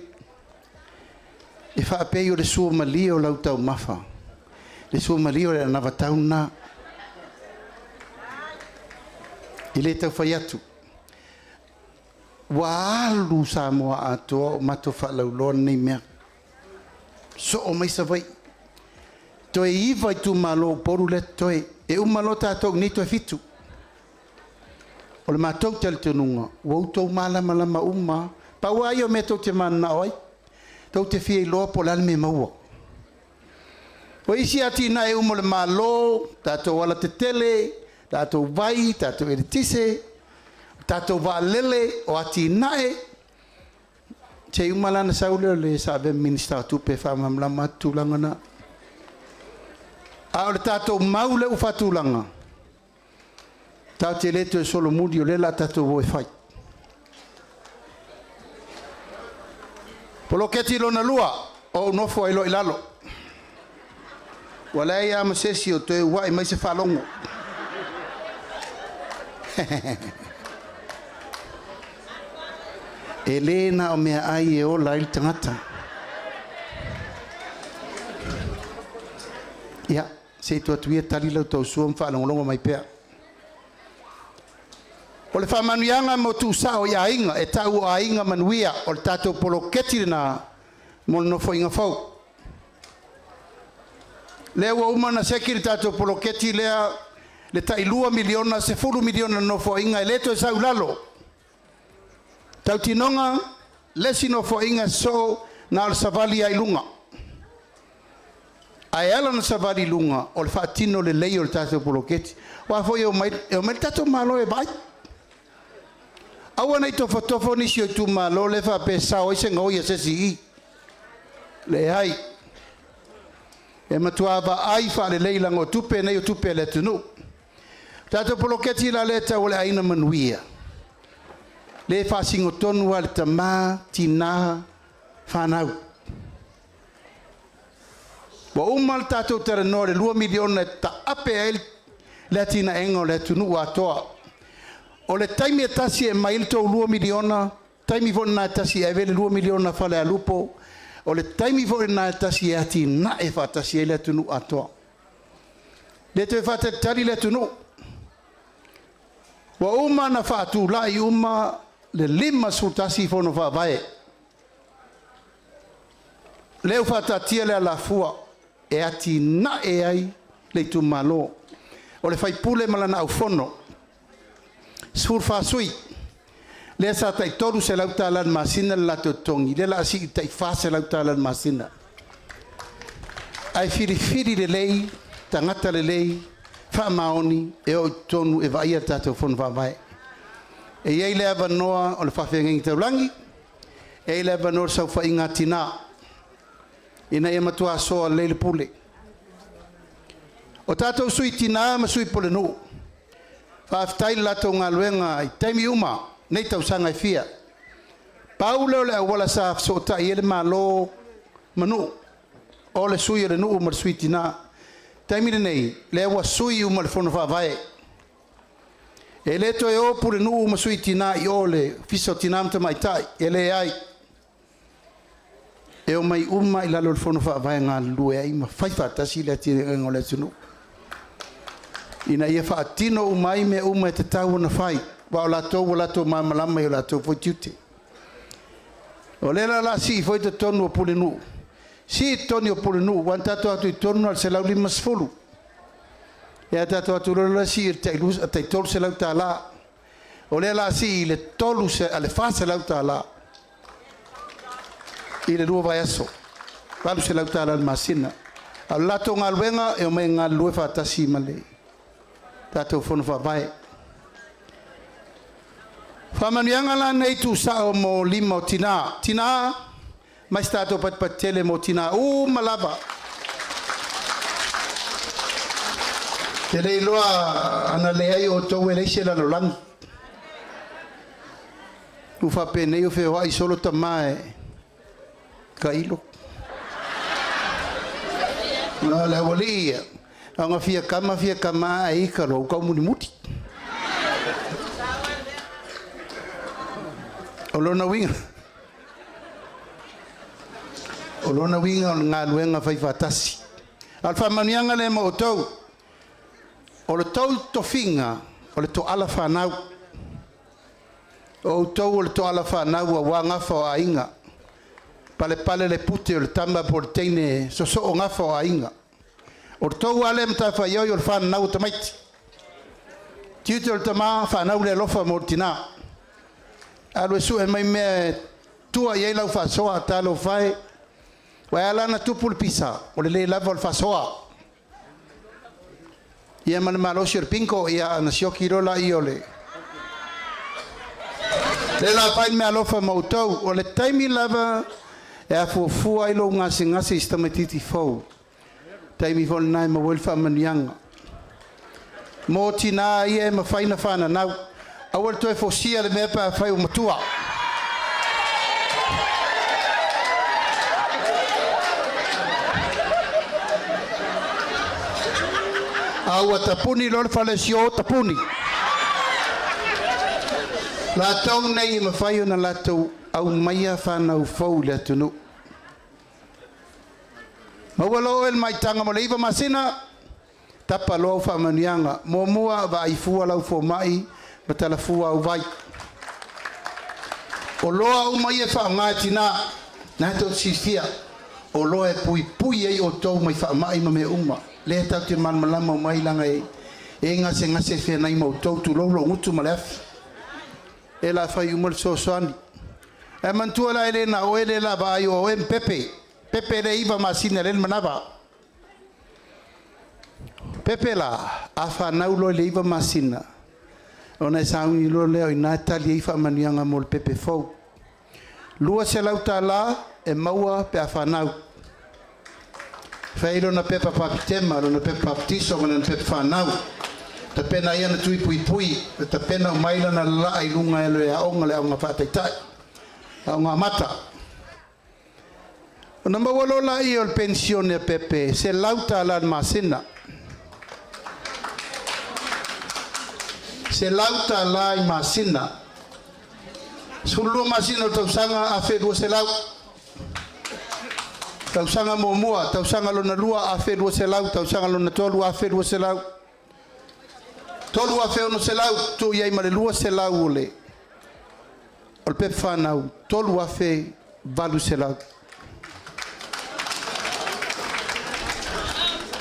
e faapei o le suamalie o lau taumafa, le suamalie o le anavatau lena. E le tau fai atu, ua alu Samoa atoa o matou faalauloa lenei mea. Soo mai Savaii. Toe 9 itumalo o Upolu lea e totoe. E uma loa tatou i nei toe 7. O le matou talitonuga, ua outou malamalama uma. Pau lava ia o mea tou te mananao ai, tou te fia iloa po o le a le mea e maua. O isi atinae uma o le Malo, tatou alatetele, tatou vai, tatou eletise, tatou vaalele, o atinae, se i uma la ona sau lea o le sa avea ma Minisita o Tupe e faamalamalama atu tulaga na. A o le tatou mau lea ua faatulaga, tatou te le toe solomuli, o lea o le a tatou o e fai. Poloketi lona lua, ou nofo ai loa i lalo. Ua leai lava ma se isi o toe ua'i mai se faalogo. E le na o meaai e ola ai le tagata. Ia, se i tuu atu ia tali la outou sua ma faalogologo mai pea. O le faamanuiaga mo tuusao i aiga e tau o Aiga Manuia, o le tatou poloketi lena mo le nofoaiga fou. Lea ua uma ona seki le tatou poloketi lea, le tai $2 miliona, $10 miliona le nofoaiga, e le toe sau i lalo. Tautinoga, le isi nofoaiga sosoo na o le savali lava i luga. Ae ala ona savali i luga, o le faatino lelei o le tatou poloketi. Aua foi e omai le tatou Malo e vaai. Aua ne i tofotofo nisi o itumalo lea faapea e sao ai se gaoi a se isi i i. Leai. E matua vaai faalelei leaga o tupe nei o tupe a le atunuu. Tatou poloketi la lea e tau o le Aiga Manuia, lea e faasino tonu lava le tama, tina, fanau. Ua uma le tatou talanoa i le $2 miliona e taape ai le atinaeina o le atunuu atoa. O le taimi e tasi e aumai ai le tou $2 miliona, taimi foi lena e tasi e ave ai le $2 miliona a Falealupo, o le taimi foi lena e tasi e atinae faatasi ai le atunuu atoa. Le toe faatalitali le atunuu. Ua uma ona faatulai uma le 51 fono faavae. Lea ua faataatia le alafua e atinae ai le itumalo. O le faipule ma lana aufono, 14 sui, lea sa tai $300 i le masina le latou totogi, lea o le a sii i le tai $400 i le masina. Ae filifili lelei, tagata lelei, faamaoni e o i totonu e vaaia le tatou fono faavae. E i ai le avanoa o le faafeagaiga taulagi, e i ai le avanoa o le saofaiga a tina, ina ia matua soa lelei le pule. O tatou sui tina ma sui pulenuu, faafetai i le latou galuega i taimi uma nei tausaga e fia. Pau lea o le auala sa fesootai ai le Malo ma nuu, o le sui o le nuu ma le sui tina. Taimi lenei, lea ua sui uma i le fono faavae. E le toe o pulenuu ma sui tina i o le Ofisa o Tina ma Tamaitai, e leai. E omai uma i lalo o le fono faavae galulue ai ma fai faatasi le atinaeina o le atunuu, ina ia faatino uma ai mea uma e tatau ona fai, aua o latou ua latou malamalama i o latou foi tiute. O lea la o le a sii foi totonu o pulenuu, sii totonu o pulenuu, aua na tatou o atu i totonu na o le 150. Ia tatou o atu loa la sii i le tai $300. O lea o le a sii i le $400 i le 2 vaiaso, $800 i le masina. A o le latou galuega e omai e galulue faatasi ma le tatou fono faavae. Faamanuiaga la nei tuusao mo lima o tina. Tina, mai se tatou patipati tele mo tina uma lava. Te le iloa ana leai outou e leai se lalolagi. Ua faapenei o feoai solo tama e tailo. O le aualii ia, na fia kama fia kama a e ika loa, ua taumulimuli. O lona uiga, o lona uiga o le galuega faifaatasi. A o le faamanuiaga lea mo outou, o le tou tofiga o le toala fanau. O outou o le toala fanau aua gafa o aiga. Palepale le pute o le tama po o le teine, sosoo gafa o aiga. O le tou lava lea matafaioi o le fananau o tamaiti. Tiute o le tama, fanau le alofa mo le tina. Alu e sue mai mea e tua i ai lau faasoa, talofa e. Ua ala ona tupu le pisa, o le le lava o le faasoa. Ia ma le malosi o le bingo, ia ona sioki loa lea o le... Le la fai le meaalofa ma outou. O le taimi lava e afuafua ai lou gasegase i se tamaitiiti fou. Taimi foi lena e maua ai le faamanuiaga. Mo tina ia e mafai ona fananau. Aua le toe fosia le mea pe afai ua matua. A ua tapuni loa le falesio, tapuni. Latou nei e mafai ona latou aumaia fanau fou i le atunuu. Maua loa oe i le maitaga mo le 9 masina, tapa loa au faamanuiaga. Muamua, vaai fua lau fomai ma talafua au vai. O loa uma ia e faaaoga e tina, na e tou te silafia, o loa e puipui ai outou mai faamai ma mea uma. Lea tatou te malamalama uma ai leaga e i ai gasegase e feanai ma outou, tulou lou gutu ma le afi. E la fai uma le fesoasoani. Ae manatua la e le na o oe lea o le a vaai, o oe ma Pepe. Pepe lea e 9 masina lea le manava. Pepe la, a fanau loa i le 9 masina, ona e sauni loa lea o i ina e tali ai faamanuiaga mo le pepe fou. $200 e maua pe a fanau. Fai ai lona pepa bapitema, lona pepa bapitiso ma lona pepa fanau. Tapena ai ana tui puipui, tapena uma ai lana lalaa i luga e le aoga, le aoga faataitai, aoga amata. Ona maua loa lea o le penisione a Pepe, $100 i le masina. $100 i le masina. 12 masina o le tausaga, 1,200. Tausaga muamua, tausaga lona lua, 1,200, tausaga lona tolu, 1,200. 3,600, tuu i ai ma le 200 o le pepa fanau, 3,800.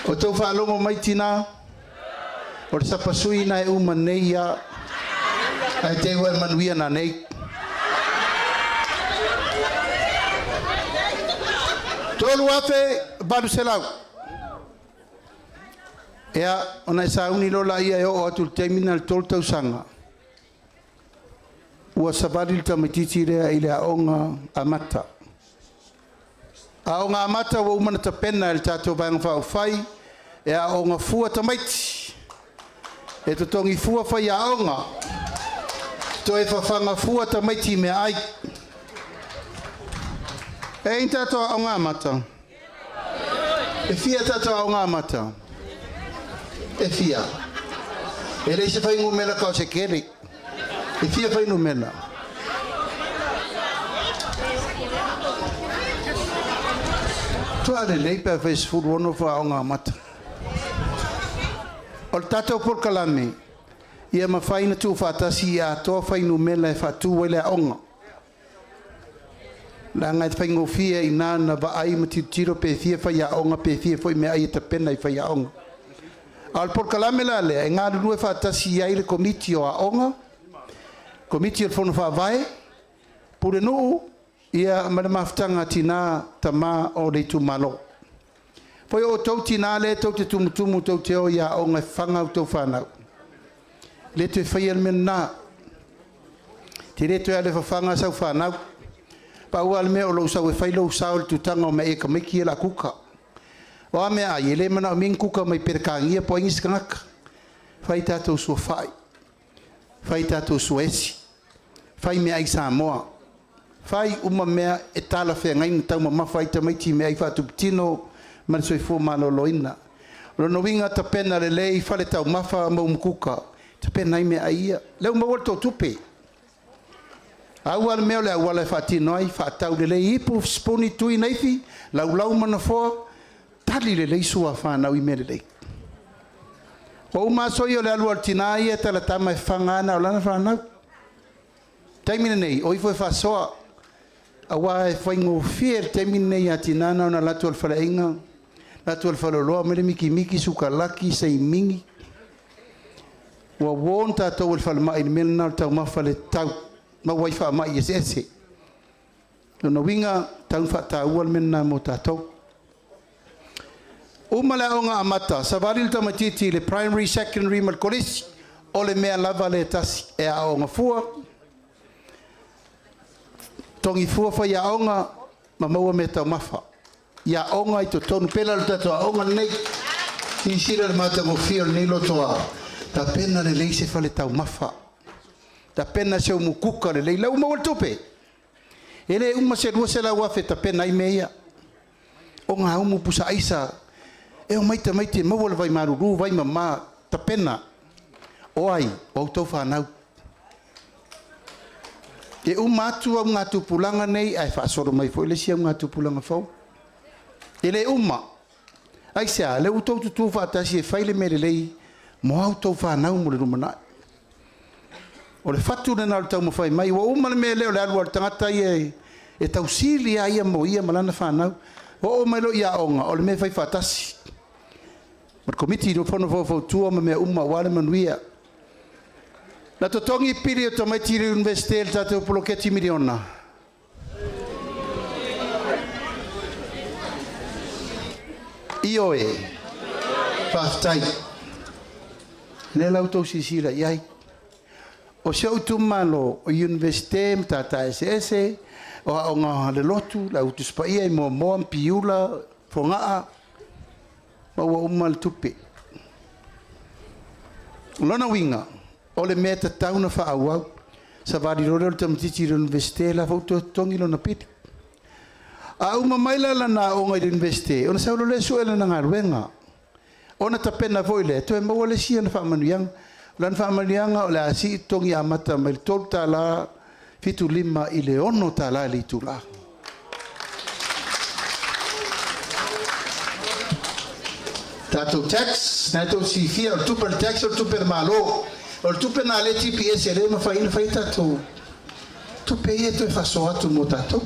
O tou faalogo mai tina, o le sapasui na e uma nei ia, ae te i ua e manuia nanei. 3,800. Ia, ona e sauni loa laia e oo atu i le taimi lena i le 3 tausaga, ua savali le tamaitiiti lea i le aoga amata. Aoga amata ua uma ona tapena e le tatou Vaega Faaupufai e aooga fua tamaiti, e totogi fua faiaoga, toe fafaga fua tamaiti i meaai. E i ai ni tatou aoga amata? E fia tatou aoga amata? E fia? E leai se fuainumera tau o se tele. E fia fuainumera? Matua lelei pe afai e 16 aoga amata. O le tatou polokalame, ia mafai ona tuufaatasi ia atoa fuainumera e faatu ai le aoga. Leaga e faigofie i ina na vaai ma tilotilo pe fia faiaoga, pe fia foi meaai e tapena i faiaoga. A o le polokalame la lea, e galulue faatasi ai le Komiti o Aoga, Komiti o le Fono Faavae, Pulenuu, ia ma le mafutaga a tina tama o le itumalo. Foi o outou tina lea tou te tumutumu tou te o i aoga e fafaga a outou fanau. Le toe faia le mea lena. Te le toe alu e fafaga sau fanau. Pau lava le mea o lou sau e fai lou sao i le tutaga o mea e tamaiti ia la kuka. O a mea ai, e le manaomia ni kuka mai Peretania po o ai nisi tagata. Fai tatou suafai, fai tatou suaesi, fai meaai Samoa, fai uma mea e talafeagai ona taumamafa ai tamaiti i meaai faatupu tino ma le soifua maloloina. O lona uiga tapena lelei fale taumafa ma umukuka, tapena ai meaai ia. Lea ua maua le tou tupe. Au a le mea o le auala e faatino ai, faatau lelei ipu, sipuni, tui, naifi, laulau ma nofoa, tali lelei sua a fanau i mea lelei. Ua uma aso ia o le alu a le tina ia e talatama e fafaga lava na o lana fanau. Taimi lenei, o ifo e faasoa, aua e faigofie le taimi lenei ia tina na ona alu atu lava i le faleaiga, alu atu lava i le faleoloa aumai le mikimiki, sukalaki, seimigi. Ua warn tatou e le falemai i le mea lena o le taumafa le tatau, maua ai faamai eseese. O lona uiga, e tatau ona faataua le mea lena mo tatou. Uma le aoga amata, savali le tamaitiiti i le primary, secondary ma le kolisi, o le mea lava lea e tasi, e aooga fua, totogi fua faiaoga ma maua meataumafa i aoga i totonu, pei la o le tatou aoga lenei. Silasila i le matagofie o lenei lotoa, tapena lelei se fale taumafa, tapena se umukuka lelei, la ua maua le tupe. E le uma se $200,000 e tapena ai mea ia. O gaumu, pusa aisa, e omai tamaiti e maua le vai malulu, vai mama, tapena. O ai? O a outou fanau. E uma atu augatupulaga nei ae faasolo mai foi le isi augatupulaga fou. E le uma. Aisea? Lea ua outou tutu faatasi e fai le mea lelei mo a outou fanau mo le lumanai. O le fatu lena o le taumafai mai. Ua uma le mea lea o le alu a le tagata ia e tausili lava ia mo ia ma lana fanau. Oo mai loa i aoga, o le mea e fai faatasi. Ma le Komiti o Fono Faufautua ma mea uma aua le manuia. Na totogi pili o tamaiti i le Iunivesite i le tatou poloketi miliona? Ioe. Faafetai. O lea la ua outou silasila i ai. O si ou itumalo, o Iunivesite, Matata Eseese, o aoga a le lotu, le Au Tusi Paia i Moamoa ma Piula, Fogaa, maua uma le tupe. O lona uiga, o le mea e tatau ona faaauau. Savali loa lea o le tamaitiiti i le Iunivesite, o la e foi ua toe totogi lona pili. A uma mai la lana aoga i le Iunivesite, ona sau loa lea e sue lana galuega. Ona tapena foi lea e toe maua le isi ana faamanuiaga. O lana faamanuiaga o le a sii totogi amata mai le $3 75 i le $6 i le itula. Tatou tax, na tou silafia o le tupe a le tax o le tupe a le Malo. O le tupe lena a lea e GPS lea e mafai ai ona fai a tatou tupe ia e toe faasoa atu mo tatou.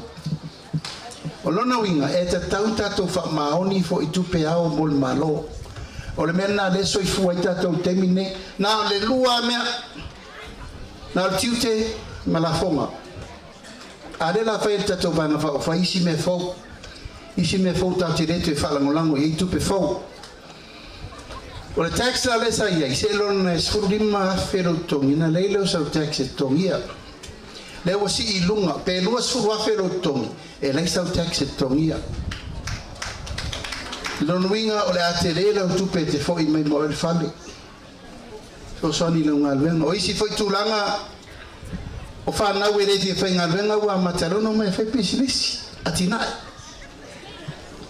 O lona uiga, e tatau ona tatou faamaoni foi i tupe ao mo le Malo. O le mea lena o lea e soifua ai tatou i le taimi lenei. Na o le lua lava mea, na o le tiute ma lafoga. A o lea o le a fai e le tatou Vaega Faaupufai isi mea fou, isi mea fou tatou te le toe faalagolago i ai tupe fou. O le tax la lea sa i ai, seiloga e $15,000 lou totogi ona leai lea o sau tax e totogia. Lea ua sii i luga, pe $20,000 lou totogi, e leai sau tax e totogia. O lona uiga o le a tele lau tupe e te foi mai ma oe i le fale. Fesoasoani i lau galuega. O isi foi tulaga o fanau e le fia faigaluega ua amata loa ona omai e fai pisinisi, atinae.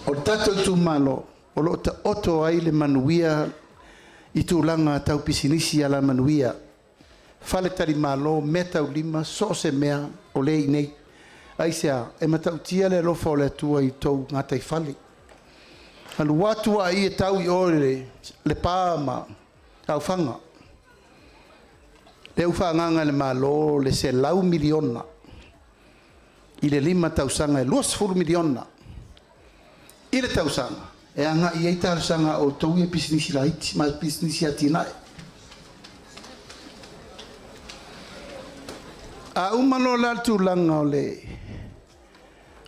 O le tatou itumalo o lo o taoto ai le manuia i tulaga tau pisinisi alamanuia, faletalimalo, meataulima, so o se mea o lea e i inei. Aisea? E matautia le alofa o le Atua i tou gataifale. Alu atu lava i e tau i o i Lepa ma Aufaga. Lea ua faaagaaga e le Malo le $100 miliona i le 5 tausaga e $20 miliona i le tausaga e agai i ai talosaga a outou ia pisinisi laiti ma pisinisi atinae. A uma loa la le tulaga o le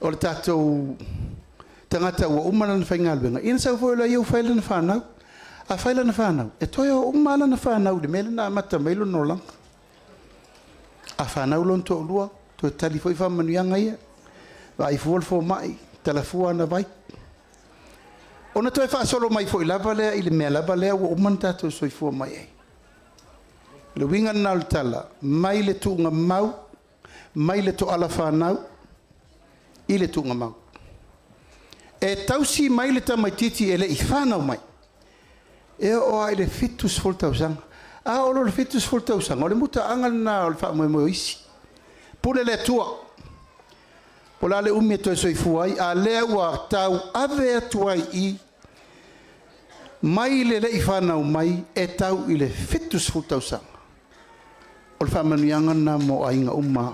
o le tatou tagata ua uma lana faigaluega, ia ona sau foi lea ua fai lana fanau. A fai lana fanau, e toe o uma lava lana fanau i le mea lea na amata mai ai lona olaga. A fanau lona toalua, toe tali foi faamanuiaga ia, vaai fua le fomai, tala fua ana vai. Ona toe faasolo mai foi lava lea i le mea lava lea ua uma ona tatou soifua mai ai. O le uiga lena o le tala, mai le tuugamau, mai le toala fanau i le tuugamau. E tausi mai le tamaitiiti e le i fanau mai, e oo lava i le 70 tausaga. A oo loa i le 70 tausaga, o le mutaaga lena o le faamoemoe o isi. Pule le Atua. Po o le a le umi e toe soifua ai, a lea ua tau ave atu ai i mai le lei fanau mai e tau i le 70 tausaga. O le faamanuiaga lena mo aiga uma.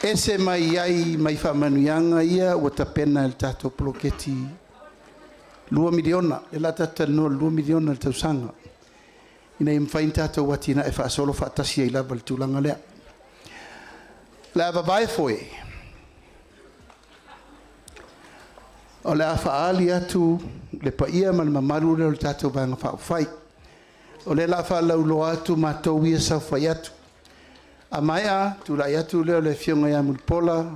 Ese mai ai mai faamanuiaga ia ua tapena e le tatou poloketi $2 miliona. E la tatou talanoa i le $2 miliona i le tausaga ina ia mafai ona tatou atinae faasolo faatasi ai lava i le tulaga lea. O le a vavae foe, o le a faaali atu le paia ma le mamalu lea o le tatou Vaega Faaupufai. O lea o le a faalauiloa atu matou ia e saofafai atu. A maea, tulai atu lea o le Afioga ia Mulipola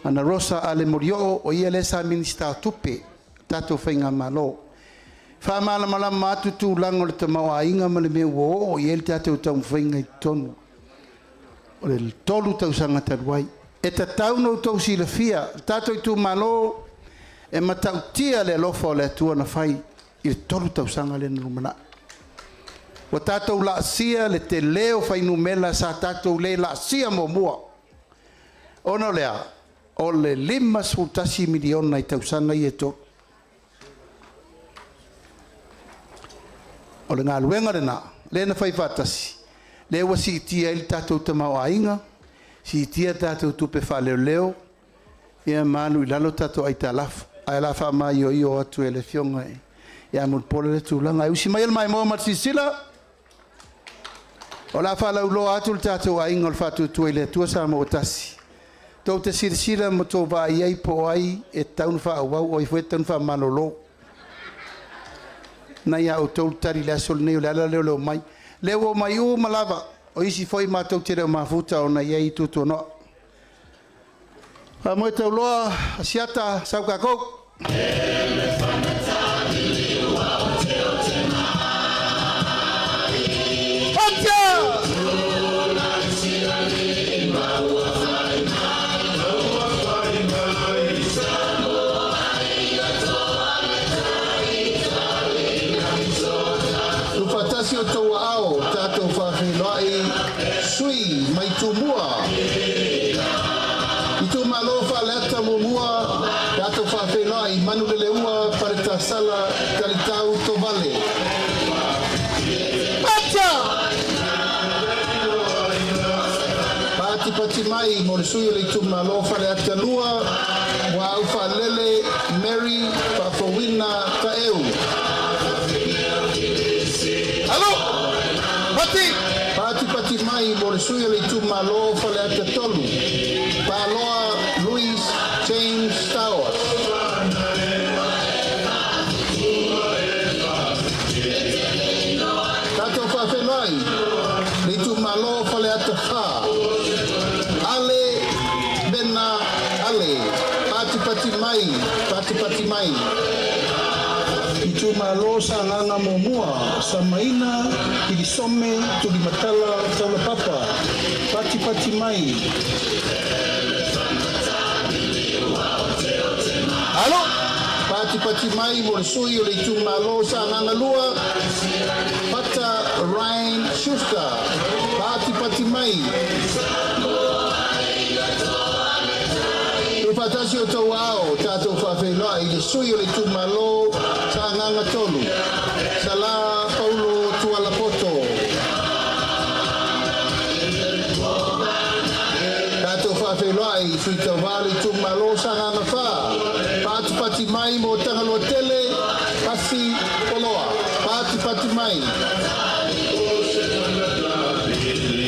Anarosa Ale Molioo, o ia lea sa Minisita o Tupe o le tatou Faigamalo. Faamalamalama atu tulaga o le tamaoaiga ma le mea ua oo i ai le tatou taumafaiga i totonu o le 3 tausaga talu ai. E tatau ona outou silafia, le tatou itumalo e matautia le alofa o le Atua na fai i le 3 tausaga lea na lumanai. Ua tatou laasia le tele o fuainumera sa tatou le laasia muamua. Ona o le a? O le $51 miliona i tausaga ia e 3. O le galuega lena, lea na fai faatasi, lea ua siitia ai le tatou tamaoaiga, siitia tatou tupe faaleoleo, ia ma alu i lalo tatou aitalafu. Ae o le a faamaioio atu e le Afioga ia Mulipola lea tulaga. Ae usi maia le maimoa ma le silasila, o le a faalauiloa atu le tatou Aiga o le Faatuatua i le Atua Samoa ua Tasi. Tou te silasila ma outou vaai i ai po o ai e tatau ona faaauau, o ai foi e tatau ona faamalolo. O lena e ia outou le tali i le aso lenei, o le ala lea o le omai. O lea ua omai uma lava, o isi foi matou te le o mafuta ona e i ai tuatuano'a. Faamoe tauloa Asiata, sau tatou. Tuufaatasi o outou aao, tatou faafeiloai sui mai Tumua. Itumalo Faaleata 1, tatou faafeiloai Manuleleua Paletasala Talitau Tovale. Patipati mai mo le sui o le itumalo Faleata 2, Muaau Faalele Mary Faafouina Taeu. Alo! Pati! Patipati mai mo le sui o le itumalo Faleata 3, Paloa Louis James Stowers. Tatou faafeiloai le itumalo Faleata 4, Ale Bena Ale. Patipati mai, patipati mai. Itumalo Sagaga 1, Samaina Kilisome Tulimatala Taulapapa. Patipati mai. Alo! Patipati mai mo le sui o le itumalo Sagaga 2, Pata Ryan Schuster. Patipati mai. Tuufaatasi o outou aao, tatou faafeiloai i le sui o le itumalo Sagaga 3, Sala Paulo Tualapoto. Tatou faafeiloai i sui tauva o le itumalo Sagaga 4, patipati mai mo Tagaloa Tele, Pasi Poloa. Patipati mai.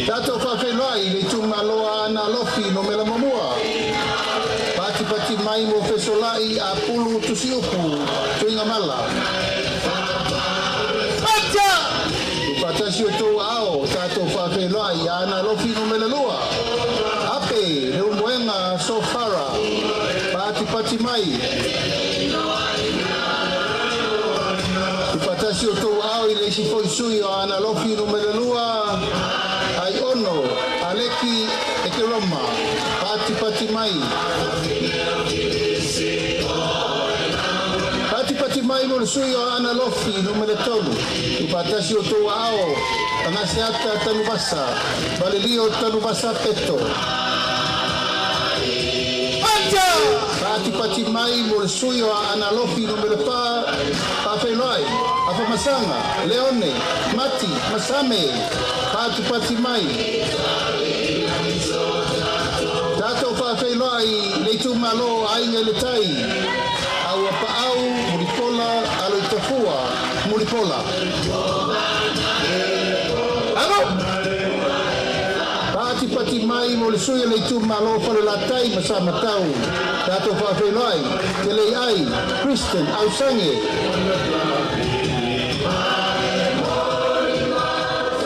Tatou faafeiloai i le itumalo Aana Alofi Numera 1. Patipati mai mo Fesolai Apulu Tusiupu Tuigamala. Tuufaatasi o outou aao, tatou faafeiloai Aana Alofi Numera 2. Ape Leulumoega Sofara. Patipati mai. Tuufaatasi o outou aao i le isi foi sui o Aana Alofi Numera 2, Aiono Aleki Ekeroma. Patipati mai. Patipati mai mo le sui o Aana Alofi Nu.3, tuufaatasi outou aao Agaseata Tanuvasa, Valelio Tanuvasa Peto. Faatipati mai mo le sui o Aana Alofi Nu.4, Faafeiloai Afamasaga Leone Mati Masame. Faatipati mai. Tatou faafeiloai le itumalo Aiga i le Tai, Auapaau Mulipola Aloitafua Mulipola. Faatipati mai mo le sui o le itumalo Falelatai ma Samatau, tatou faafeiloai Teleiai Kristen Ausage.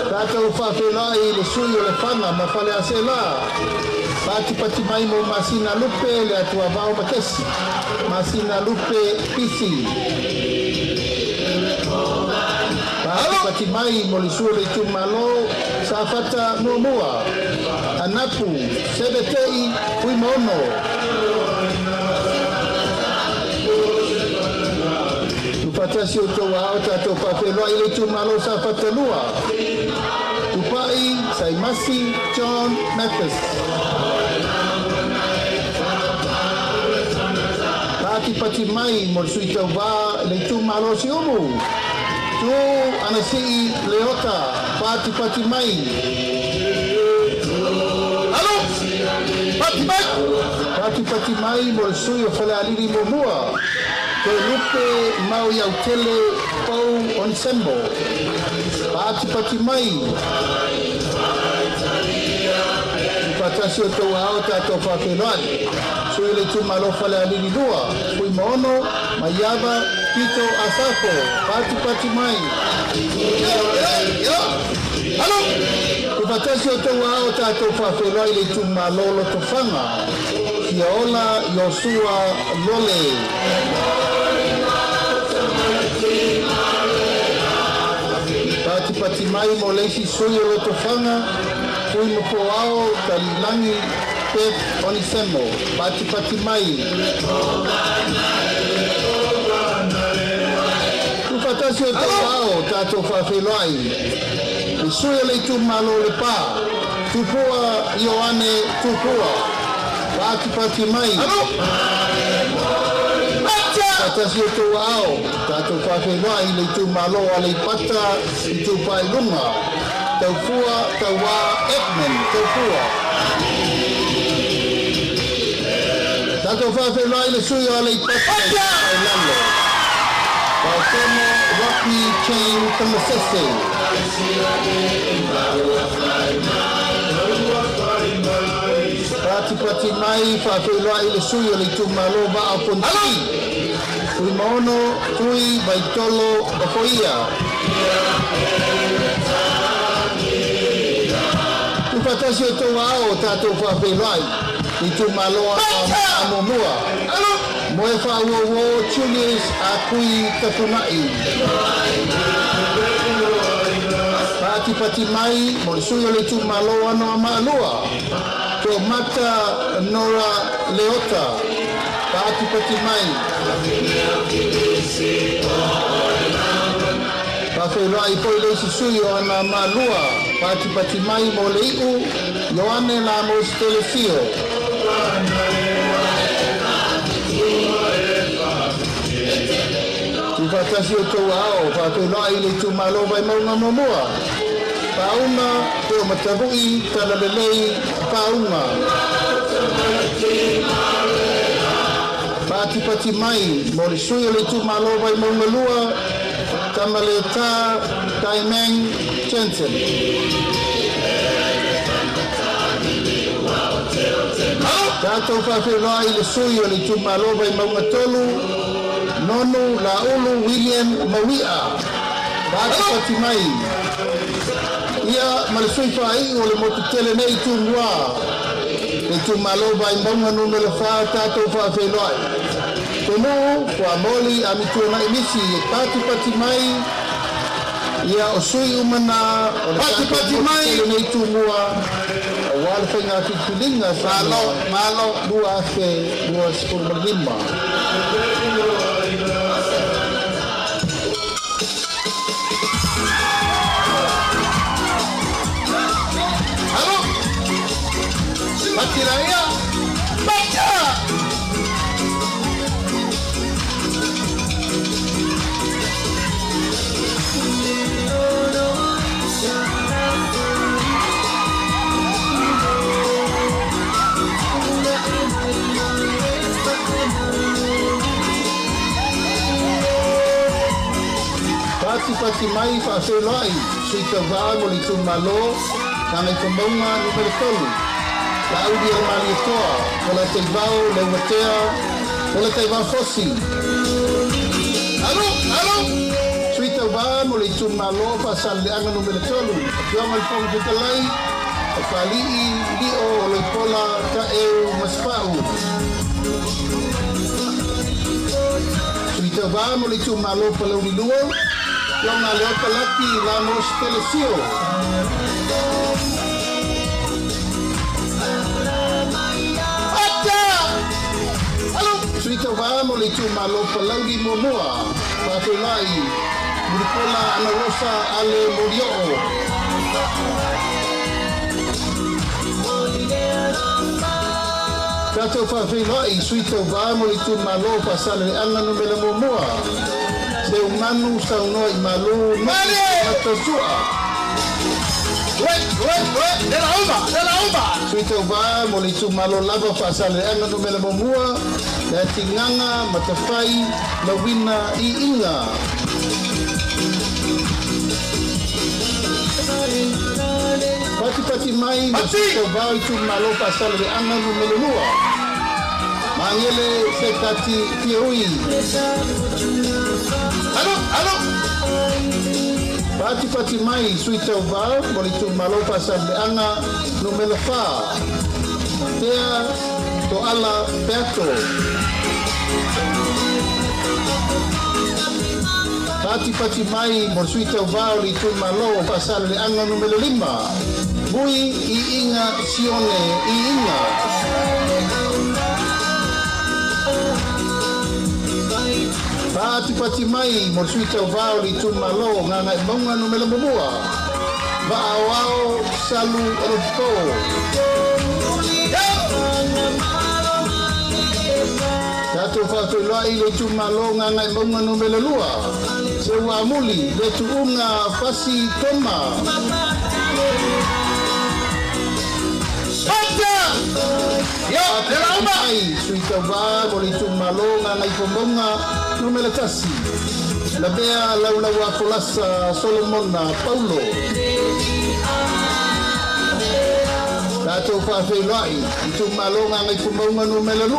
Tatou faafeiloai le sui o Lefaga ma Faleaseela. Faatipati mai mo Masina Lupe le Atuavao Makesi, Masina Lupe Pisi. Faatipati mai mo le sui o le itumalo Safata Muamua, Anapu Sebetei Fuimaono. Tuufaatasi outou aao tatou faafeiloai le itumalo Safata 2, Tupai Saimasi John Mathis. Faatipati mai mo le sui tauvā le itumalo Siumu, Tu Anasii Leota. Faatipati mai. Faatipati mai mo le sui o Falealili Muamua, Toelupe Mau Iautele Pau Onisembo. Faatipati mai. Faatasi outou aao tatou faafeiloai sui le itumalo Falealili 2, Fuimaono Maiava Tito Asafo. Faatipati mai. Tuufaatasi outou aao tatou faafeiloai le itumalo Lotofaga, Fiaola Iosua Lole. Faatipati mai mo le isi sui o Lotofaga, Fui Mapoao Taliilagi Beth Onisemo. Faatipati mai. Tuufaatasi outou aao tatou faafeiloai le sui o le itumalo Lepa, Tupua Ioane Tupua. Faatipati mai. Faatasi outou aao tatou faafeiloai le itumalo Aleipata Itupa i Luga, Taufua Tauā Edmund Taufua. Tatou faafeiloai le sui o Aleipata Itupa i Lalo, Faatono Rocky Chain Tamasese. Faatipati mai faafeiloai le sui o le itumalo Vaa o Fonoti, Fuimaono Tui Vaitolo Ofoia. Tuufaatasi outou aao tatou faafeiloai itumalo Amomua, Moe Faauouo Julius Akui Tafunai. Faatipati mai mo le sui o le itumalo Anoamaa 2, Toomata Nora Leota. Faatipati mai. Faafeiloai foi le isi sui o Anoamaa 2. Faatipati mai mo le iu Ioane Lamos Telesio. Tuufaatasi outou aao faafeiloai le itumalo Vaimauga Muamua, Pauna Teomatavu'i Talalelei Pauna. Faatipati mai mo le sui o le itumalo Vaimauga 2, Tamaleta Taimeng Jensen. Tatou faafeiloai le sui o le itumalo Vaimauga 3, Nonu Laulu William Maui'a. Faatipati mai. Ia ma le sui faaiu o le motu tele nei Tumua, le itumalo Vaimauga Nu.4, tatou faafeiloai Tumuu Fuamoli Amituanai Misi e patipati mai. Ia o sui uma na o le tatou motu tele nei Tumua aua le faiga filifiliga Samoa 2025. Patipati mai faafeiloai sui tauvā mo le itumalo Gagaifomauga Nu.3, Laauli o Malietoa, Polataivao Leuatea, Polataivao Fosi. Alu, alu. Sui tauvā mo le itumalo Faasaleleaga Nu.3, Afioga i le Fofoga Fetalai, o Papali'i Lio Oloipola Taeu Masefau. Sui tauvā mo le itumalo Palauli 2, Afioga Leota Laki Lamos Telesio. Ata! Alu! Sui tauvā mo le itumalo Palauli 1, Faafeiloai Mulipola Anarosa Ale Molioo. Tatou faafeiloai sui tauvā mo le itumalo Faasaleleaga Nu.1, Seumanu Saunoa i Malu Malie! Matasua. Wait, wait, wait! Le la uma, le la uma! Sui tauvā mo le itumalo lava Faasaleleaga Nu.1, Le Atigaga Matafai Lauina Iiga. Patipati mai mo Pati! sui tauvā o itumalo Faasaleleaga Nu.2, Magele Sekati Fiaui. Alu, alu! Patipati mai sui tauvā mo le itumalo Faasaleleaga Nu.4, Tea Toala Peato. Patipati mai mo le sui tauvā o le itumalo Faasaleleaga Nu.5, Vui Iiga Sione Iiga. Patipati mai mo le sui tauvā o le itumalo Gagaemauga Nu.1, Vaaoao Salu Olopo. Tatou faafeiloai le itumalo Gagaemauga Nu.2, Seuamuli le Tuuga Fasi Toma. Ata! Yo, le la uma! Mai sui tauvā mo le itumalo Gagaifomauga Nu.1, Lavea Laulaua Folasa Solomona Paulo. Tatou faafeiloai itumalo Gagaifomauga Nu.2,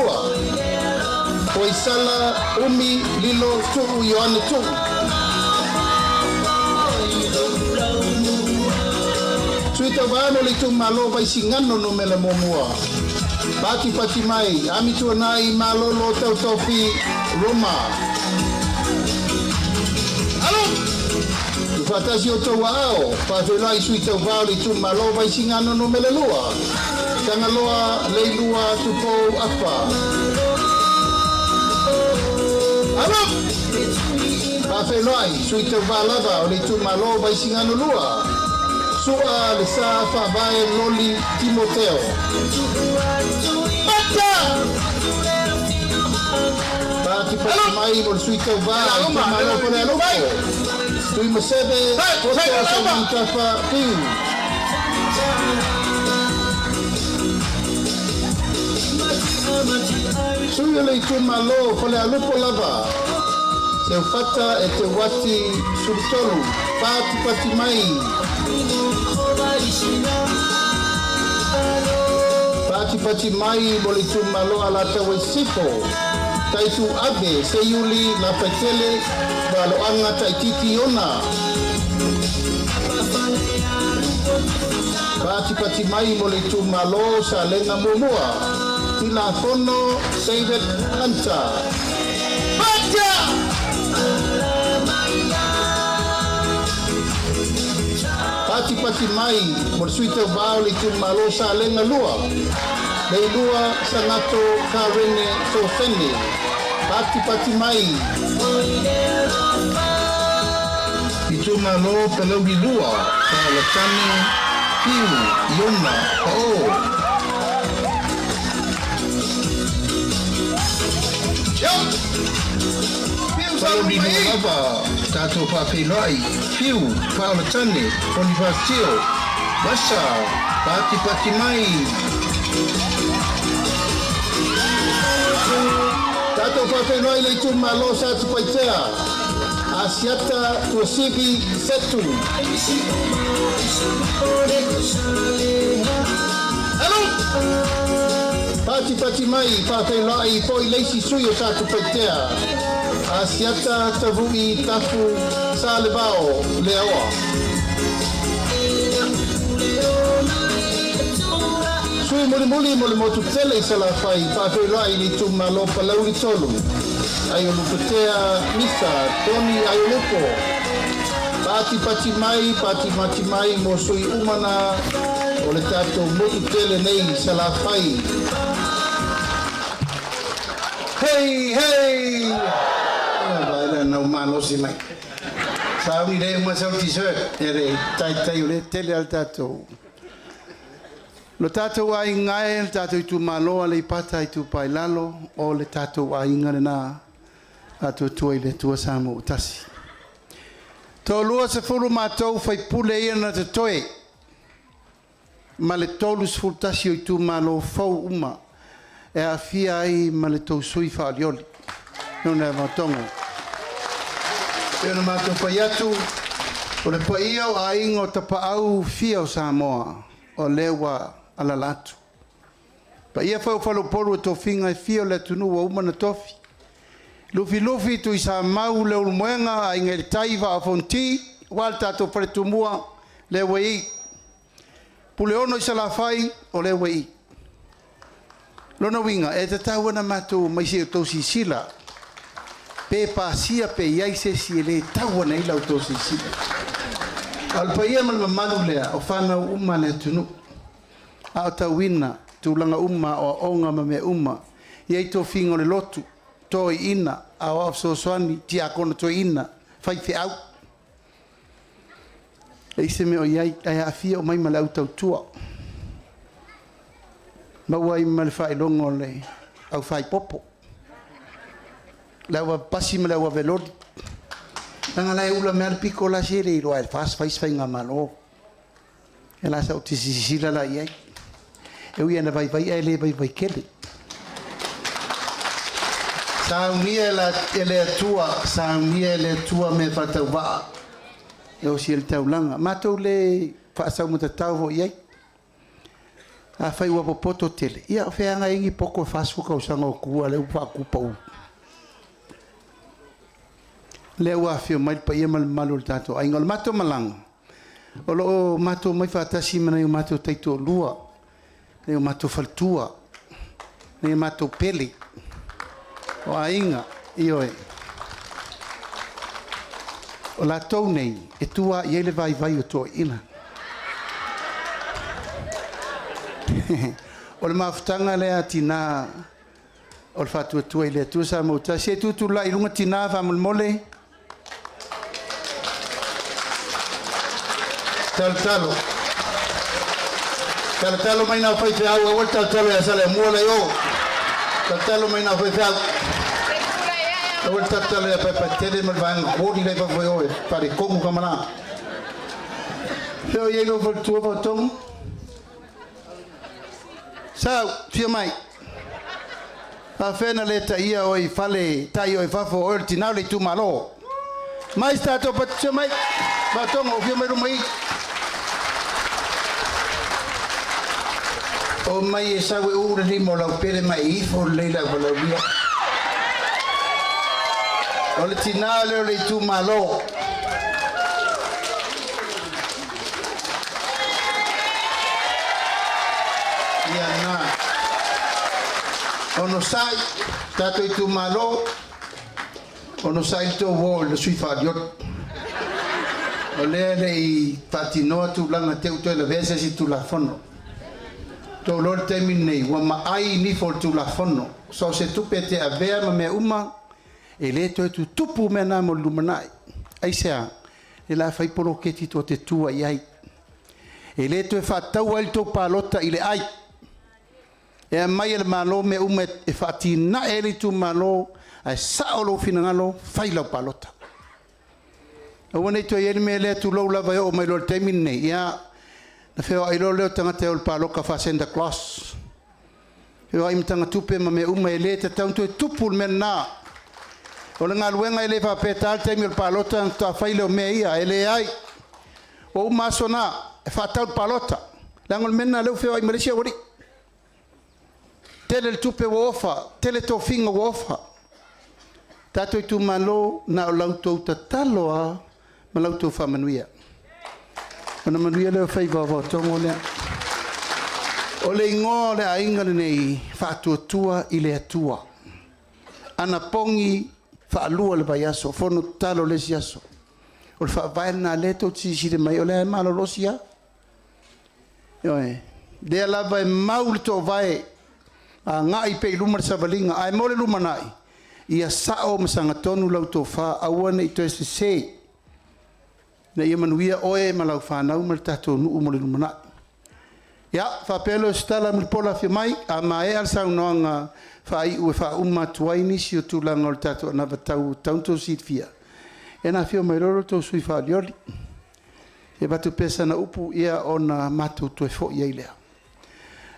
Poisala Umi Lilo Tuu Ioane Tuu. Sui tauvā mo le itumalo Vaisigano Nu.1, Patipati mai Amituanai Malolo Tautofi Roma. Alu! Tuufaatasi outou aao, faafeiloai sui tauvā o le itumalo Vaisigano Nu.2, Tagaloa Leilua Tupou Afa. Alu! Faafeiloai sui tauvā lava o le itumalo Vaisigano 2, Sua Le Sa Faavae Loli Timoteo. Ata! Patipati mai mo le sui tauvā Le la uma, itumalo le la Falealupo, Tuimaseve Sai, Poto sai, le la uma! Seumanutafa Fiu. Sui o le itumalo Falealupo lava, Seufata e Te Uati Sulutolu. Patipati mai. Patipati mai mo le itumalo Alataua i Sisifo, Taitu Ave Seiuli Lafaitele Valoaga Taititi Ona. Patipati mai mo le itumalo Salega 1, Tilafono David Hunter. Ata! Patipati mai mo le sui tauvā o le itumalo Salega 2, Leilua Sagato Karene Sofene. Patipati mai. Itumalo Palauli 2, Faolatane Piu Iona Pao. Yo! Piu sa Palauli luma 2 i! lava, tatou faafeiloai Fiu Faolatane Ponifasio Vasa. Patipati mai. Tatou faafeiloai le itumalo Satupaitea, Asiata Tuasivi Setu. Patipati mai faafeiloai foi le isi sui o Satupaitea, Asiata Tavu'i Tafu Salevao Leaoa. Sui mulimuli mo le motu tele i Salafai, faafeiloai i le itumalo Palauli 3, Aiolupetea Misa Tony Aiolupo. Patipati mai, patipati mai mo sui uma na o le tatou motu tele nei i Salafai. Hei, hei! Ia vai la nau malosi mai. Sauni le uma sau t-shirt. E le taitai o le tele al tatou. Lo tatou aiga e, le tatou itumalo Aleipata Itupa i Lalo, o le tatou aiga lena Faatuatua i le Atua Samoa ua tasi. 30 matou faipule ia na totoe ma le 31 o itumalo fou uma e aafia ai ma le tou sui faaolioli. Nona e vaotogo. E ona matou fai atu, o le paia o aiga o tapaau fia o Samoa, o lea ua alala atu. Paia foi o faleupolu o tofiga e fia o le atunuu ua uma ona tofi. Lufilufi, Tuisamau, Leulumoega, Aiga i le Tai, Vaa o Fonoti, aua le tatou faletumua, lea ua i i. Puleono i Salafai, o lea ua i i. Lona uiga, e tatau ona matou omai se i outou silasila, pe pasia pe i ai se isi e le tau ona i ai la outou silasila. A o le paia ma le mamalu lea o fanau uma a le atunuu, a o tauina tulaga uma, aoaoga ma mea uma, e i ai tofiga o le lotu, toeaiina, aoao fesoasoani, tiakono toeaina, faifeau. E i se mea o i ai, ae aafia uma ai ma le au tautua. Maua ai ma le faailoga o le au faaipopo, le au pasi ma le au ave loli. Leaga la e ula mai lava le pito la se le iloa e le FAST fai se faigamalo. Ia la sa ou silasila la i ai. E ui ina vaivai ae le vaivai tele. Saunia e le Atua, saunia e le Atua mea faatauvaa e osi ai le taulaga. Matou le faasaumatatao foi i ai. Afai ua popoto tele, ia o fea e agai ai ni poto e 40 tausaga o tu a o lea ua faatu pau. Lea ua afio mai le paia ma le mamalu o le tatou aiga. O le matou malaga, o lo o matou omai faatasi ma nai o matou taitoalua, nai o matou faletua, nai o matou pele, o aiga, ioe. O latou nei e tua i ai le vaivai o toeaiina. O le mafutaga lea a tina o le Faatuatua i le Atua Samoa ua tasi. E tutulai i luga tina faamolemole. Talotalo. Talotalo mai nā faifeau, aua le talotalo ia Saleaaumua la i o. Talotalo mai nā faifeau. Aua le talotalo ia Paepaetele ma le vaega kuoli la i fafo i o e faaletonu kamala. Fea o i ai lou faletua Faatogo? Sau, fia mai. Faafefea na le taia oe i fale, tai oe i fafo, o oe o le tina o le itumalo. Mai se tatou patu, fia mai. Faatogo, fia mai luma i. O mai e sau e uu le lima o lau pele ma e ifo lelei le auvalaulia. O le tina lea o le itumalo. Ia na. Onosai, tatou itumalo, onosai le tou o i le sui faalioli. O lea e le i faatinoa tulaga te u toe lavea se isi Tulafono. Tou iloa le taimi lenei, ua maai nifo o le Tulafono. So o se tupe e te avea ma mea uma, e le toe tutupu mea na mo le lumanai. Aisea? E la fai poloketi tou te tua i ai. E le toe faataua ai le tou palota i le ai. E aumai e le Malo mea uma e faatinae ai le itumalo, ae sao lou finagalo, fai lau palota. Aua ne i toe i ai le mea lea, tulou lava, e oo mai loa i le taimi lenei, ia, na feoai loa lea o tagata e o i le palota faa-Santa Claus. Feoai ma tagatupe ma mea uma, e le tatau ona toe tupu le mea lena. O le galuega e le faapea e ta le taimi o le palota ona faatoa fai lea o mea ia, e leai. Ua uma aso na, e faatatau i le palota, leaga o le mea lena o lea ua feoai ma le isi aualii. Tele le tupe ua ofa, tele tofiga ua ofa. Tatou itumalo, na o la outou tatalo lava ma la outou faamanuia, ona manuia lea o faiva o Vaotogo lea. O le igoa o le aiga lenei, Faatuatua i le Atua. Anapogi faalua o le vaiaso, fono tatalo le isi aso. O le faavae lena o lea tou te silasila mai ai, o lea e malolosi lava. Ioe. O lea lava e mau le toovae, agai pea i luma le savaliga, ae mo le lumanai, ia sao ma sagatonu lau tofa, aua ne i toe sese, ina ia manuia oe ma lau fanau ma le tatou nuu mo le lumanai. Ia, faapea lea o se tala Mulipola, afio mai, a maea le saunoaga faaiu e faauma atu ai nisi o tulaga o le tatou anavatau ua tatau ona outou silafia, ia ona afio mai loa lea o le tou sui usufono faaolioli e avatu pea sana upu, ia ona matou toe foi ai lea.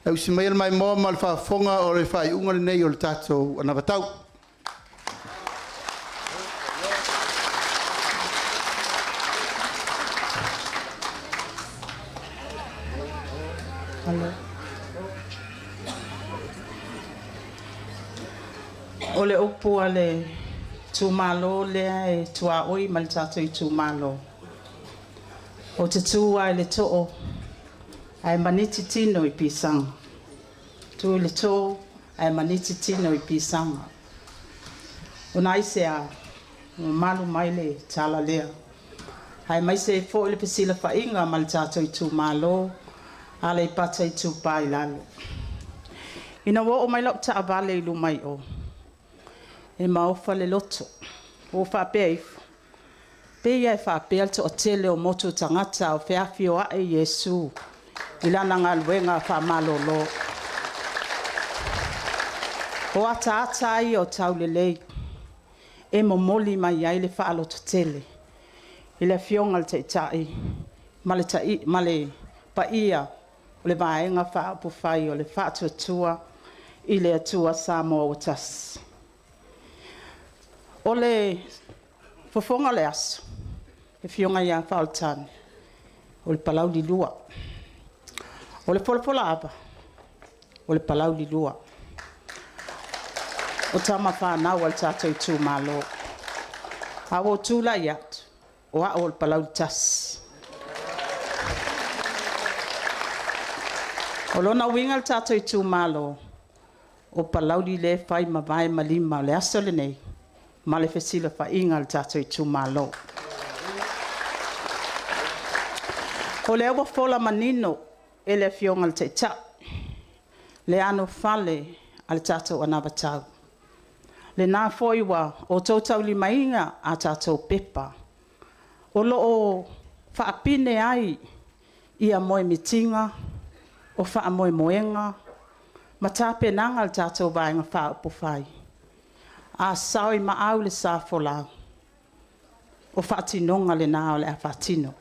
Ae usi maia le maimoa ma le faafofoga, o le faaiuga lenei o le tatou anavatau. O le upu a le itumalo lea e tuaoi ma le tatou itumalo, ou te tu lava i le too ae maniti tino i pisaga. Tu i le tō ae maniti tino i pisaga. Ona aisea? Ua mamalu mai le tala lea, aemaise ai foi le fesilafaiga ma le tatou itumalo Aleipata Itupa i Lalo. Ina ua oo mai lau taavale i luma i o, e maofa le loto, ua ou faapea ifo, pei lava e faapea le toatele o motu tagata o feafioai Iesu i lana galuega faamalolo. O ataata ia o taulelei e momoli mai ai le faalototele i le Afioga i le Taitai ma le paia o le Vaega Faaupufai o le Faatuatua i le Atua Samoa ua Tasi. O le fofoga o le aso, le Afioga ia Faaolotane, o le Palauli 2. O le folafolaava, o le Palauli 2. O tama fanau a le tatou itumalo. Ae ua ou tulai atu, o au o le Palauli 1. O lona uiga le tatou itumalo, o Palauli lea e fai ma vae ma lima o le aso lenei ma le fesilafaiga a le tatou itumalo. O lea ua fola manino e le Afioga i le Taitai le anofale a le tatou anavatau. O lena foi ua outou taulimaina a tatou pepa o lo o faapine ai moemitiga, o faamoemoega ma tapenaga a le tatou Vaega Faaupufai. A sao i maau le sa folau, o faatinoga lena o le a faatino.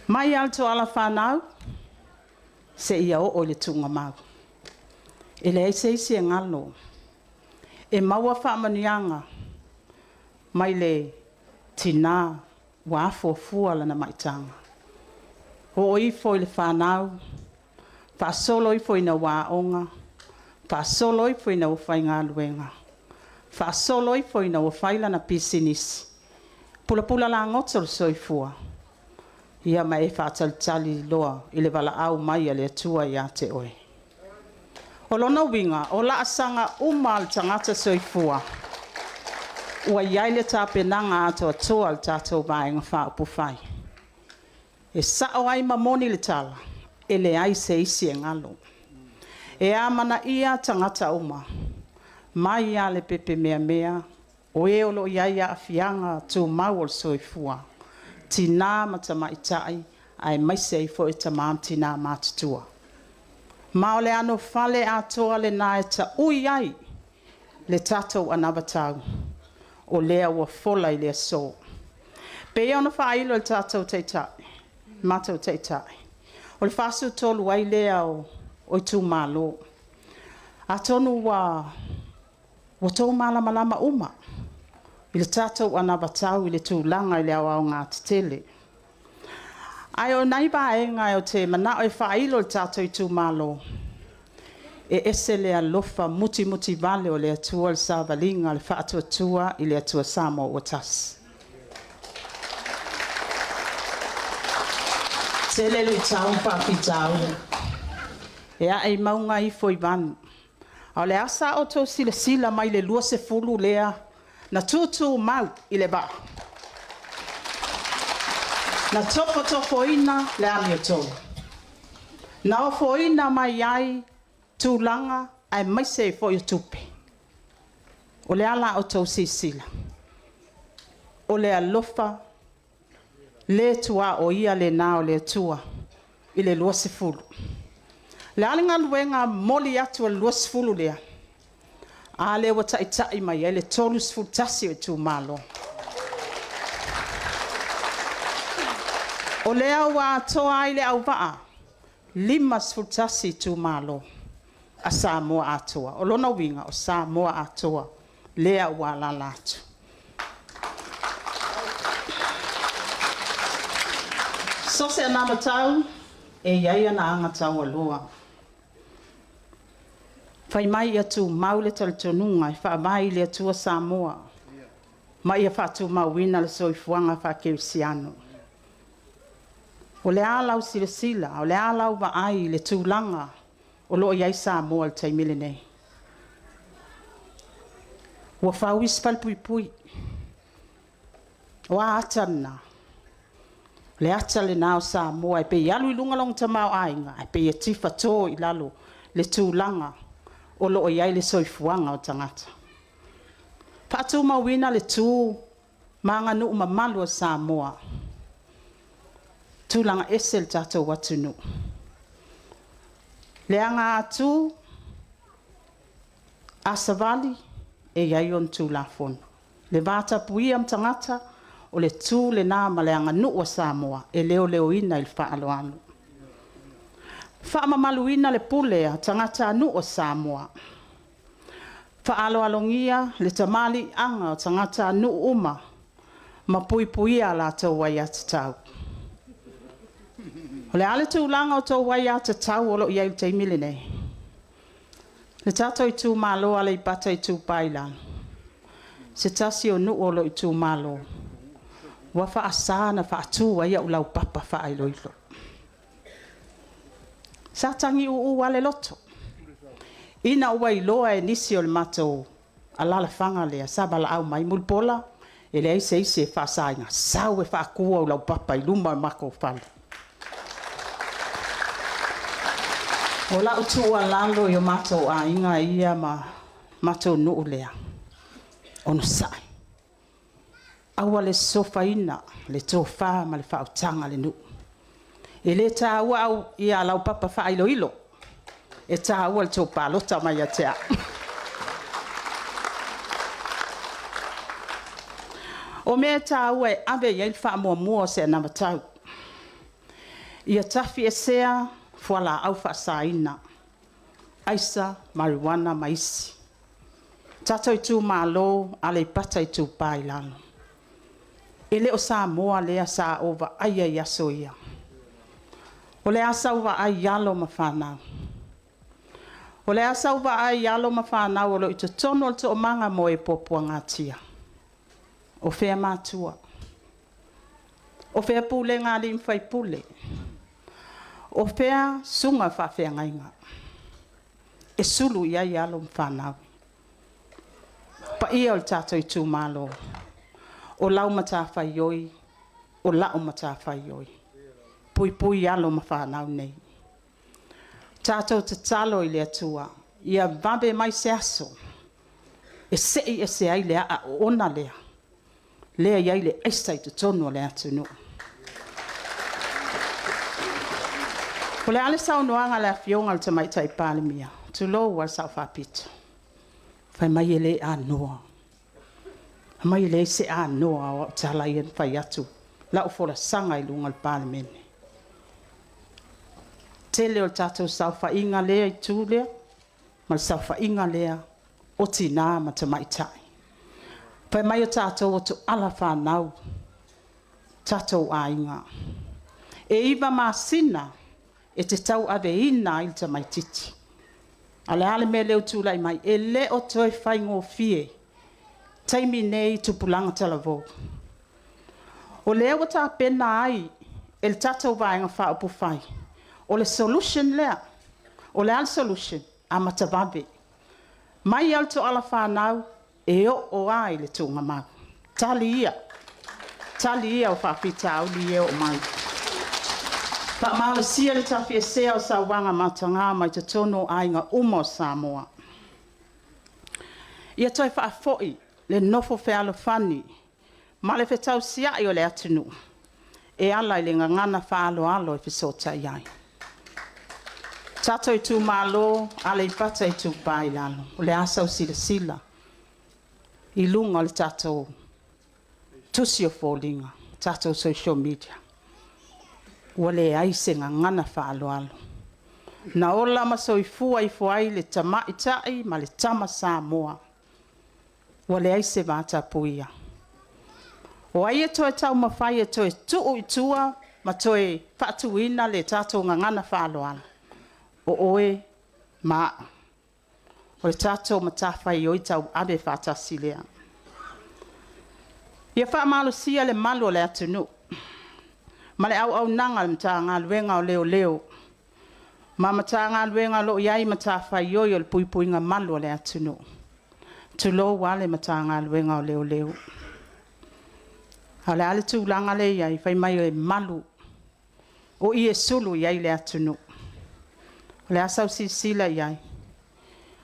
Mai lava i le tuala fanau seia oo i le tuugamau. E leai se isi e galo. E maua faamanuiaga mai le tina ua afuafua lana maitaga. Oo ifo i le fanau, faasolo ifo ina ua aoga, faasolo ifo ina ua faigaluega, faasolo ifo ina ua fai lana pisinisi, pulapula lagoto le soifua, ia ma e faatalitali loa i le valaau mai a le Atua ia te oe. O lona uiga, o laasaga uma lava o le tagata soifua, ua i ai le tapenaga atoatoa a le tatou Vaega Faaupufai. E sao ai ma moni le tala, e leai se isi e galo. E amanaia tagata uma, mai lava i le pepe meamea, o e o lo o i ai aafiaga tumau o le soifua, tina ma tamaitai, aemaise ai foi tama ma tina matutua. Ma o le anofale atoa lena e taui ai le tatou anavatau o lea ua fola i le aso. E pei ona faailo e le tatou Taitai, le matou Taitai, o le 43 ai lea o itumalo. Atonu ua Ua outou malamalama uma i le tatou anavatau i le tulaga i le aoaoga tetele. Ae o nai vaega ou te manao e faailo i le tatou itumalo, e ese le alofa mutimutivale o le Atua i le savaliga o le Faatuatua i le Atua Samoa ua Tasi. E tele luitau ma faafitauli e ae i mauga ifo i vanu. A o le a sa outou silasila mai i le 20 lea na tutumau i le vaa? Na tofotofoina le amiotonu. Na ofoina mai ai tulaga aemaise ai foi o tupe. O le a la outou silasila? O le alofa le tuaoia lena o le Atua i le 20. O le a le galuega momoli atu a le 20 lea? A lea ua taitai mai ai le 31 o itumalo. O lea ua atoa ai le auvaa, 51 itumalo a Samoa atoa. O lona uiga, o Samoa atoa lea ua alaala atu. So o se anavatau, e i ai ana agataualoa. Fai mai ia tumau le talitonuga e faavae i le Atua Samoa ma ia faatumauina le soifuaga faakerisiano. O le a lau silasila, o le a lau vaai i le tulaga o lo o i ai Samoa i le taimi lenei? Ua fau isi falepuipui. O a ata na? O le ata lena o Samoa e pei e alu i luga lona tamaoaiga ae pei e tifato i lalo le tulaga o lo o i ai le soifuaga o tagata. Faatumauina le tu ma aganuu mamalu a Samoa. Tulaga ese le tatou atunuu. Le agatu a savali, e i ai ona Tulafono. Le vatapuia ma tagata, o le tu lena ma le aganuu a Samoa e leoleoina i le faaaloalo. Faamamaluina le pule a tagatanuu o Samoa. Faaaloalogia le tamaliiaga o tagatanuu uma ma puipuia a latou aiatatau. O le a le tulaga o tou aiatatau o lo o i ai i le taimi lenei? Le tatou itumalo o Aleipata Itupa i Lalo, se tasi o nuu o lou itumalo ua faasa ona faatu ai ou laupapa faailoilo. Sa tagiuu lava le loto, ina ua iloa e nisi o le matou alalafaga lea sa valaau mai, Mulipola, e leai se isi e faasaina, sau e faatu ou laupapa i luma o le matou fale. O lau tuualalo i o matou aiga ia ma matou nuu lea, onosai, aua le sosofaina le tofa ma le faautaga a le nuu. E le taua laupapa faailoilo, e taua le tou palota mai ia te au. O mea e taua e ave i ai le faamuamua o se anavatau, ia tafiesea fualaau faasaina, aisa, mariuana ma isi. Tatou itumalo Aleipata Itupa i Lalo, e le o Samoa lea sa ou vaaia i aso ia. O le a sau vaai i alo ma fanau? O le a sau vaai i alo ma fanau o lo o i totonu o le Toomaga mo e Puapuagatia? O fea matua? O fea pulega a alii ma faipule? O fea susuga i faafeagaiga e sulu i ai alo ma fanau? Paia o le tatou itumalo, o lau matafaioi, o lau matafaioi, puipui alo ma fanau nei. Tatou tatalo i le Atua ia vave mai se aso e sei ese ai le aa oona lea, lea e i ai le aisa i totonu o le atunuu. O le a le saunoaga a le Afioga i le Tamaitai Palemia? Tulou lava le Sao Faapito, fai mai e le anoa, fai mai e leai se anoa o au tala ia na fai atu, lau folasaga i luga o le Palemene. Tele o le tatou saofaiga lea itu lea ma le saofaiga lea, o tinā ma tamaitai. Fai mai o tatou o toala fanau, tatou aiga. E 9 masina e te tauaveina ai le tamaititi. A o le a le mea lea ua tulai mai? E le o toe faigofie taimi nei i tupulaga talavou. O lea ua tapena ai e le tatou Vaega Faaupufai, o le solution lea. O le a le solution? Amata vave. Mai lava i le toala fanau e oo lava i le tuugamau. Tali ia, tali ia o faafitauli ia e oo mai. Faamalosia le tafiesea o sauaga mataga mai totonu o aiga uma o Samoa. Ia toe faafoi le nofo fealofani ma le fetausiai o le atunuu e ala i le gagana faaaloalo e fesootai ai. Tatou itumalo Aleipata Itupa i Lalo, o le a sau silasila i luga o le tatou tusi o foliga, tatou social media, ua leai se gagana faaaloalo. Na ola ma soifua ifo ai le tamaitai ma le tama Samoa, ua leai se vatapuia. O ai e toe taumafai e toe tuu i tua ma toe faatuina le tatou gagana faaaloalo? O oe ma au. O le tatou matafaioi tauave faatasi lea. Ia faamalosia le malu o le atunuu ma le auaunaga a le Matagaluega o Leoleo ma Matagaluega o lo o i ai matafaioi o le puipuiga malu o le atunuu. Tulou lava le Matagaluega o Leoleo. A o le a le tulaga lea e i ai? Fai mai e malu, o i e sulu i ai le atunuu. O le a sau silasila i ai?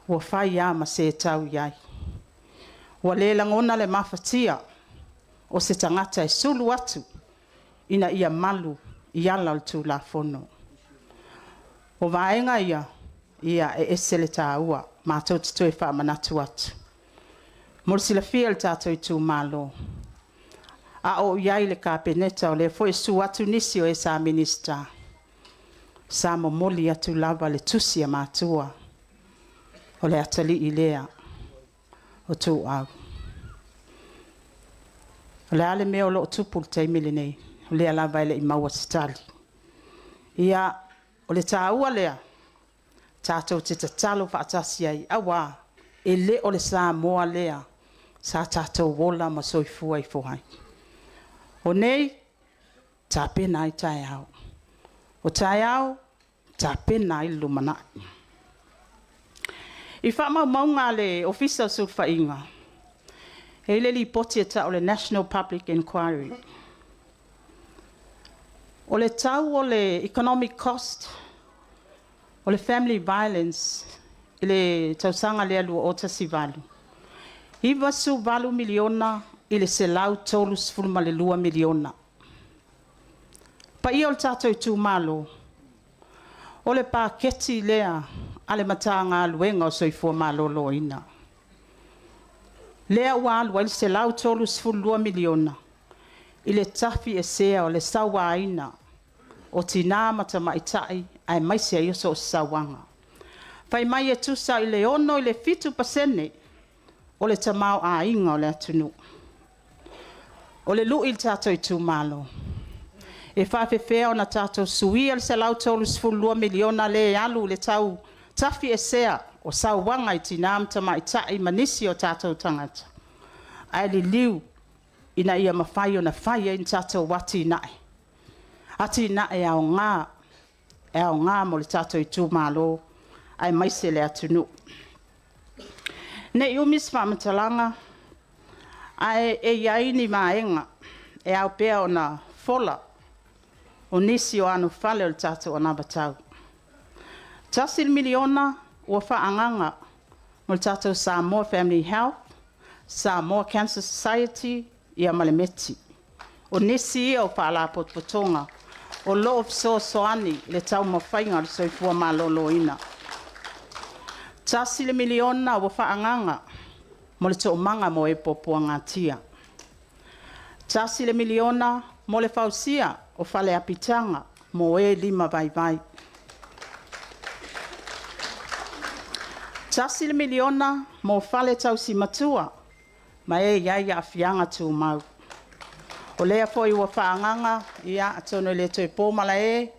Ua fai lava ma setau i ai. Ua le lagona le mafatia o se tagata e sulu atu ina ia malu i ala o le Tulafono. O vaega ia, e ese le taua, matou te toe faamanatu atu. Mo le silafia e le tatou itumalo, a o ou i ai i le Kapeneta, o lea foi e susu atu nisi o e sa Minisita, sa momoli atu lava le tusi a matua, o le atalii lea o Tuuau. O le a le mea o lo o tupu i le taimi lenei? O lea lava e le i maua se tali. Ia, o le taua lea, tatou te tatalo faatasi ai, aua e le o le Samoa lea sa tatou ola ma soifua ifo ai. O nei, e tapena ai taeao. O taeao, e tapena ai le lumanai. I faamaumauga a le Ofisa o Sulufaiga, e i ai le lipoti e tau o le National Public Inquiry. O le tau o le economic cost o le family violence i le tausaga lea 2018, $98 miliona i le $132 miliona. Le paia o le tatou itumalo, o le paketi lea a le Matagaluega o le Soifua Maloloina, lea ua alu ai le $132 miliona i le tafiesea o le sauaina o tina ma tamaitai aemaise ai o so o se sauaga. Fai mai e tusa i le 6 i le 7% o le tamaoaiga o le atunuu. O le lui i le tatou itumalo, e faapefea ona tatou suia le $132 miliona lea e alu i le tau tafiesea o sauaga i tina ma tamaitai ma nisi o tatou tagata, ae liliu ina ia mafai ona fai ai ni tatou atinae, atinae aoga, e aoga mo le tatou itumalo aemaise le atunuu. Ne i umi se faamatalaga, ae i ai ni vaega e ao pea ona fola, o nisi o anofale o le tatou anavatau. E $1 miliona ua faaagaaga mo le tatou Samoa Family Health, Samoa Cancer Society ma le METI. O nisi ia o Faalapotopotoga o lo o fesoasoani i le taumafaiga o le soifua maloloina. E $1 miliona ua faaagaaga mo le toomaga mo e puapuagatia. E $1 miliona mo le fausia o fale apitaga mo e lima vaivai. $1 miliona mo fale tausi matua ma e i ai aafiaga tumau. O lea foi ua faaagaga, atonu e le toe po malae,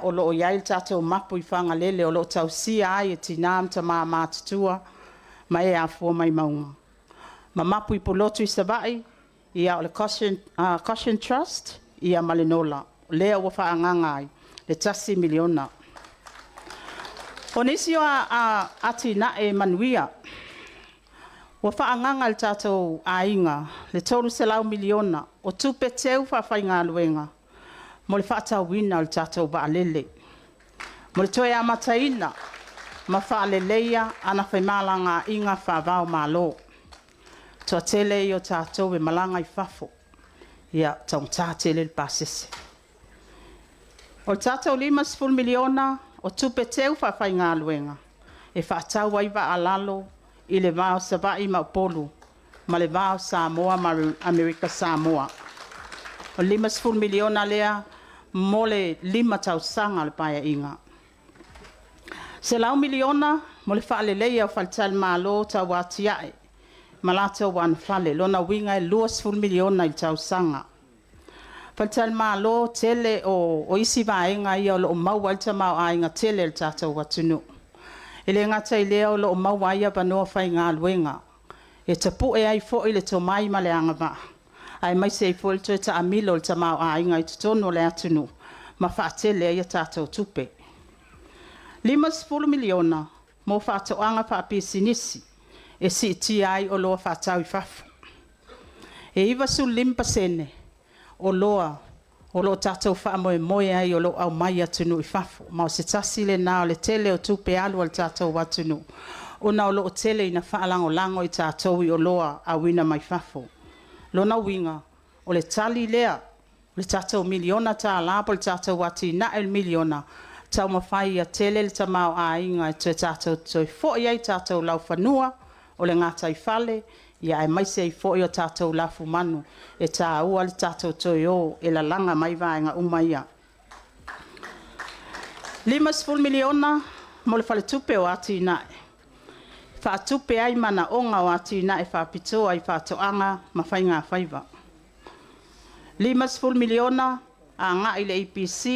o lo o i ai le tatou mapu i Fagalele o lo o tausia ai e tina ma tama matutua ma e afua mai mauga. Ma mapu i Pulotu i Savaii, o le Goshen Trust ma le NOLA, lea ua faaagaga ai le $1 miliona. O nisi o atinae manuia, ua faaagaga e le tatou aiga le $300 miliona o tupe teu faafaigaluega mo le faatauina o le tatou vaalele. Mo le toe amataina ma faaleleia ana femalagaaiga faava-o-Malo. O le toatele ia o tatou e malaga i fafo, e taugata tele le pasese. O le tatou $50 miliona o tupe teu faafaigaluega, e faatau ai vaa a lalo i le va o Savaii ma Upolu, ma le va o Samoa ma Amerika Samoa. O le $50 miliona lea mo le 5 tausaga o le Paeaiga. O le $100 miliona mo le faaleleia o faletalimalo tauatiae ma latou anofale. O lona uiga e $20 miliona i le tausaga. O faletalimalo tele o isi vaega ia o lo o maua ai le tamaoaiga tele o le tatou atunuu. E le gata i lea o lo o maua ai avanoa faigaluega, e tapue ai foi le tomai ma le agavaa, aemaise ai foi le toe taamilo o le tamaoaiga i totonu o le atunuu, ma faatele ai a tatou tupe. E $50 miliona mo faatoaga faapisinisi e siitia ai oloa faatau i fafo. E 95% oloa o lo o tatou faamoemoe ai o lo o aumai i atunuu i fafo. Ma o se tasi lena o le tele o tupe alu a le tatou atunuu, ona o lo o tele ina faalagolago i tatou i oloa auina mai fafo. O lona uiga, o le tali lea o le tatou miliona tala po o le tatou atinae o le miliona, taumafai ia tele le tamaoaiga e tatou te toe foi ai i tatou laufanua o le gataifale, aemaise ai foi o tatou lafumanu. E taua le tatou toe o e lalaga mai vaega uma ia. E $50 miliona mo le Faletupe o Atinae, e faatupe ai manaoga o atinae faapitoa i faatoaga ma faigafaiva. E $50 miliona agai i le EPC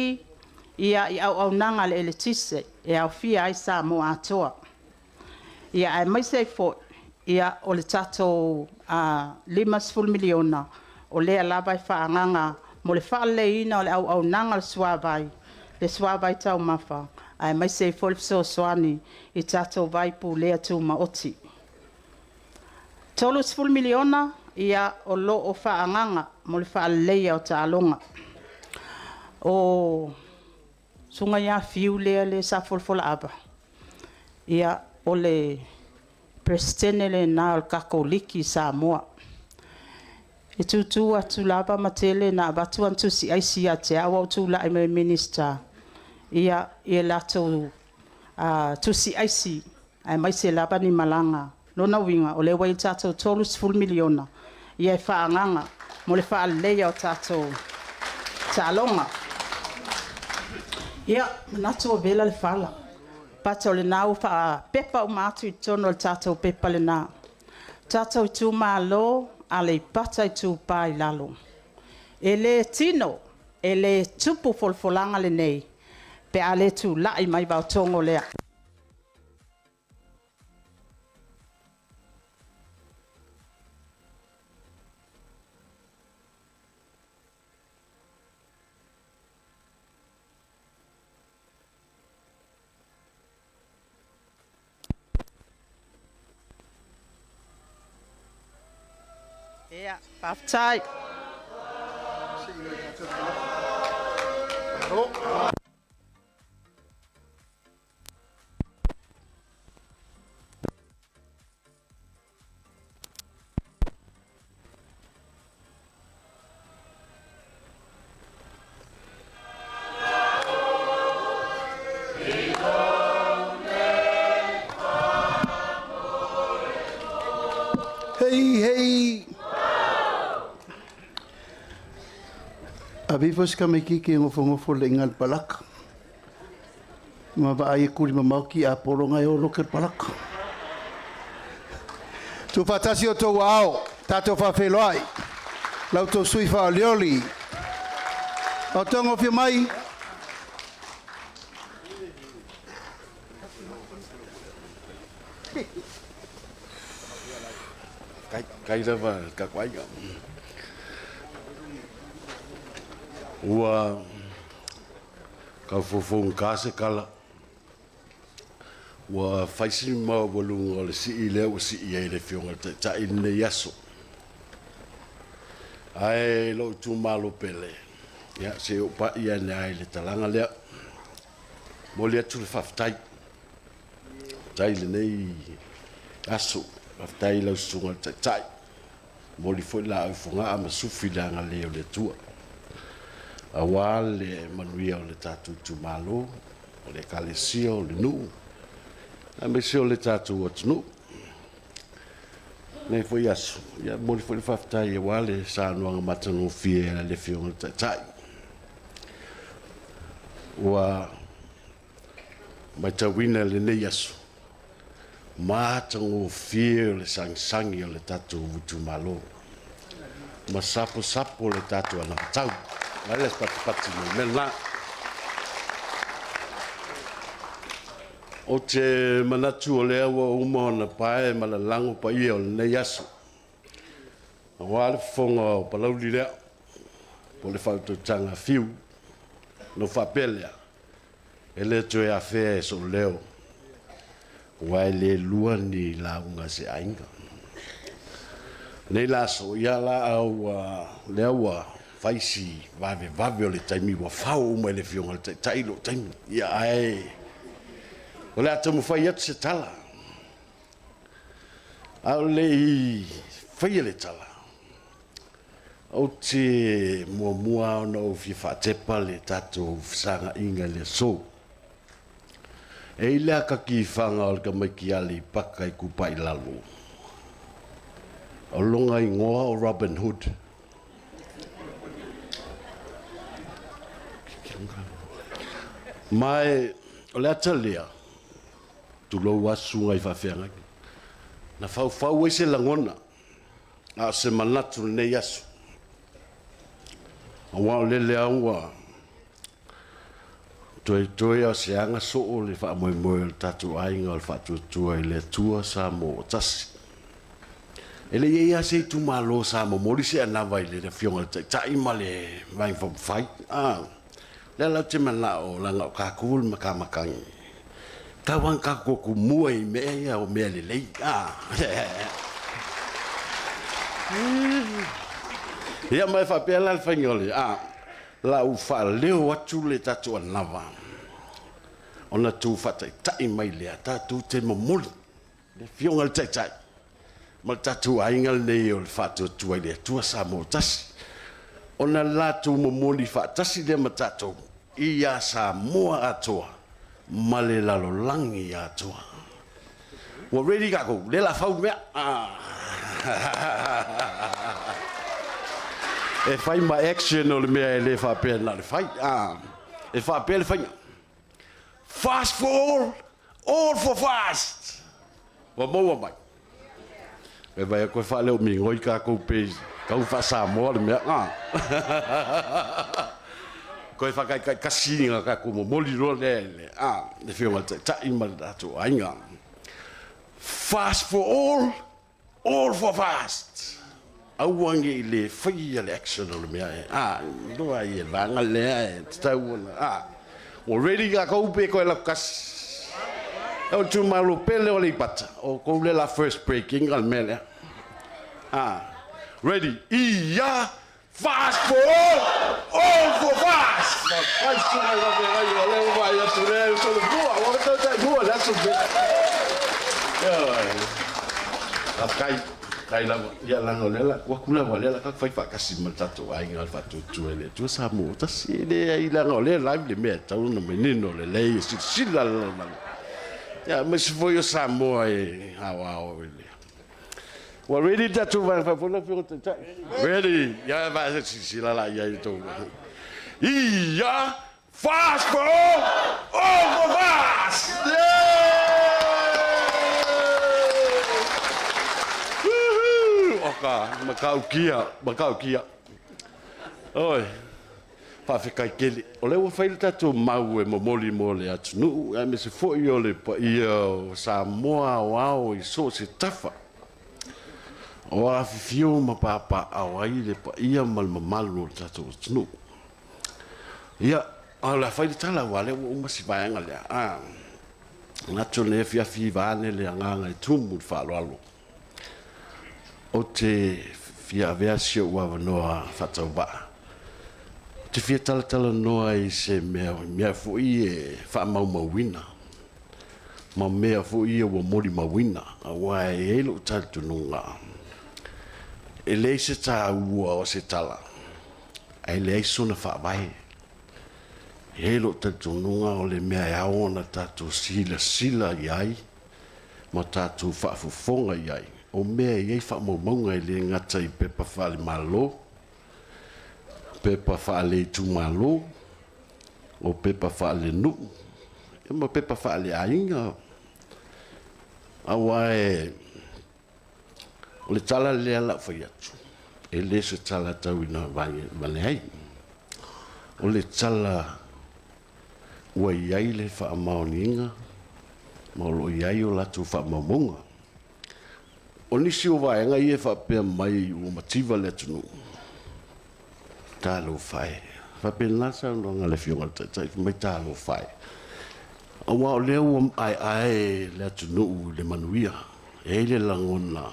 i auaunaga a le eletise e aofia ai Samoa atoa. Aemaise ai foi o le tatou $50 miliona o lea lava e faaagaga mo le faaleleiina o le auaunaga a le suavai, le suavai taumafa, aemaise ai foi le fesoasoani i tatou vai pulea tumaoti. E $30 miliona o lo o faaagaga mo le faaleleia o taaloga. O le susuga ia Fiu lea sa folafola ava, o le Peresetene lena o le tatou Liki i Samoa. E tu tu atu lava ma tele ina avatu ana tusi aisi ia te au a o ou tulai mai i le Minisita, ia latou tusi aisi, aemaise lava ni malaga. O lona uiga, o lea ua i ai le tatou $30 miliona e faaagaga mo le faaleleia o tatou taaloga. Ia, e manatu ua vela le fala, but o lena ua faapepa uma atu i totonu o le tatou pepa lena. Le tatou itumalo Aleipata Itupa i Lalo. E le tino, e le tupu folafolaga lenei pe a le tulai mai Vaotogo lea. Ia, faafetai. Hei, hei. Ave ifo si tamaititi e nofonofo lelei i ina i le palaka. Ma vaai e tuli mamao ki Apolo na e o loke le palaka. Tuufaatasi o outou aao, tatou faafeiloai la outou sui faaolioli. Fautuaga Afio mai. Kai lava le tatou aiga. Ua tau fofoga se tala. Ua fai si maualuga o le sii lea ua sii ai le Afioga i le Taitai i lenei aso. Ae lou itumalo pele, ia se i ou pai ane lava i le talaga lea. Momoli atu le faafetai, faafetai i lenei aso, faafetai i lau Susuga i le Taitai. Momoli foi laau i Fogaa ma sufi i le agalelei o le Atua aua le manuia o le tatou itumalo, o le Ekalesia, o le nuu, aemaise o le tatou atunuu. I lenei foi aso, e momoli foi le faafetai aua le saunoaga matagofie a le Afioga i le Taitai. Ua matauina i lenei aso, matagofie o le sagisagi o le tatou itumalo ma saposapo le tatou anavatau. O le a le patipati mai le mea lena. Ou te manatu o lea ua uma ona pae ma lalago paia o lenei aso, aua le fofoga o Palauli lea, po o le faautautaga a Fiu. Ona ou faapea lea, e le toe afea e sou leo, aua e le lua ni lauga a se aiga. Nei la aso, ia laau lea ua fai si vavevave o le taimi ua fao uma e le Afioga i le Taitai lou taimi. Ia ae o le a taumafai atu se tala. A o le i faia le tala, ou te muamua ona ou fia faatepa le tatou fesagaaiga i le aso. E i le akatifaga o le tamaiti Aleipata Itupa i Lalo. O lona igoa o Robin Hood. Ma e o le ata lea, tulou lava susuga i faafeagaiga, na faufau ai se lagona, a o se manatu i lenei aso. Aua o lele lava ua Toetoe a o se aga soo le faamoemoe o le tatou aiga o le Faatuatua i le Atua Samoa ua Tasi. E le i i ai lava se itumalo sa momoli se anava i le Afioga i le Taitai ma le Vaega Faaupufai. A, lea la ou te manao leaga o tatou o le matamatagi, e tatau lava ona tatou toe tumua i mea ia o mea lelei. A. Ia ma e faapea la le faiga o le a. La ou faaleo atu le tatou anava ona tou faataitai mai lea tatou te momoli le Afioga i le Taitai ma le tatou aiga lenei o le Faatuatua i le Atua Samoa ua Tasi, ona latou momoli faatasi lea ma tatou ia Samoa atoa ma le lalolagi atoa. Ua ready tatou, lea la fau le mea. E fai ma action o le mea e le faapea na o le fai. E faapea le faiga. Fast for all, all for fast. Ua maua mai. E vai atu e faaleo migoi tatou pe tau faa-Samoa le mea. Toe faataitaitasi na tatou momoli loa lea i le Afioga i le Taitai ma le tatou aiga. Fast for all, all for fast. Aua ne i le faia le action o le mea e, a, iloa ai e le vaega lea e tatau ona, a, ua ready tatou pe toe lautasi. O le itumalo pele o Aleipata, o outou lea la first breaking le mea lea. A, ready, ia! Fast for all, all for fast! Fai suka i wawe ngai o lea ua vaai atu lea e solomua, ua tautai mua le aso lenei. Faafetai, faafetai lava. Ia leaga o lea la tuu atu lava, lea la tatou fai faatasi ma le tatou aiga o le Faatuatua i le Atua Samoa ua tasi. E leai leaga o lea e live le mea e tatau ona manino lelei e silasila le lalolagi. Ia aemaise foi o Samoa e aoao i le Ua ready le tatou vaega faafoe lau Afioga i le Taitai? Ready. Ia vae silasila la i ai outou. Ia fast for all, all for fast! Yeah! Maoka, Matautia, Matautia. Oi, faafetai tele. O lea ua fai le tatou mau e momoli mo le atunuu, aemaise foi o le paia o Samoa aoao i so o se tafa o afifio ma papaaao ai le paia ma le mamalu o le tatou atunuu. Ia, a o le a fai le tala aua o lea ua uma si vaega lea. A manatu o lenei afiafi vaeane le agaga e tumu i le faaaloalo. Ou te fia avea si ou avanoa faatauvaa. Ou te fia talatalanoa i se mea, mea foi e faamaumauina ma mea foi ia ua molimauina, aua e i ai lou talitonuga, e leai se taua o se tala ae leai sona faavae. E i ai lou talitonuga o le mea e ao ona tatou silasila i ai ma tatou faafofoga i ai, o mea e i ai faamaumauga e le gata i pepa faale-Malo, pepa faale-itumalo, o pepa faale-nuu, ma pepa faale-aiga. Aua o le tala lea o le a ou fai atu, e le o se tala tau ina vane ai. O le tala ua i ai le faamaoniga ma o lo o i ai o latou faamaumauga. O nisi o vaega ia e faapea mai ua mativa le atunuu, talofa e. E faapena le saunoaga a le Afioga i le Taitai, fai mai talofa e, aua o lea ua aeae le atunuu i le manuia. E i ai le lagona,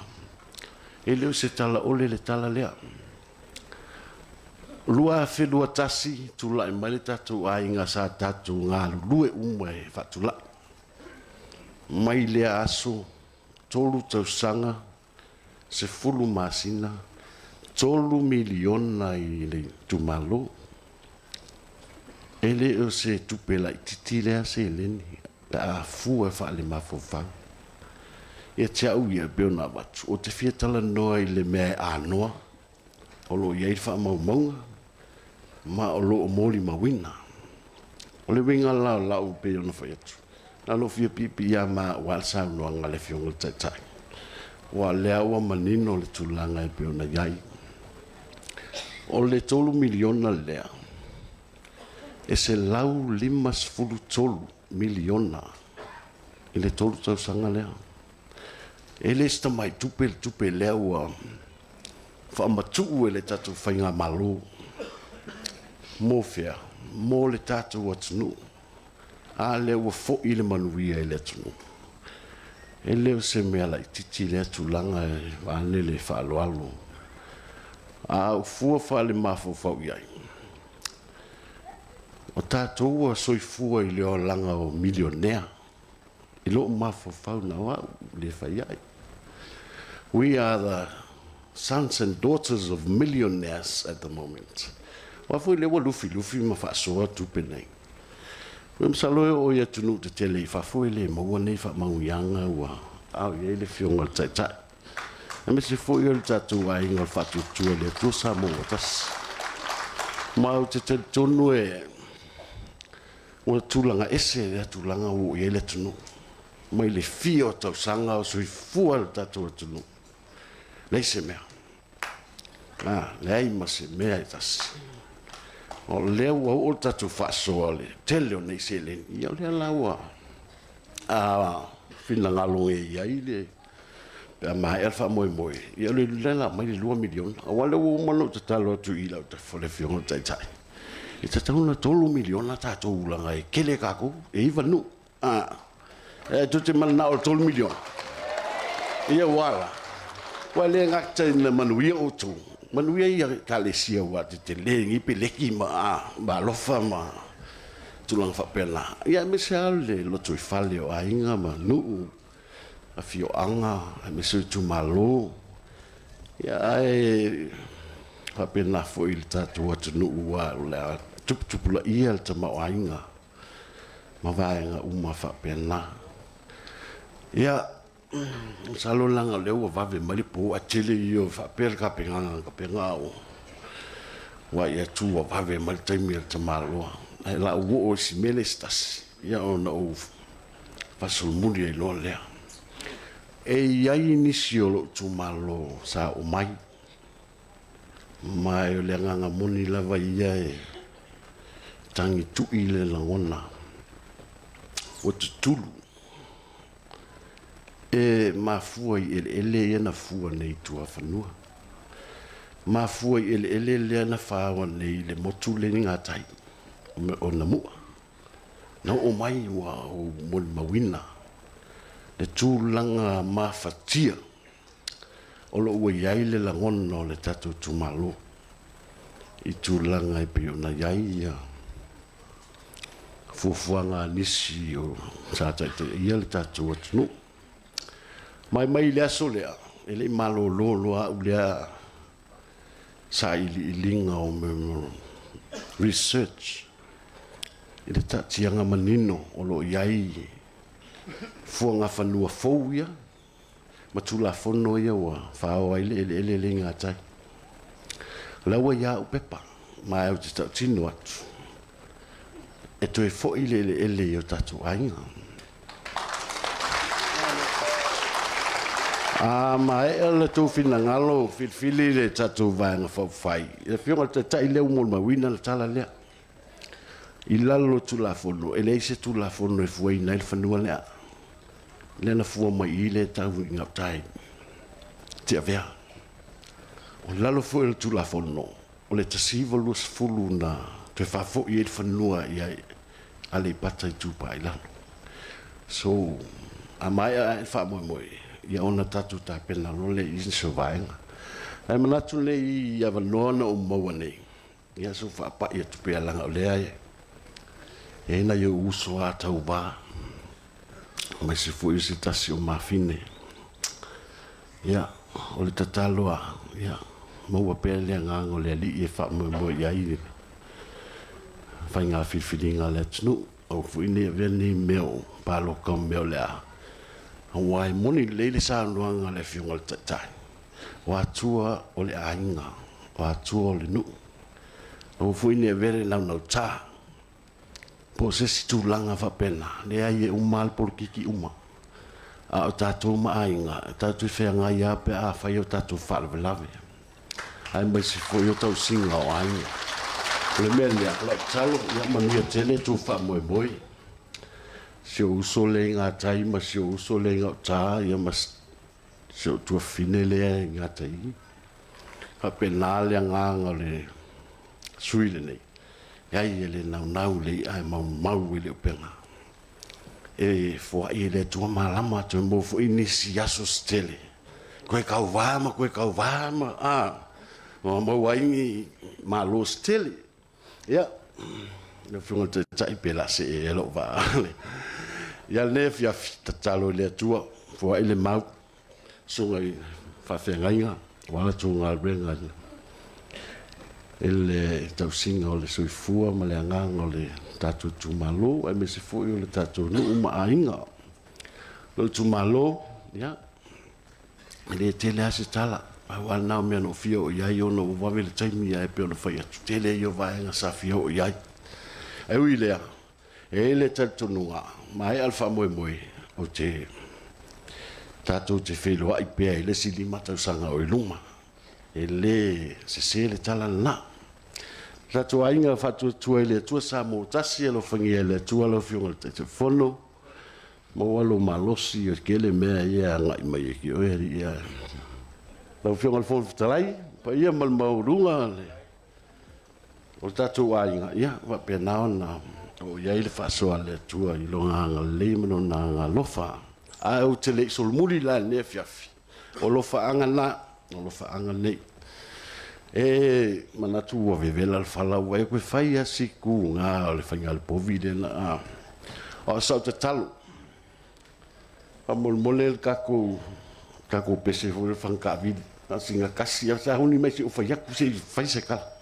e le o se tala ole le tala lea. 2021, tulai mai le tatou aiga sa tatou galulue uma e faatulai. Mai lea aso, 3 tausaga, 10 masina, $3 miliona i le itumalo. E le o se tupe laitiiti lea seleni pe a fua faale-mafaufau. Ia te au ia e pei ona avatu, ou te fia talanoa i le mea e anoa, o lo o i ai le faamaumauga ma o lo o molimauina. O le uiga la o lau pei ona fai atu, na lou fia piipiiama aua le saunoaga a le Afioga i le Taitai, aua o lea ua manino le tulaga e pei ona i ai. O le $3 miliona lea, e $153 miliona i le 3 tausaga lea. E le o se tamai tupe le tupe lea ua faamatuu e le tatou faigamalo. Mo fea? Mo le tatou atunuu. A lea ua foi le manuia i le atunuu. E le o se mea laitiiti lea tulaga vaeane le faaaloalo. A ou fua faale-mafaufau i ai, o tatou ua soifua i le olaga o milionea. I lou mafaufau na o au le fai ai. We are the sons and daughters of millionaires at the moment. Aua foi lea ua lufilufi ma faasoa tupe nei. Ua masalo e oo i atunuu tetele i fafo e le maua nei faamanuiaga ua ao i ai le Afioga i le Taitai. Aemaise foi o le tatou aiga o le Faatuatua i le Atua Samoa ua Tasi. Ma ou te talitonu e ua tulaga ese lea tulaga ua oo i ai le atunuu. Mai le fia o tausaga o soifua le tatou atunuu, leai se mea. Leai ma se mea e tasi. O lea ua oo le tatou faasoa i le tele o nei seleni, ia o lea la ua finagalo e i ai le pe a maea le faamoemoe, ia o le la o le a aumai le $2 miliona. Aua o lea ua uma ona ou tatalo atu i Lautafi le Afioga i le Taitai, e tatau ona $3 miliona tatou leaga e tele tatou, e 9 nuu. E tou te mananao i le $3 miliona? Ia ua a la? Ua le gata ina manuia outou, manuia ia Ekalesia aua e tetele lenei peleki ma alofa ma tulaga faapena. Ia aemaise lava le lotoifale o aiga ma nuu, afioaga, aemaise o itumalo. Ia ae faapena foi i le tatou atunuu aua o le a tuputupulaia le tamaoaiga ma vaega uma faapena. Ia, masalo leaga o lea ua vave mai le po ae tele ia o faapea le tapenaga na tapena a o vaai atu ua vave mai le taimi a le tamaloa. Ae o le a ou oo i si mea lea se tasi, ia ona ou faasolomuli ai loa lea. E i ai nisi o lou itumalo sa oo mai, ma o le agaga moni lava ia e tagitui le lagona ua tutulu e mafua i eleele ia na fua nei i tuafanua, mafua i eleele lea na faoa nei i le motu lea i gatai o Namua. Na oo mai ua ou molimauina le tulaga mafatia o lo o ua i ai le lagona o le tatou itumalo i tulaga e pei ona i ai ia fuafuaga a nisi o sa taitaia le tatou atunuu. Mai mai le aso lea, e le i malolo loa au lea sailiiliga o mea research i le taatiaga manino o lo o i ai fuagafanua fou ia ma Tulafono ia ua faoa ai le eleele lea i gatai. O la ua ia au pepa, ma ou te tautino atu, e toe foi le eleele i o tatou aiga. A maea le tou finagalo filifili le tatou Vaega Faaupufai, le Afioga i le Taitai lea ua molimauina le tala lea. I lalo o Tulafono, e leai se Tulafono e fuaina ai le fanua lea. Lea na fua mai i i lea e tau i gauta i Tiavea. O lalo foi o le Tulafono, o le 1920 na toe faafoi ai le fanua i Aleipata Itupa i Lalo. So, a maea ae le faamoemoe, ia ona tatou tapena loa lea i nisi o vaega. Ae manatu lenei i avanoa na ou maua nei, ia se i ou faapai atu pea leaga o lea e i ai nai ou uso a tauva, aemaise foi o se tasi o mafine. Ia, o le tatalo lava, ia maua pea le agaga o le Alii e faamoemoe i ai le faiga filifiliga a le atunuu. Aua foi ne i avea lenei mea o palota ma mea o le a, aua e moni lelei le saunoaga a le Afioga i le Taitai, o Atua o le aiga, o Atua o le nuu. Aua foi ne i avea le naunauta po o se isi tulaga faapena, leai e uma lava le polokiki uma. A o tatou ma aiga, e tatou te feagai lava pe a fai o tatou faalavelave, aemaise foi o tausiga o aiga. O le mea lea, o lau tatalo, ia manuia tele tou faamoemoe. Si ou uso lea i gatai ma si ou uso lea i gauta, ia ma si ou tuafafine lea i gatai. Faapena le agaga o le sui usufono lenei, leai e le naunau i le i'a e maumau e le upega. E foai e le Atua malama, toe maua foi nisi aso se tele, toe tauva ma toe tauva ma ma maua ai ni malo se tele. Ia, lau Afioga i le Taitai, pe o le a see ea lou vaa. Ia lenei afiafi, tatalo i le Atua, foai le mau, susuga i faafeagaiga, aua la outou galuega i le tausiga o le soifua ma le agaga o le tatou itumalo, aemaise foi o le tatou nuu ma aiga. Lou itumalo, ia, e le tele lava se tala, pau lava lena o mea na ou fia oo i ai ona ua vave le taimi, ae pei ona fai atu, tele ia o vaega sa fia oo i ai. Ae ui i lea, e i ai le talitonuga, maea le faamoemoe, ou te tatou te feiloai pea i le isi 5 tausaga o i luma. E le sese le tala lena. Le tatou aiga faatuatua i le Atua Samoa tasi, alofagia e le Atua lau Afioga i le Taitaifono, maua lou malosi, e tele mea ia e agai mai ia te oe alii ae. Lau Afioga i le Fofoga Fetalai, paia ma le maualuga o le tatou aiga, ia faapena ona oo i ai le faasoa a le Atua i Lona agalelei ma Lona agaalofa. Ae ou te le i solomuli la i lenei afiafi, o alofaaga na, o alofaaga nei. E manatu ua vevela le fala, ua e toe fai lava si tuga o le faiga o le povi lea na a. O sau tatalo, faamolemole le tatou pese foi o le faga taavili, na o sina tasi lava, sauni mai se i ou fai atu se i fai se tala.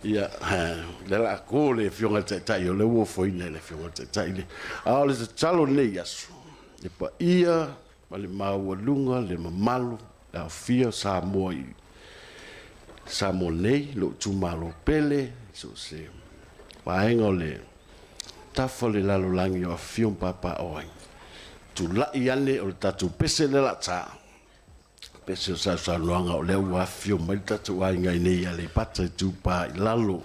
Ia, o lea o le a to le Afioga i le Taitai, o lea ua ofoina e le Afioga i le Taitai le... A o le tatalo i lenei aso, le paia ma le maualuga, le mamalu, le aofia o Samoa i Samoa nei, lou itumalo pele, so o se vaega o le tafa o le lalolagi o afifio ma papaaao ai. Tulai ane o le tatou pese lea o le a ta, pese o sausaunoaga o lea ua afifio mai le tatou aiga i inei i Aleipata Itupa i Lalo.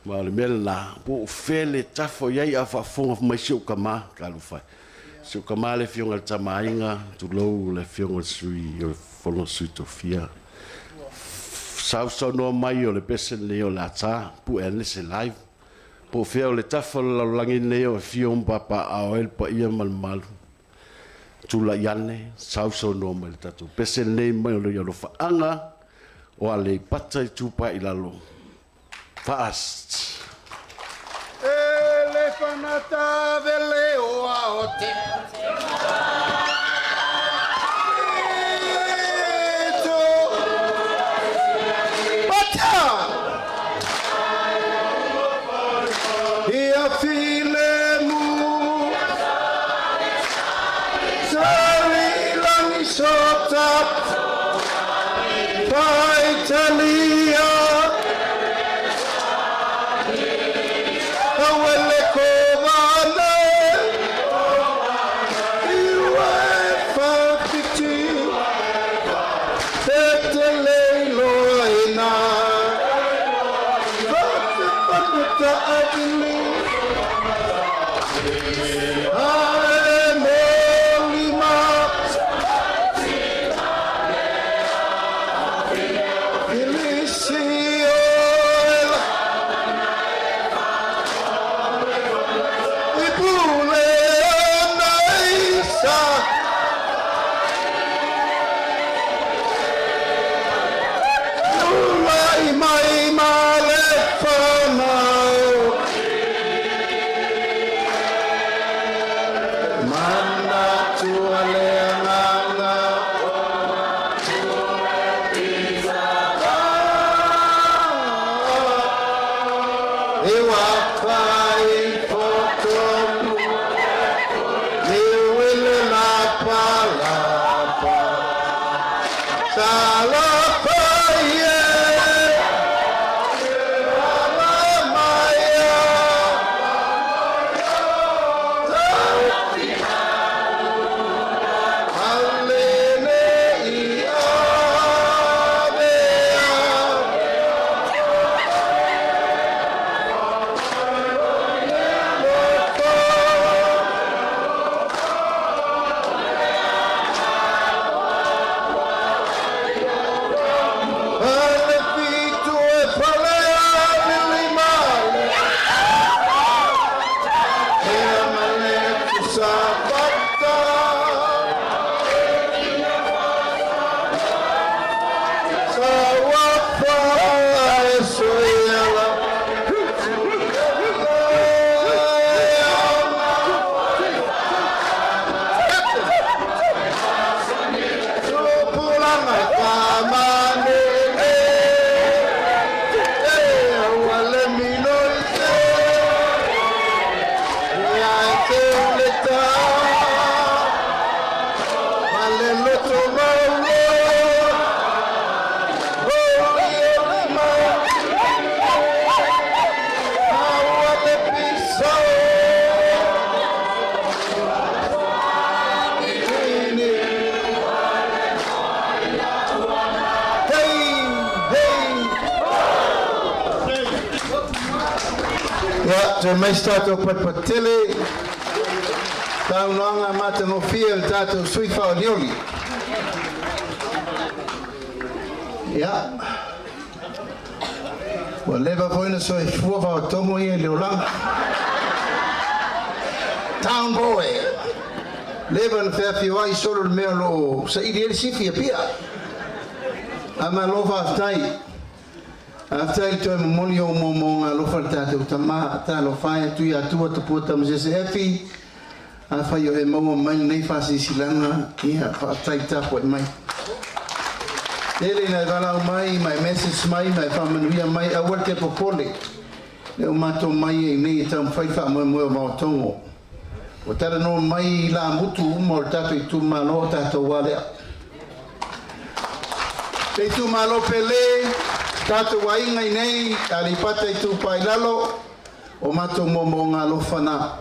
Ma o le mea lena, po o fea le tafa o i ai a o faafofoga mai si ou tama, talofa e, si ou tama le Afioga i le Tama a Aiga, tulou le Afioga i le Sui o le Fono a Sui Tofia, sausaunoa mai o le pese lenei o le a ta, pue ane se live. Po o fea o le tafa o le lalolagi lenei o afio ma papaaao ai le paia ma le mamalu, tulai ane, sausaunoa mai i le tatou pese lenei mai o le alofaaga o Aleipata Itupa i Lalo. Fast! E le fanata vele o aote. Pata! Ia filemu Sari langi sota Faitalia Awele kovana Iwe whawhiti Te loa ina Whawhipanuta avili Ae molima Filisi oela I pule ana isa Tulai mai ma le whanau Mana tua le anganga E wafai fotonu Ni wile la palapa Salafa ye Alamaya Alele i avea Ale fitu e fale alili male E amale tu sapata Sawafa e soiala Tupulanga kamane e wale mino i te Ia e te uleta Male loto maulo Oli o le mau Aua le pisao Ini Hey, hey. Ia, toe mai se tatou patupatutele, saunoaga matagofie a le tatou sui faaolioli. Ia, ua leva foi ona soifua faotogo ia i le olaga. Town boy. Leva ona feafioai solo i le mea o lo o saili ai le sifi i Apia. Ae malo faafetai. Faafetai i le toe momoli o ou moomooga alofa i le tatou Tama. Talofa e, Tuiatua Tupua Tamasese Efi, afai o e maua mai lenei faasilasilaga, ia, faafetai tapuai mai. Tele ina e valaau mai ma e message mai ma e faamanuia mai, aua le te popole, lea ua matou mai ai nei e taumafai le faamoemoe o Vaotogo. Ua talanoa mai i lamutu uma o le tatou itumalo o tatou a lea. Le itumalo pele, tatou aiga i nei, Aleipata Itupa i Lalo, o matou moomooga alofa na.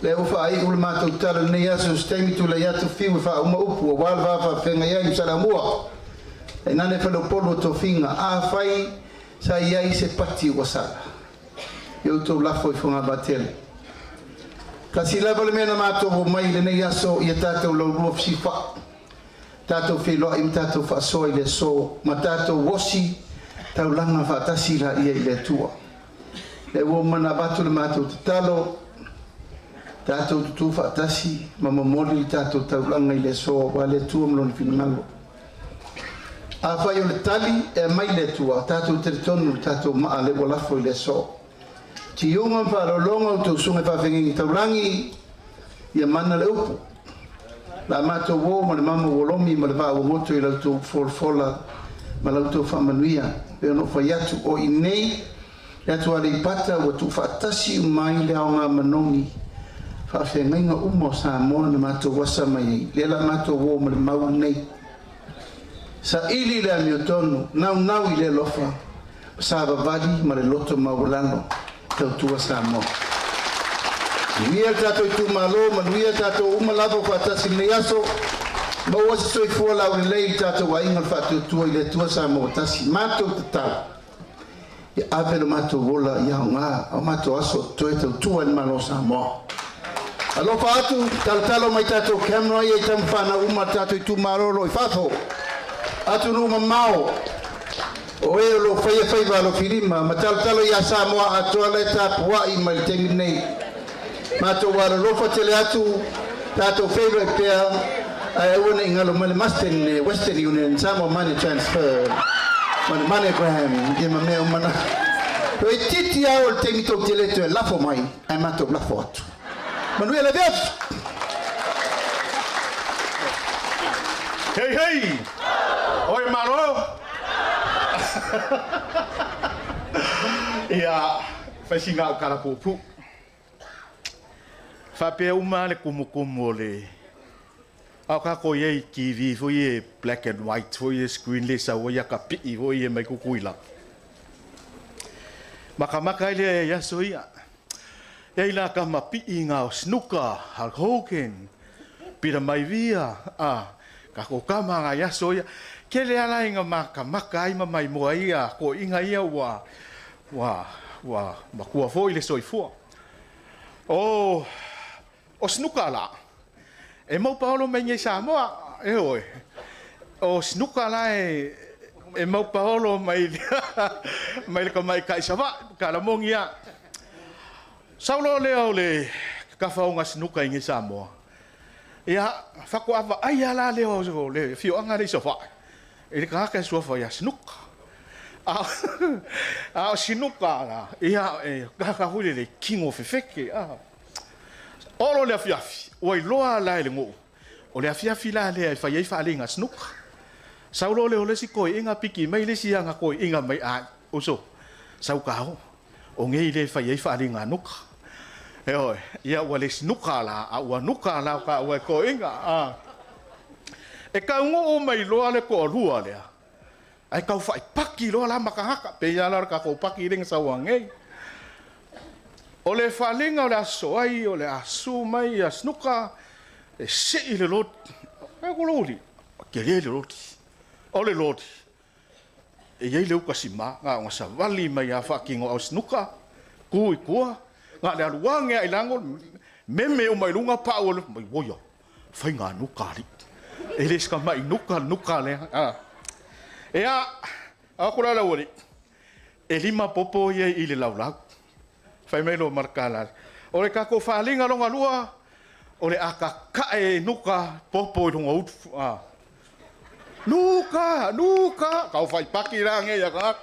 Lea ua faaiu le matou tala i lenei aso, o se taimi tulai atu Fiu e faauma upu aua le va faafeagai ai ma Saleaaumua. Tainane Faleupolu o Tofiga, afai sa i ai se pati ua sala, ia outou lafo i fogavaa tele. Tasi lava le mea na matou omai i lenei aso, ia tatou laulua fesifoai, tatou feiloai ma tatou faasoa i le aso, ma tatou osi taulaga faatasi laia i le Atua. Lea ua uma ona avatu le matou tatalo, tatou tutu faatasi ma momoli le tatou taulaga i le aso aua le Atua ma Lona finagalo. Afai o le tali e aumai le Atua, tatou talitonu i le tatou maa lea ua lafo i le aso. Tiuga ma faaaloaloga outou susuga i faafeagaiga taulagi, ia mana le upu. La matou o ma le mama ua lomi ma le vaa ua goto i la outou folafola ma la outou faamanuia. Pei ona ou fai atu, o i nei le atu Aleipata ua tuufaatasi uma ai le aoga manogi faafeagaiga uma o Samoa na matou asa mai ai, lea la matou o ma le mau lenei. Saili le amiotonu, naunau i le alofa, ma savavali ma le loto maualalo e tautua Samoa. Manuia le tatou itumalo, manuia tatou uma lava o faatasi i lenei aso. Maua se soifua laulelei i le tatou aiga o le Faatuatua i le Atua Samoa ua tasi. Matou tatalo, ia ave lo matou ola ia aoga o matou aso o totoe tautua i le Malo o Samoa. Alofa atu, talotalo mai tatou camera ia i tama fanau uma a le tatou itumalo o lo o i fafo, atunuu mamao, o e o lo o faia faiva alofilima ma talotalo ia Samoa atoa la e tapuai mai le taimi lenei. Matou alolofa tele atu, tatou feiloai pea, ae aua ne i galo mai le Mustang, Western Union, Samoa Money Transfer, ma le MoneyGram, ia ma mea uma na. Toeitiiti lava o le taimi tou te le toe lafo mai, ae matou lafo atu. Manuia le afiafi! Hei hei! Oi malo! Ia, fai sina au tala puupuu. Faapea uma le kumukumu o le a o kākou i ai i TV foi e black and white foi e screen le sau ai a ka pi'i foi e mai Kukuila. Makamaka ai lea i aso ia. E ai la kama pi'i ngā o Snuka, Hulk Hogan, Peter Maivia, a kākou kama ngā i aso ia. Kele ala i ngā makamaka ai ma maimoa ai a koiga ia ua ua ua makua foi le soifua. O o Snuka la, e mau paolo mai nei Samoa, e oe. O Snuka la e e mau paolo mai mai le tamaitai Savaii, Kalamogi a. Sau loa lea o le tafaoga Snuka i nei Samoa. Ia, faatoa vaai lava la lea o le afioaga lea i Savaii i le tagata e suafa ia Sinuka. A o Sinuka la, ia, e tagata foi lele kino fefete. Olo le afiafi, ua iloa la e le nuu, o le afiafi la lea e fai ai faaaliga Sinuka. Sau loa lea o le isi toeaiina piki mai le isi aga toeaiina mai, ai, uso, sau ta o. O nei le fai ai faaaliga nuka. Ioe, ia ua le sinuka la, a ua nuka la o taua e toeaiina. A. E taunuu mai loa le toalua lea, ae tau faaipaki loa la ma tagata, pei lava la o le tatou paki lea na sau nei. O le faaaliga o le aso ai, o le a su mai ia sinuka, e sii le loti. E ku loli, tele le loti. O le loti, e i ai le uka sima, na ona savali mai a faatino au sinuka, tu i tua, na o le alu ane lava i lago, meme uma i luga pau o le, mai oia, faiga nuka alii. E le se tamai nuka, le nuka lea. A. Ia, o atu la lau alii, e 5 popo ia i le laulau. Fai mai lo Markala, o le tatou faaaliga lona lua, o le a tatae e nuka popo i luga o utu. A. Nuka, nuka, tau faipaki la nei a tagata.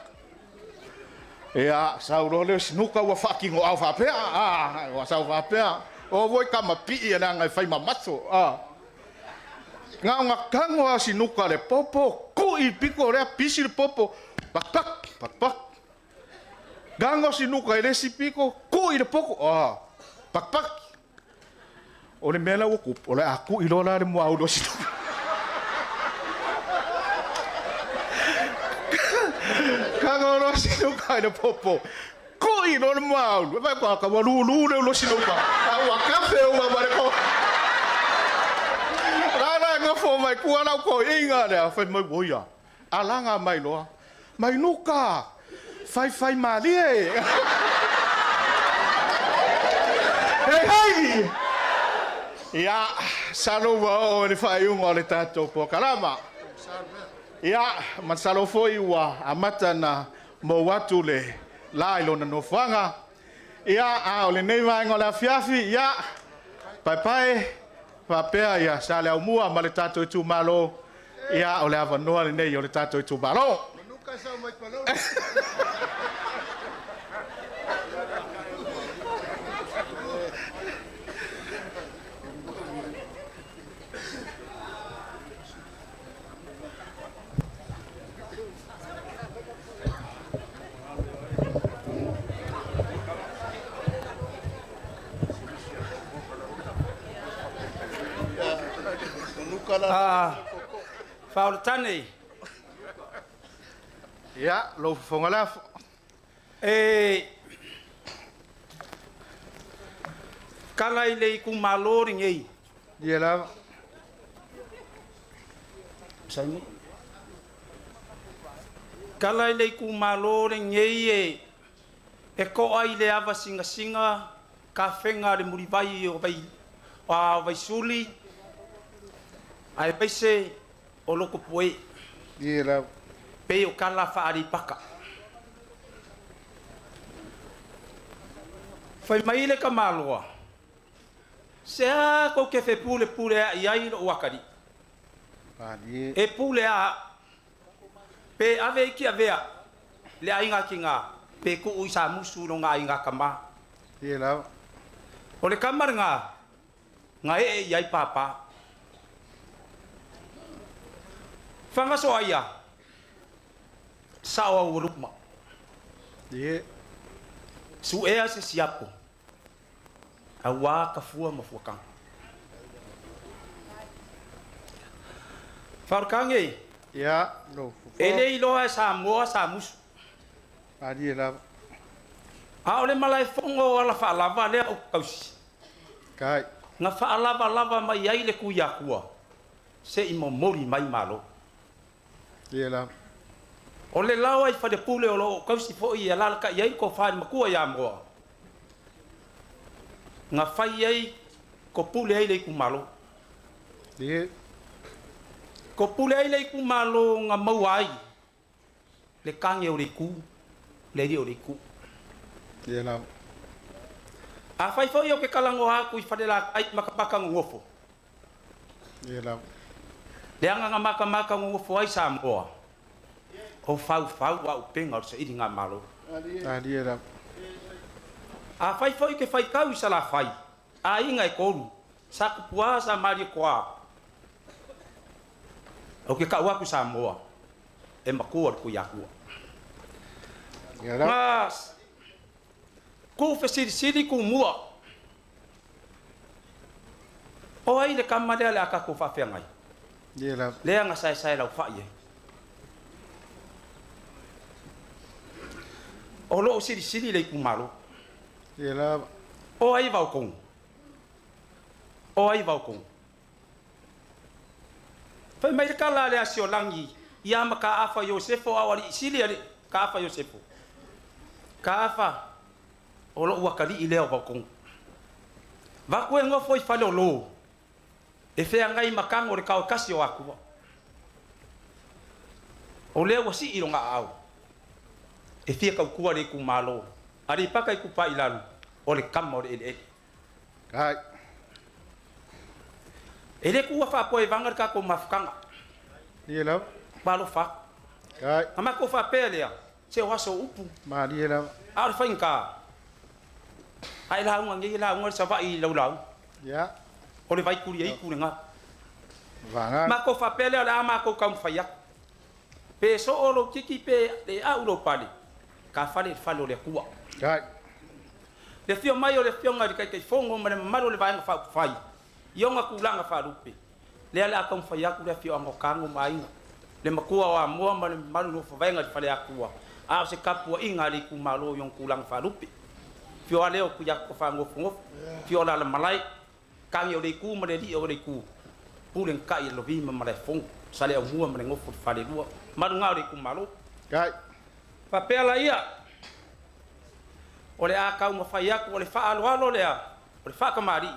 Ia, sau loa lea o si nuka ua faatinoau faapea, a, ua sau faapea, o foi tama pii e leaga e fai mamaso, a. Na ona tago lava o si nuka le popo, kui i pito lea, pisi le popo, pak pak, pak pak. Tago si nuka i le isi pito, kui le popo, a, pak pak. O le mea la ua tupu, o le a kui loa la le muaulu o si nuka. Tago loa si nuka i le popo, kui loa le muaulu, e vaai atu, a, ua lulu le ulu o si nuka. Ia, ua kafe uma ma le ko. La la ngafo mai kua lau ko inga lea, fai mai woia. Alaga mai loa. Mai nuka. Fai fai malie. Hei hei. Ia, salo ua oo le faaiuga o le tatou polokalama. Ia, masalo foi ua amata na mou atu le la i lona nofoaga. Ia, a o lenei vaega o le afiafi, ia, paepae, faapea ia Saleaaumua ma le tatou itumalo, ia, o le avanoa lenei o le tatou itumalo. Ah, Faaoletane. Ia, lou fofoga lafo. E kala i le itumalo lenei. Ia lava. Saini. Kala i le itumalo lenei e e to'a i le ava singasinga kafega le mulivai o vai a Vaisuli ae paise o loko poe. Ia lava. Pe o kala faalipaka. Fai mai le kamaloa. Se a kou ke fe pule pule a i ai lo wakari. E pule a pe ave iki avea le aiga ki ngā pe ku i sa musu lo ngā aiga kama. Ia lava. O le kama ngā ngā e i ai papa. Whanga so aia sao au ruma. Ia. Su ea se siapo. Aua ka fua ma fuakanga. Wharukange. Ia, lou E le iloa e Samoa sa musu. Alie lava. A o le malae fongo o ala whaalava lea o kausi. Kai. Nga whaalava lava mai ai le kui akua. Se i momori mai malo. Ia lava. O le lawa i whare pule o lo kausi fo i alalaka i ai ko whare makua ia moa. Nga whai ai ko pule ai le iku malo. Ia. Ko pule ai le iku malo nga maua ai. Le kange o le iku, le ri o le iku. Ia lava. A whai fo i o ke kalango aku i whare la ai makapaka ngofo. Ia lava. Le anga nga makamaka ngofo ai Samoa. O fau fau wa upenga o se iri ngā malo. Alie lava. A whai fo i ke whai kau i sa la whai. A inga e koru. Sa kupua sa mari koa. O ke kau aku Samoa. E makua le kui akua. Ia lava. Nga ku whesirisiri ku mua. O ai le kama lea le akako whawhea ngai. Ia lava. Lea nga sae sae lau whai e. O loo sirisiri le iku malo. Ia lava. O ai vau kongu. O ai vau kongu. Fai mai le kala le asio langi. Ia ma ka afa Iosefo au ali isili ali ka afa Iosefo. Ka afa o loo wakali i lea o vau kongu. Vaku e ngofo i fale o lō. E whea ngai makango le kao kasi o akua. O lea wasi i longa au. E fia kau kua le iku malo. Ari paka iku pa ilalu. O le kama o le ele ele. Kai. E le kua whapo e vanga ka ko mafukanga. Ia lava. Malo wha. Kai. Ama ko whapea lea. Se o aso upu. Malie lava. A o le whainga. Ai la unga ngi la unga sa vai lau lau. Ia. O le vai kuri ei kuri ngā. Vanga. Ma ko whapea lea le ama ko kaumwhai aku. Pe so o lo kiki pe le au lo pale. Ka whale whale o le kua. Kai. Le fio mai o le fio ngai kai kai fongo ma le mamalu o le vaenga wha whai. I onga kulanga wharupe. Lea le aka mwhai aku le fio ango kango mainga. Le makua o amoa ma le mamalu no whawaenga le whale akua. A o se kapua inga le ku malo i on kulanga wharupe. Fio ale o kuia ko whangofu Fio la la malai. Kangi o le ku ma le li o le ku. Pule nkai lo vi ma malai fongo. Sale au mua ma le ngofu fale lua. Malu ngā o le ku malo. Kai. Papea la ia. O le a kau ma whai aku o le wha alo alo lea. O le wha kamari.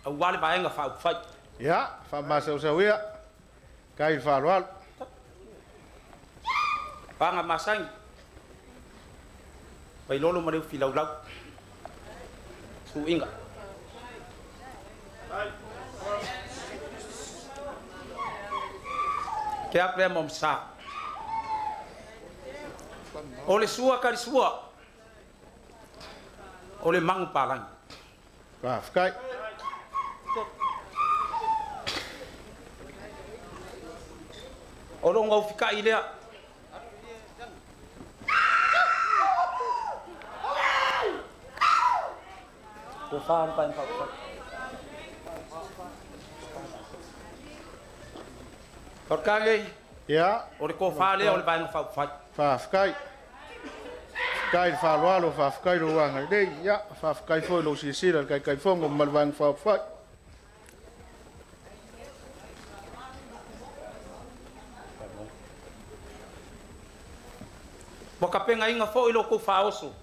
Au wale vaenga wha au whai. Ia, wha ia. Kai le faaaloalo. Panga masangi. Pai lolo ma le ufi lau lau. Su inga. Ke a prea mom sa. O le sua kari sua. O le mangu palangi. Faafetai. O lo ngau fika i lea. Ko wha pa pa pa. Orkange. Ia. O le ko wha lea o le vaenga whau whai. Faafetai. Faafetai le faaaloalo, faafetai lou agalelei. Ia, faafetai foi lou silasila i le Taitaifono ma le Vaega Faaupufai. Ua kapegaina foʻi lo kou faaoso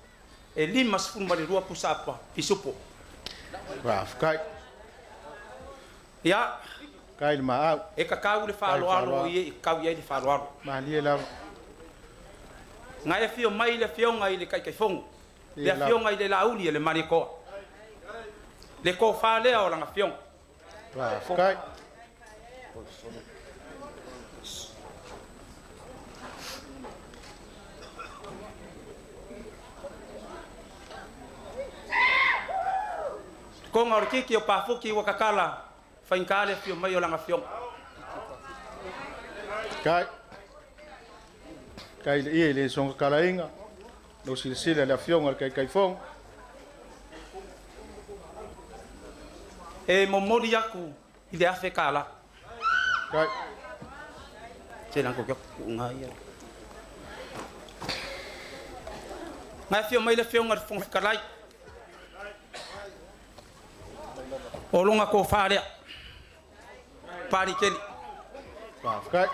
e 52 pusa apa pisupo. Faafetai. Ia. Kai le maau. E kakau le faaaloalo i e kau i ai le faaaloalo. Malie lava. Ngai afio mai le afioga i le taitaifono. Le afioga i le lauli e le malekoa. Le kofā lea o lana afioga. Faafetai. Konga o le kiki o pafuki ua kakala faigā le afio mai o lana afioga. Kai. Kai le ia i le soga kalaiga. Lou silasila i le afioga i le Taitaifono. E momoli aku i le afe kālā. Kai. Se lango kia ku'uga ia. Ngai afio mai le afioga i le Fofoga Fetalai. O loga kofā lea. Palikeli. Faafetai.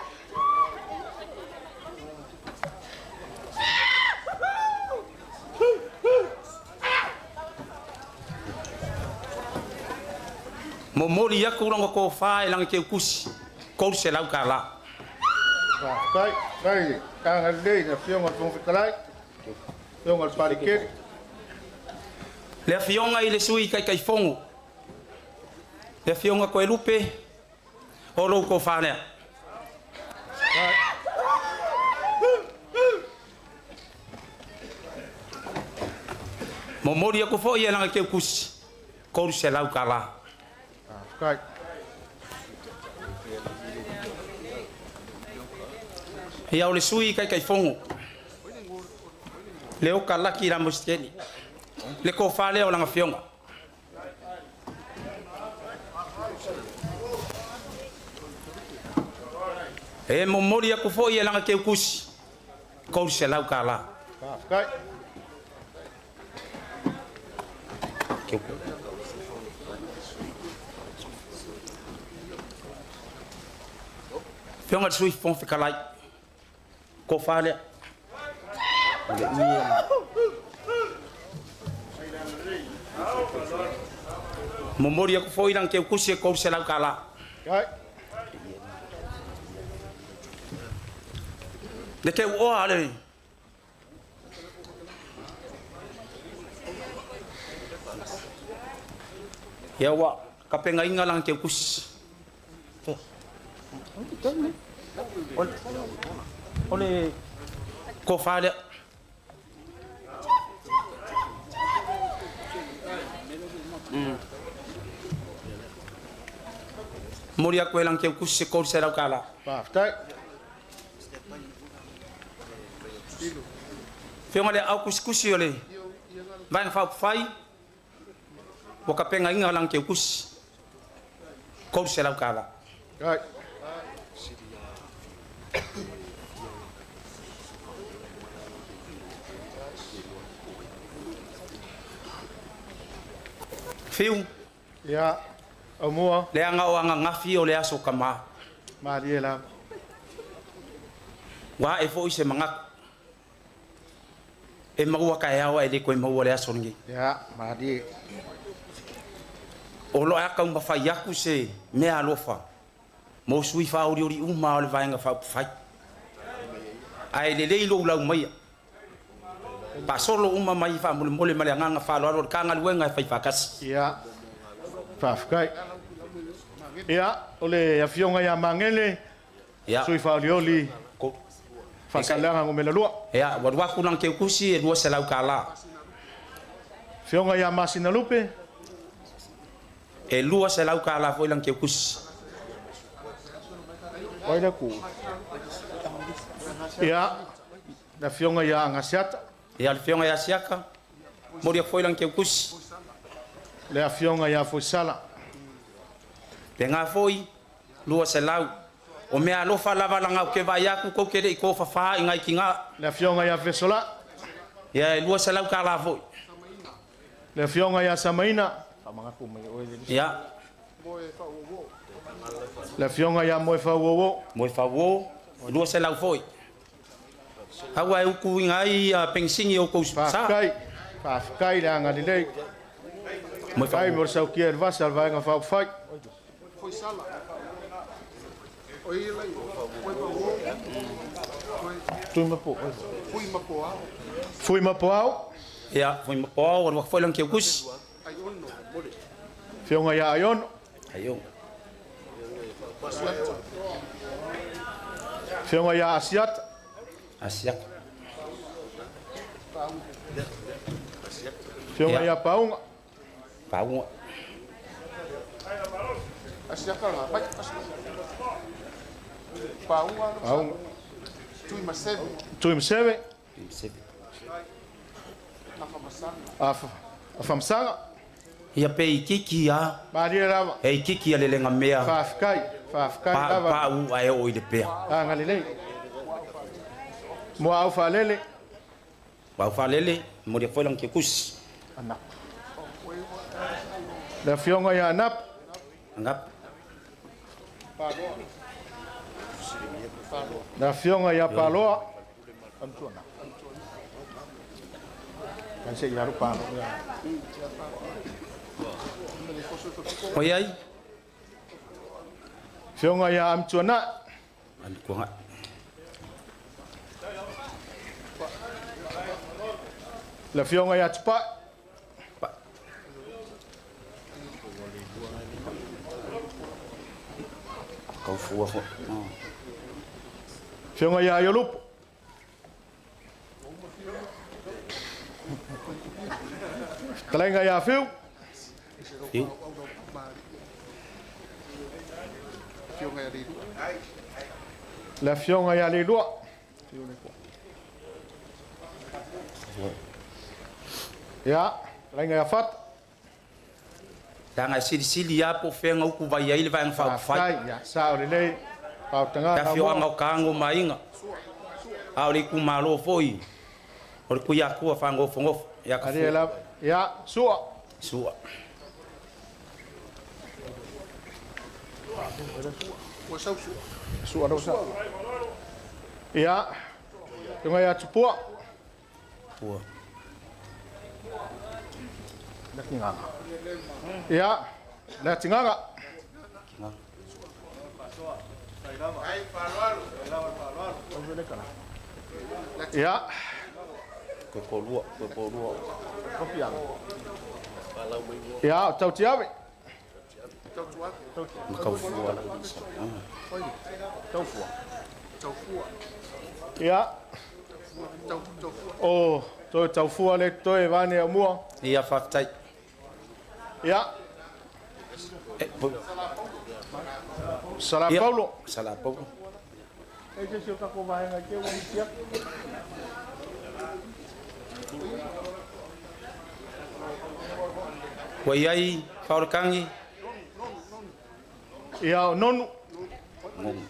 Momoli aku loga kofā e lagi keukusi. 300 kālā. Faafetai. Kai agalelei i le afioga i le Fofoga Fetalai. Afioga i le Palikeli. Le afioga i le sui taitaifono. Le afioga Koelupe o lou kofā lea. Momoli aku foʻi e lagi keukusi. 300 kālā. Faafetai. Ia o le sui taitaifono. Le oka laki la mositeni. Le kofā lea o lana afioga. E momoli aku foʻi e lagi keukusi. 300 kālā. Faafetai. Afioga i le sui Fofoga Fetalai. Kofā lea. Momoli aku foʻi lagi keukusi e 300 kālā. Kai. Le keu oa le. Ia ua kapegaina lagi keukusi. O le kofā lea. Mori aku e lagi keukusi se 300 kālā. Faafetai. Afioga le au kusikusi o le Vaega Faaupufai ua kapegaina lagi keukusi. 300 kālā. Kai. Fiu. Ia, Aumua. Leaga o ananafi o le aso tama. Malie lava. Ua ae foi se manatu. E maua taeao ae le toe maua le aso lenei. Ia, malie. O lo o a taumafai atu se mea alofa mo sui faaolioli uma o le Vaega Faaupufai. Ae lelei lou lau maia. Faasolo uma mai faamolemole ma le agaga faaaloalo o le ta galuega e fai faatasi. Ia, faafetai. Ia, o le Afioga ia Magele, sui faaolioli Faasaleleaga Nu.2. Ia, ua alu atu lana teutusi e $200. Afioga ia Masinalupe. E $200 foi lana teutusi. Ai le ku. Ia, le Afioga ia Agaseata. Ia, le Afioga ia Asiata, momoli atu foi lana teutusi. Le Afioga ia Foisala. Lena foi, 200. O mea alofa lava leaga ou te vaai atu tou te le i tofafa i nai tina. Le Afioga ia Fesola. Ia, e $200 foi. Le Afioga ia Samaina. Ia. Le Afioga ia Moefauouo. Moefauouo, 200 foi. Aua e utuina ai penisini o tou sa. Faafetai, faafetai le agalelei. Faafetai mo le sautia i le vasa a le Vaega Faaupufai. Fui ma Poao. Ia, Fui ma Poao, alu atu foi lana teutusi. Afioga ia Aiono. Aiono. Afioga ia Asiata. Asiata. Afioga ia Pauga. Pauga. Pauga. Tuimaseve. Afamasaga. Ia pe itiiti a. Malie lava. E itiiti a le mea. Faafetai, faafetai lava. Pau ae oo i le pea. Agalelei. Muaau Faalele. Muaau Faalele, momoli atu foi lana teutusi. Le Afioga ia Anapo. Anapo. Le Afioga ia Paloa. Oi ai. Afioga ia Amituanai. Amituanai. Le Afioga ia Tupai. Kaufua foi. Afioga ia Aiolupo. Fetalaiga ia Fiu. Fiu. Le Afioga ia Leilua. Ia, fetalaiga ia Fata. Leaga e silisili lava po o fea na utu vai ai le Vaega Faaupufai. Faafetai, ia, sao lelei, faautaga Le afioaga o Tago ma Aiga, a o le itumalo foi o le Tuiatua faanofonofo ia Tafua. Ia, Sua. Sua. Sua lau sa. Ia, Afioga ia Tupua. Tupua. Ia, Leatigaga. Ia. Ia, o Tautiave. Ia. O toe taufua le toe vane o mua. Ia, faafetai. Ia. Sala Paulo. Sala Paulo. E se se o tatou vaega te ua isi atu. Ua i ai Faolekagi. Ia, o Nonu. Nonu.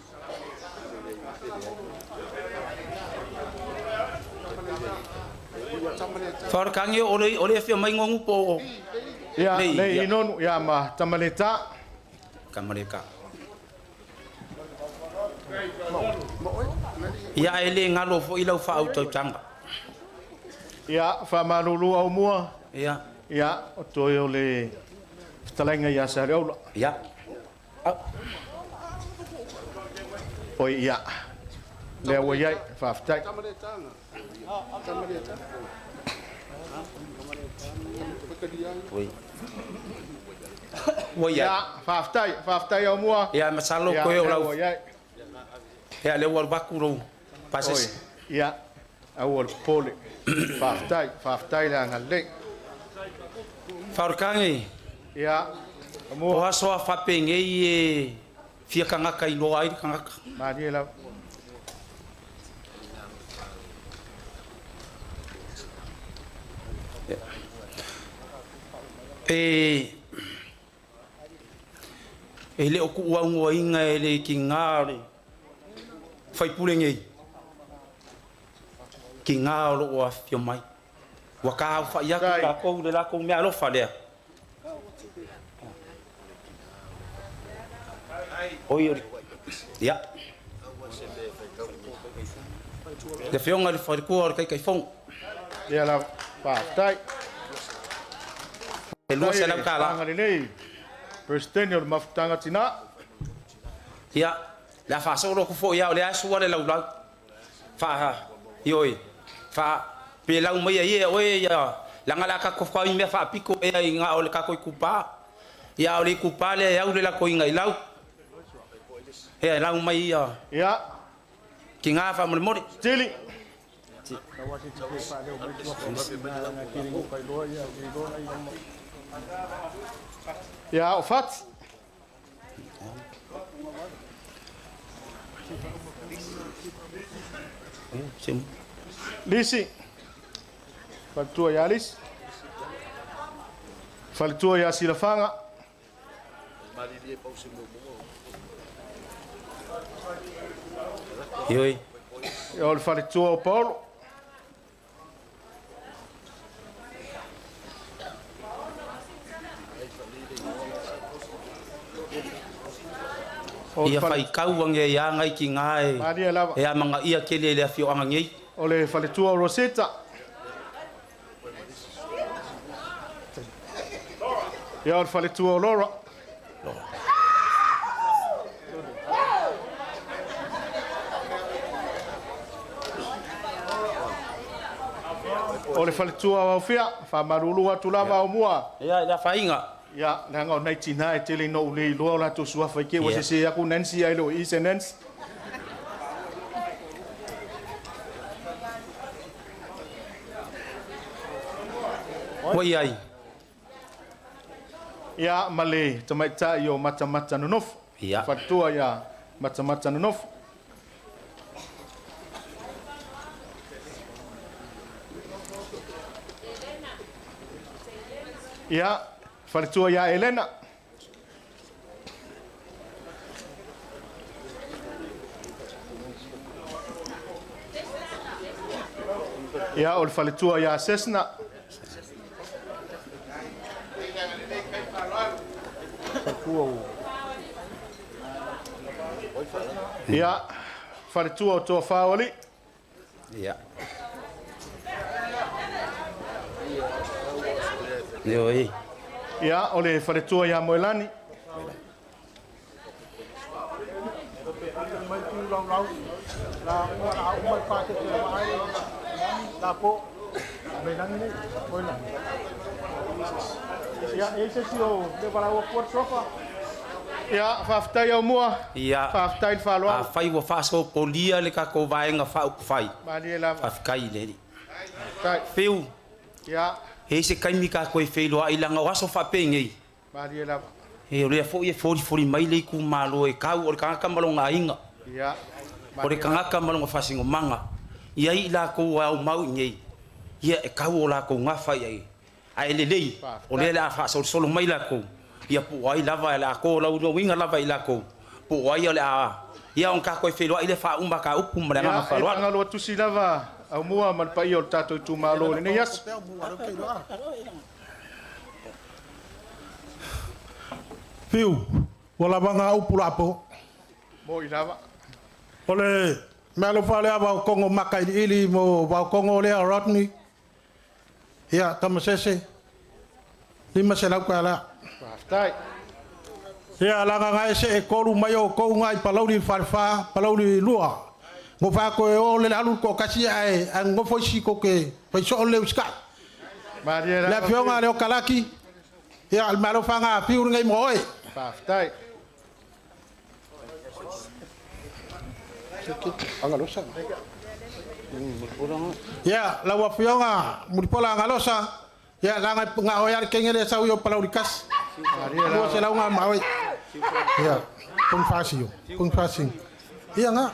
Faolekagi o le afio mai Nonu po o... Ia, lei Inonu, ia ma Tamaleta. Tamaleta. Ia e le galo foi lau faautautaga. Ia, faamalulu Aumua. Ia. Ia, o toe o le fetalaiga ia Saleaula. Ia. Oi, ia. Lea ua iai, faafetai. Oi. Ua iai. Ia, faafetai, faafetai Aumua. Ia, masalo Ia, koe o lea lau. ua iai. Ia, lea ua alu atu lou pasese. Oi, ia, aua le popole. Faafetai, faafetai le agalelei. Faaolekage. Ia. O aso a faapenei e fia tagata iloa ai le tagata. Malie lava. E e le o ku'uaugoaina e le kigā o le faipule nei kigā o lo'o afifio mai ua tāufa'i atu tatou i le latou meaalofa lea oi o le ia le afioga i le faletua o le Taitaifono. Ia lava, faafetai. E 200 tala. Agalelei. Peresetene o le Mafutaga Tinā. Ia, le a faasolo atu foi lava o lea e sua le laulau. Faa, ioe, faa, pe lau mai ai e oe ia, leaga le a tatou fai mea faapito ea i na o le tatou itupa. Ia, a o le itupa lea e au le lakoina i lau. Ea, e lau mai ia. Ia. Tiga faamolemole. Tili. Ia, o Fati. Lisi. Faletua ia Lisi. Faletua ia Silafaga. Ioe. Ia, o le faletua o Paolo. Ia faitau age ia agai tiga e Malie lava. e amagaia tele i le afioaga nei. O le faletua o Roseta. Ia, o le faletua o Laura. O le faletua o Aufia, faamalulu atu lava o mua. Ia, i le afaina. Ia, leaga o nai tinā e tele ina ou le iloa o latou suafa i te ua Ia. sese aku Nancy ae le o i se Nancy. Ua i ai. Ia, ma le tamaitai o Matamata Nonofo. Ia. Faletua ia Matamata Nonofo. Ia, faletua ia Elena. Ia, o le faletua ia Sesna. Ia, faletua o Toafa o Alii. Ia. Ioe. Ia, o le faletua ia Moelani. Ia, faafetai Aumua. Ia. Faafetai le faaaloalo. Afai ua faasopolia le tatou vaega faaupufai. Malie lava. Faafetai i le Alii. Faafetai. Fiu. Ia. E i ai se taimi tatou e feiloai leaga o aso faapenei. Malie lava. E o lea foi e folifoli mai le itumalo e tau o le tagata ma lona aiga. Ia. O le tagata ma lona faasinomaga. E i ai i latou e aumau i inei, ia e tau o latou gafa i ai. Ae lelei, o lea o le a faasolosolo mai latou, ia po o ai lava o le a tolaulauina lava i latou, po o ai o le a, ia ona tatou feiloai lea faauma ta upu ma le agaga Ia, e faaaloalo. tagaloa tusi lava Aumua ma le paia o le tatou itumalo i lenei aso. Fiu, ua lava na upu la po. Mo i lava. O le mea alofa lea Vaokongo maka iliili mo Vaokongo lea Rodney. Ia, Tamasese, $500. Faafetai. Ia, laga gae se e kolu mai o kou ngai palauli falfa, palauli lua. Ngo fa ko e o le alu ko kasi ai ai ngo foi si ko ke fai so le uska. Maria Le afioga le o kalaki. Ia, le mea alofa nga fiu ngai mo oe. Faafetai. Agalosa. Ia, lau afioga Mulipola Agalosa. Ia, laga nga o ya kenge le sau yo palauli kasi. Lua se lau nga ma oe. Ia, pung fasio, pung fasio. Ia nga.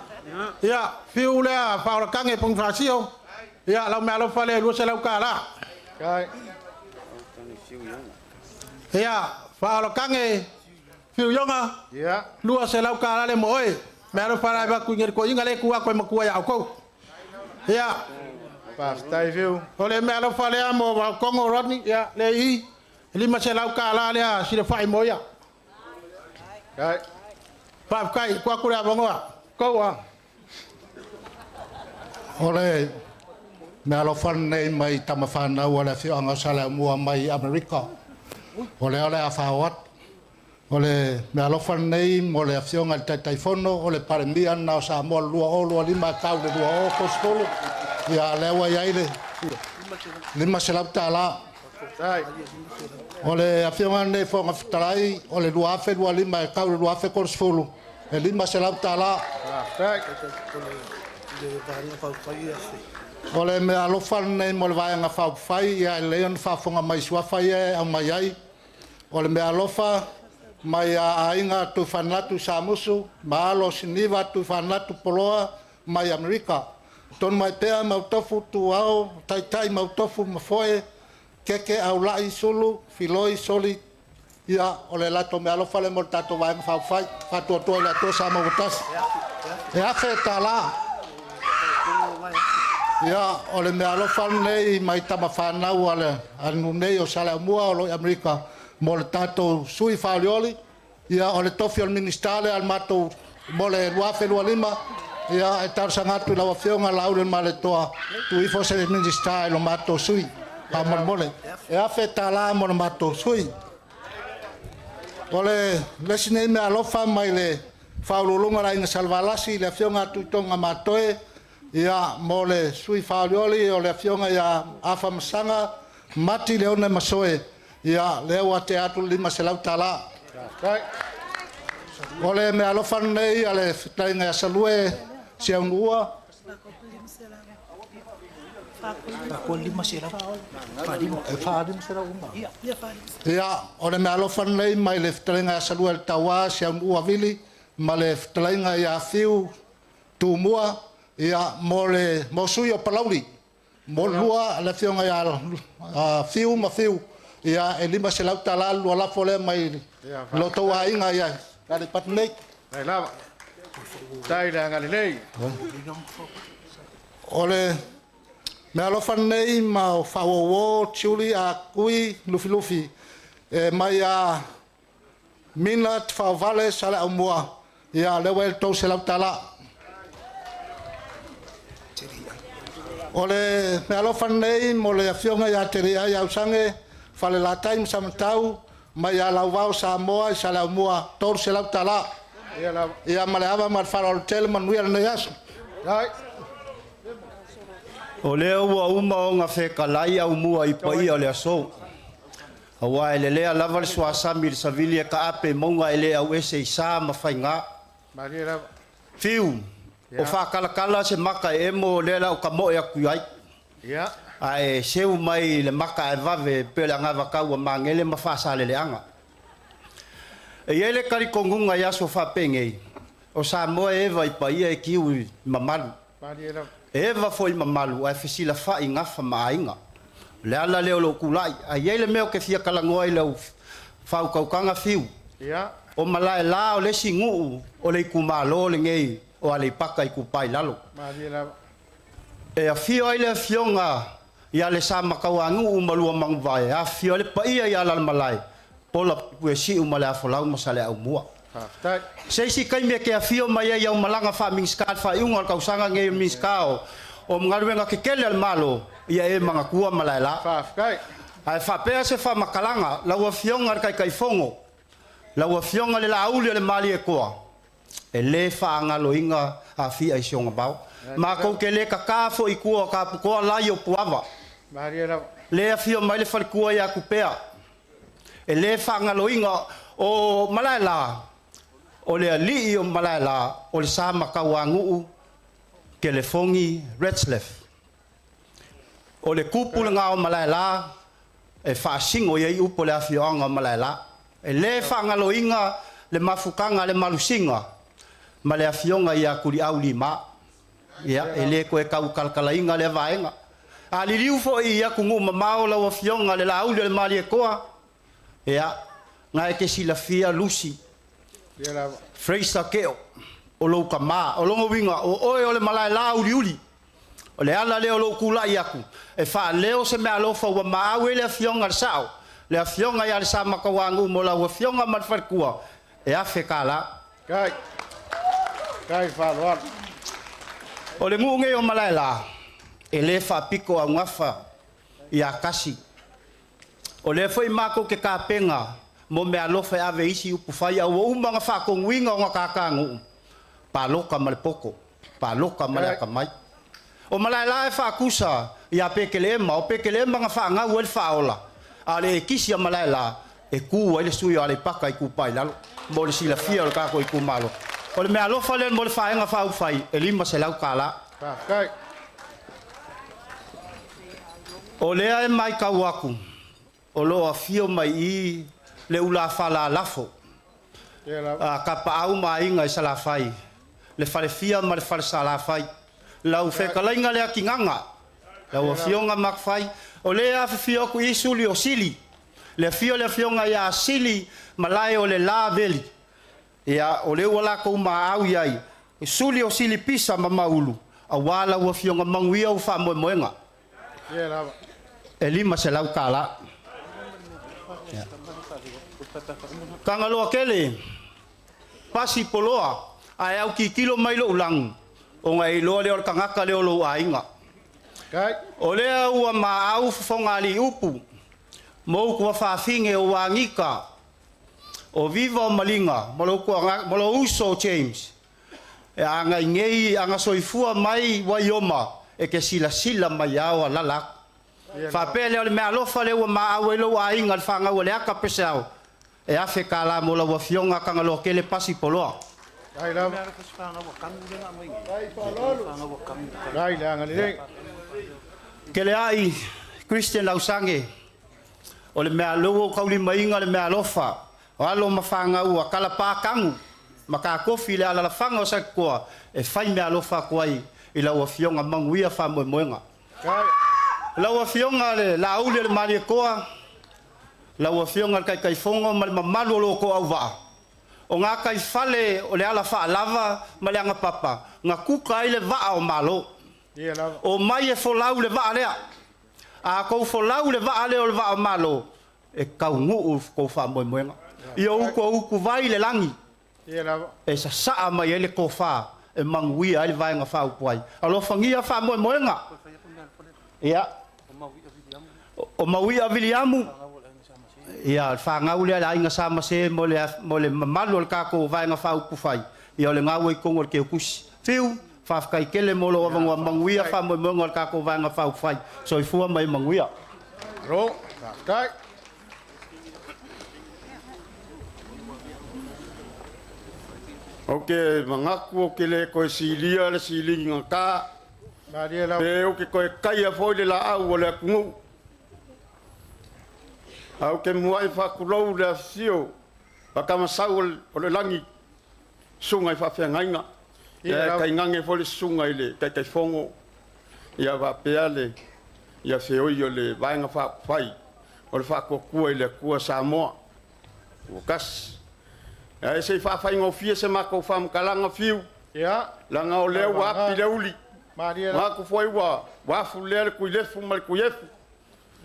Ia, fiu lea faolakange pung fasio. Ia, lau mea alofa le $200. Kai. Ia, faolakange fiu yonga. Ia. $200 le mo oe. Mea alofa la va ku ngeri ko inga le ku ako e makua ia au. Ia. Faafetai Fiu. O le mea alofa lea mo Vaokongo Rodney. Ia, le i. $500 lea sila fai mo ia. Kai. Faafetai, kua kule avanoa. Kou a. O le mea alofa lenei mai tama fanau a le afioaga o Saleaaumua mai Amerika. O lea o le a fao atu. O le mea alofa lenei mo le afioga i le Taitaifono, o le Palemia lena o Samoa 2025 e tau le 2030. Ia, lea ua i ai le $500. O le afioga lenei Fofoga Fetalai, o le 2025 e tau le 2030, e $500. Faafetai. O le mea alofa lenei mo le Vaega Faaupufai, ia e lelei ona faafofoga mai i suafa ia e aumai ai. O le mea alofa mai a aiga Tuifanatu Samusu ma alo Siniva Tuifanatu Poloa mai Amerika. Tonu mai pea Mautofu Tuao, Taitai Mautofu Mafoe, Keke Aulai Sulu, Filoi Soli, ia o le latou mea alofa lea mo le tatou Vaega Faaupufai, faatuatua i le Atua Samoa ua tasi. E $1,000. Ia, o le mea alofa lenei mai tama fanau a le nuu nei o Saleaaumua o lo o i Amerika mo le tatou sui faaolioli. Ia, o le tofi o le Minisita lea a le matou mo le 2025. Ia, e talosaga atu i lau Afioga Laaulialemalietoa, tuu ifo se Minisita i lo matou sui. Faamolemole. E $1,000 mo le matou sui. O le isi nei mea alofa mai le faauluuluga o le Aiga Salevalasi i le Afioga Tuitoga Matoe, ia mo le sui faaolioli o le Afioga ia Afamasaga Mati Leone Masoe, ia lea ua tea atu le $500. O le mea alofa lenei a le fetalaiga ia Salue Siaunua. E $400 uma. Ia, o le mea alofa lenei mai le fetalaiga ia Salue le Tauā Siaunua Vili ma le fetalaiga ia Fiu Tumua, ia mo le mo sui o Palauli. Mo lua le afioga ia Fiu ma Fiu, ia e $500 lua lafo lea mai lo tou aiga ia Aleipata nei. Mai lava. Tai le agalelei. O le mea alofa lenei ma o faauauo Tiuli a Kui Lufilufi e mai a Mina Tfaovale Saleaaumua, ia lea ua i le $300. O le mea alofa lenei mo le afioga ia Teriai Ausage Falelatai ma Samatau mai a Lauvao Samoa i Saleaaumua, $300. Ia lava. Ia ma le ava ma le faaaloalo tele, manuia lenei aso. Ai. O lea ua uma ona fetalai aumua i paia o le aso. Aua e lelea lava le suasami i le savili e taape i mauga e le auese i sa ma faiga. Maria lava. Fiu, o faakalakala se maka e emo o lea la o ka moe atu ai. Ia. Ae seu mai le maka e vave pe le agavakau a Magele ma faasaleleaga. E i ai le talitonuga i aso faapenei, o Samoa e eva i paia e kiu i mamalu. Maria lava. E eva foi mamalu ae fesilafa'i gafa ma aiga. O le ala lea o lou tula'i. Ae i ai le mea ou te fia talanoa i lau faautautaga Fiu. Ia. O Malaela o le isi nuu o le itumalo lenei o Aleipata Itupa i Lalo. Maria lava. E afio ai le afioga ia le Sa Matauanuu ma lua Manuvae, afifio ai le paia i Alalamalae. Pola Puesiu ma le Afolau ma Saleaaumua. Faafetai. Se isi taimi e te afio mai ai au malaga faa-Minisita i le faaiuga o le tausaga nei o le Minisita o o Galuega Tetele a le Malo, ia e manatua Malaela. Faafetai. Ae faapea se faamatalaga, lau Afioga i le Taitaifono, lau Afioga i le Laauli o le Malietoa, e lē faagaloina Afia i si ona vao. Matou te le tatā foi i tua o Taputoa lai o Puava. Malie lava. Lē afio mai le faletua ia Tupea. E lē faagaloina o Malaela, o le alii o Malaela, o le sa matauanuu Kelefoni Retzlaff. O le tupu lena o Malaela e faasino i ai upu o le afioaga o Malaela. E lē faagaloina le mafutaga a le Malusiga ma le afioga ia Tuliau Lima. Ia, e lē toe tau talatalaina lea vaega. A liliu foi i atunuu mamao lau Afioga i le Laauli o le Malietoa, ia, na e te silafia Lucy Fraser Keo, o lou tama. O lona uiga, o oe o le Malaela uliuli. O le ala lea o lou tulai atu e faaleo se meaalofa ua maau ai le Afioga i le Sao, le Afioga ia Lesamatauanuuu mo lau Afioga ma le faletua, e $1,000. Kai. Kai faaaloalo. O le nuu nei o Malaela, e lē faapito augafa ia tasi. O lea foi matou te tapena mo meaalofa e ave i isi upufai, a ua uma ona faatonuina ona tatanuu, palota ma le poto, palota ma le atamai. O Malaela e faatusa ia Petelema, o Petelema na faagau ai le faaola, a o le ekisi a Malaela e tu ai le sui o Aleipata Itupa i Lalo, mo le silafia o le tatou itumalo. O le meaalofa lea mo le Vaega Faaupufai e $500. Faafetai. O lea e matau atu o lo o afio mai i le ulafala lafo a Tapaau ma Aiga i Salafai, le Falefia ma le Fale Salafai, lau fetalaiga lea Tinaga, lau Afioga Matafai. O lea e afifio atu i Suli o Sili, le afio o le Afioga ia Sili Malae o le La Veli. Ia, o lea ua latou maau i ai, Suli o Sili Pisa ma Maulu, aua lau Afioga Manuia o faamoemoega. E $500. Tagaloa tele, pasi poloa, ae autitilo mai lou lagu, ona e iloa lea o le tagata lea o lou aiga. O lea ua maau fofoga upu, mo utu afafine o Agita, o Viva o Maliga, ma lou uso o James, e agai nei aga soifua mai Waioma, e te silasila mai ao alala atu. Faapea lea o le meaalofa lea ua maau ai lou aiga le fagau o le aka peseao, e $1,000 mo lau Afioga Tagaloa tele pasi poloa. Ai lava. Ai le agalelei. Keleai Christian Lausange, o le mea lou o taulimaina le meaalofa o alo ma fagau a Kalapā Kagu ma Kakofi le alalafaga o Satitoa e fai meaalofa atu ai i lau Afioga Manuia faamoemoega. Lau Afioga le Laauli o le Malietoa, lau Afioga le Taitaifono ma le mamalu o lo outou auvaa, o gataifale o le ala faalava ma le agapapa na kuka ai le vaa o Malo. O mai e folau le vaa lea. A tou folau le vaa lea o le vaa o Malo, e taunuu tou faamoemoega. Ia utu utu vai le lagi, e sasaa mai ai le tofa e manuia ai le Vaega Faaupufai. Alofagia faamoemoega. Ia, o Mauia Viliamu, ia, le fagau lea le aiga sa mase mo le mamalu o le tatou Vaega Faaupufai, ia o le gaua i totonu o le teutusi. Fiu, faafetai tele mo lou avanoa, manuia faamoemoega o le tatou Vaega Faaupufai. Soifua ma ia manuia. Malo, faafetai. Ou te manatu ou te le toe silia le siliga ta. Pe ou te toe taia foi le laau o le atunuu. Ae ou te muai faatulou le afifio o Tamasau o le lagi, susuga i faafeagaiga. Ia e tainane foi le susuga i le Taitaifono, ia faapea le ia feoi o le Vaega Faaupufai o le Faatuatua i le Atua Samoa ua tasi. Ae se i faafaigofie se matou faamatalaga Fiu, leaga o lea ua api le uli. Manatu foi ua afu lea le Tuilefu ma le Tuiefu.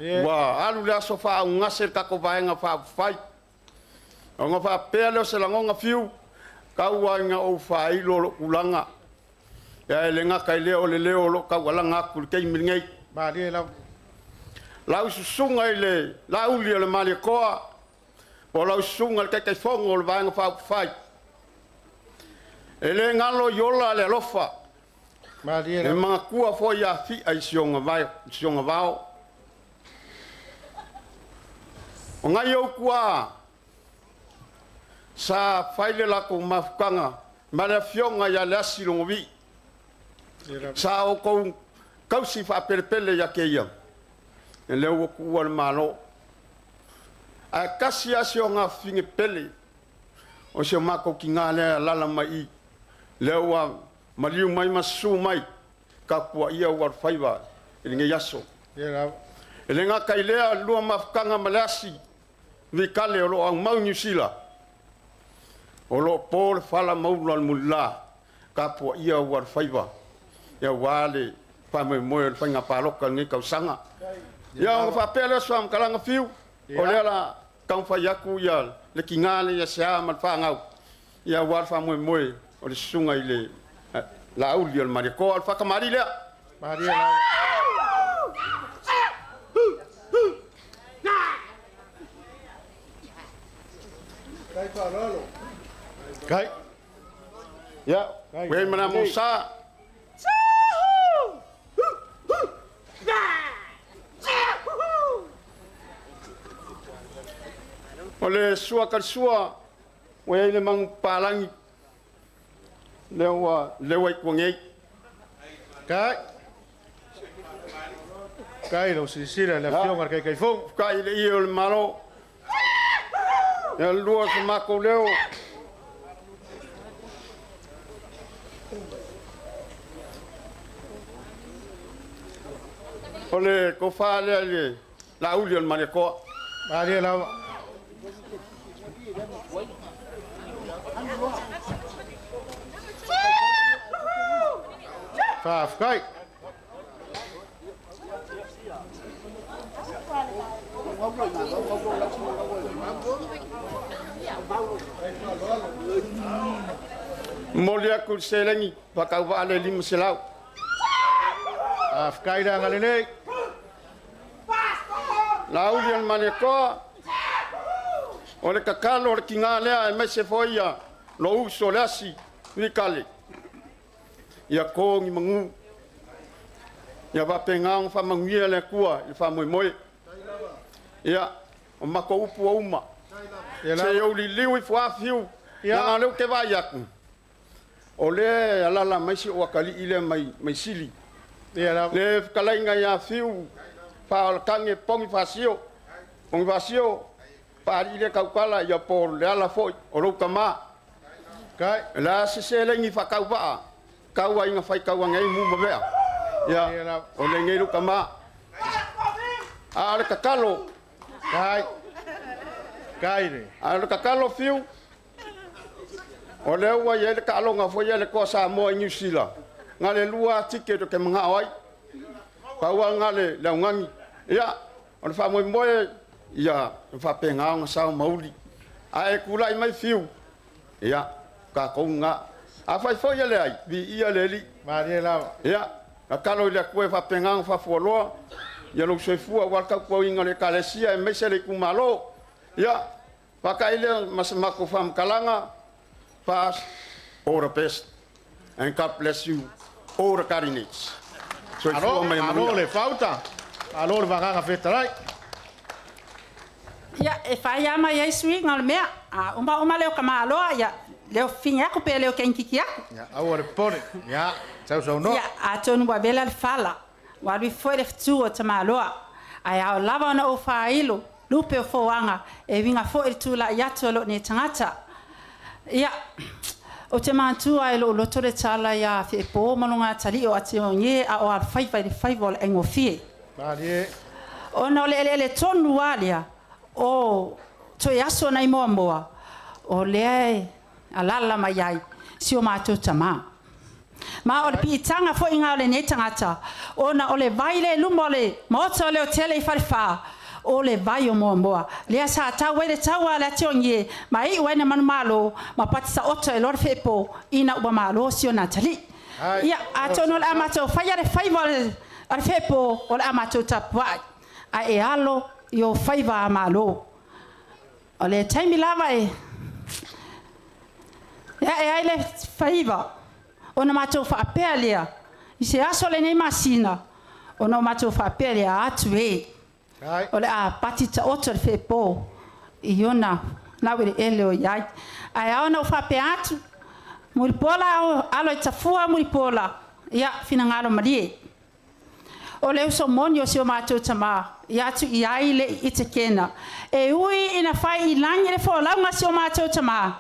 Ua alu le aso faaugase le tatou Vaega Faaupufai. Ona faapea lea o se lagoga fiu, tau lava ina ou faailo lou tulaga. Ia e le gata i lea o le leo o lo o taualaga atu i le taimi lenei. Malie lava. Lau susuga i le Laauli o le Malietoa, po o lau susuga i le Taitaifono o le Vaega Faaupufai, e le galo i ola le alofa, Malie e lava. manatua foi Afi'a i si ona vao. O nai ou tuaa sa fai le latou mafutaga ma le afioga ia Leasi Logovii, sa outou tausi faapelepele ia te ia, e lea ua tuua le Malo. Ae tasi lava si ona afafine pele, o si o matou tina lea e alaala mai i i, lea ua maliu mai ma susu mai, tapuaia ou alofaiva i lenei aso. E le gata i lea, lua mafutaga ma Leasi Vitale o lo o aumau i Niu Sila, o lo o po le fala ma ula o le mulila, tapuaia ou alofaiva aua le faamoemoe o le faiga palota i lenei tausaga. Ia ona faapea lea o se faamatalaga fiu, o lea o le a taumafai atu ia le tina lea ia Sea ma le fanau, ia aua le faamoemoe o le susuga i le Laauli o le Malietoa. O le faatamalii lea. Malie lava. Kai. Ia, ua i ai ma le amosa. O le sua kalisua, ua i ai le manupapalagi, lea ua lewa i tua nei. Kai. Kai lau silasila i le afioga i le Taitaifono. Kai le ie o le Malo. Ia lua se matou leo. O le tofa lea i le Laauli o le Malietoa. Malie lava. Faafetai. Momoli atu le seleni faatauvaa le 500. Faafetai le agalelei. Laauli o le Malietoa, o le tatalo o le tina lea aemaise foi ia lou uso Leasi Vitale, ia to ni manu, ia faapena ona faamanuia le Atua i le faamoemoe. Ia, o matou upu ua uma. Se i ou liliu ifo lava Fiu, leaga o lea ou te vaai atu, o lea e alaala mai si ou atalii lea mai Sili. Le fetalaiga ia Fiu Faaolatage Ponifasio, Ponifasio, Papalii lea tautala ia po o Leala foi o lou tama. O le a se seleni faatauvaa, tau lava ina faitau ane ai mu ma vea. Ia, o lenei lou tama. A o le tatalo. Kai. Kai le. A o le tatalo Fiu, o lea ua i ai le taaloga foi a le Toa Samoa i Niu Sila, na o le 2 lava ticket ou te manao ai. Pau lava lena le augani. Ia, o le faamoemoe, ia faapena ona sao ma uli. A e tulai mai Fiu, ia, tatou lena. Afai foi e leai, viia le Alii. Malie lava. Ia, tatalo i le Atua e faapena ona faafualoa ia lou soifua aua le tautuaina o le Ekalesia aemaise le itumalo. Ia, faata'i lea ma se matou faamatalaga, pass, all the best and God bless you all the Cardinals. Soifua Malo, ma ia malo manuia. le fauta. Malo le vagaga fetalai. Ia, e fai lava ma i ai suiga o le mea. A umauma lea o ka maloa, ia, leo fifigi aku pe leo kenikiki aku. Ia, aua le popole. Ia, sausaunoa. Ia, atonu ua vela le fala, ua alu ifo foi le fetu o Tamaloa. Ae ao lava ona ou faailo lupe o foaga e uiga foi i le tulai atu a lou nei tagata. Ia, ou te manatua e lou loto le tala ia Feepo ma lona atalii o Atiogie a o alofaiva i le faiva o le aigofie. Malie. Ona o le eleele tonu lava lea o toe aso nai Moamoa, o lea e alaala mai ai si o matou tama. Ma o le piitaga foi lena o lenei tagata, ona o le vai lea i luma o le maota o Leotele i Falefa, O le vai o Moamoa lea sa tau ai le taua a le Atiogie ma iu ai na manumalo ma pati saoto e loa le feepo ina ua malo si ona atalii. Ia, atonu o le a matou faia le faiva o le a le feepo o le a matou tapuai ae e alo i o faiva a malo. O le taimi lava e ae ai le faiva ona matou faapea lea i se aso o lenei masina ona o matou faapea lea, atu e o le a pati taoto le feepo i ona laueleele o i ai. Ae ao ona ou faapea atu, Mulipola alo i tafua Mulipola, ia finagalo malie. O le uso moni o si o matou tamā, ia atu i ai le i kena. E ui ina fai i lagi le folauga a si o matou tamā,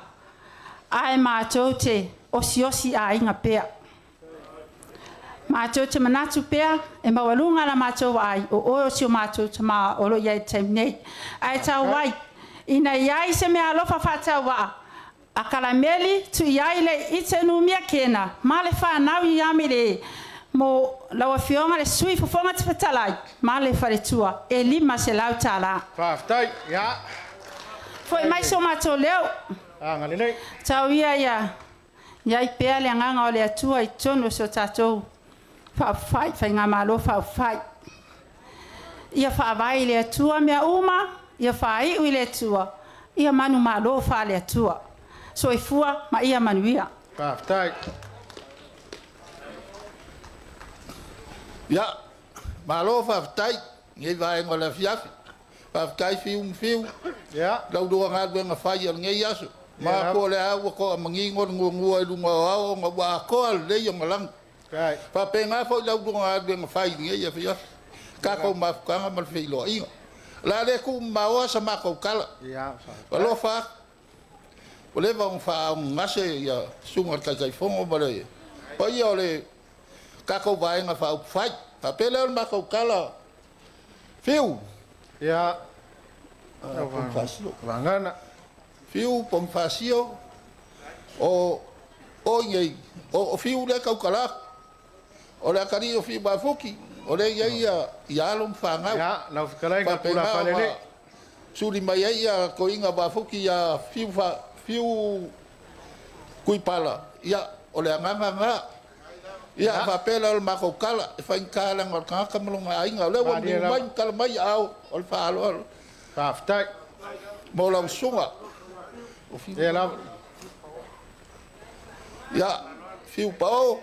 ae matou te osiosi aiga pea. Matou te manatu pea e maualuga la matou vaai o oe o si o matou tamā o lo o i ai i le taimi nei. Ae tau ai, ina i ai se meaalofa faatauvaa a Kalameli tuu i ai le ite numia kena ma le fanau i Amile mo lau Afioga le Sui Fofoga Fetalai ma le faletua e $500. Faafetai. Ia. Foi mai so matou leo. Agalelei. Tau ia ia i ai pea le agaga o le Atua i totonu o si o tatou faaupufai, faigamalo faaupufai. Ia faavae i le Atua mea uma, ia faaiu i le Atua, ia manumalo faale-Atua. Soifua ma ia manuia. Faafetai. Ia, malo faafetai i lenei vaega o le afiafi. Faafetai Fiu ma Fiu. Ia. Lau lua galuega fai o lenei aso. Ma po o le a ua toamanino le nuanua i luga o ao ona ua atoa lelei ona lagi. Faapena foi lau lua galuega fai i lenei afiafi. Tatou mafutaga ma le feiloaiga. O le a le tuumamaoa sa matou tala. Alofa atu. Ua leva ona faaaaogagase ia susuga i le Taitaifono ma le paia o le tatou Vaega Faaupufai. Faapea lea o le matou tala, Fiu. Ia. Ponifasio. Vagana. Fiu Ponifasio, o o nei, o Fiu lea tautala atu. O le atalii o Fiu Mafuki, o lea e i ai ia, ia alo ma fanau. Ia, lau fetalaiga Faapena Tulafale ona le. suli mai ai ia toeaina Mafuki ia Fiu, fa, Fiu Tuipala, ia, o le agaga lena. Ia, faapea lea o le matou tala, e faigata leaga o le tagata ma lona aiga. O lea ua Malie maliu lava. mai ma tala mai ao o le faaaloalo. Faafetai. Mo lau susuga. O Fiu. Ia lava. Ia, Fiu Pao.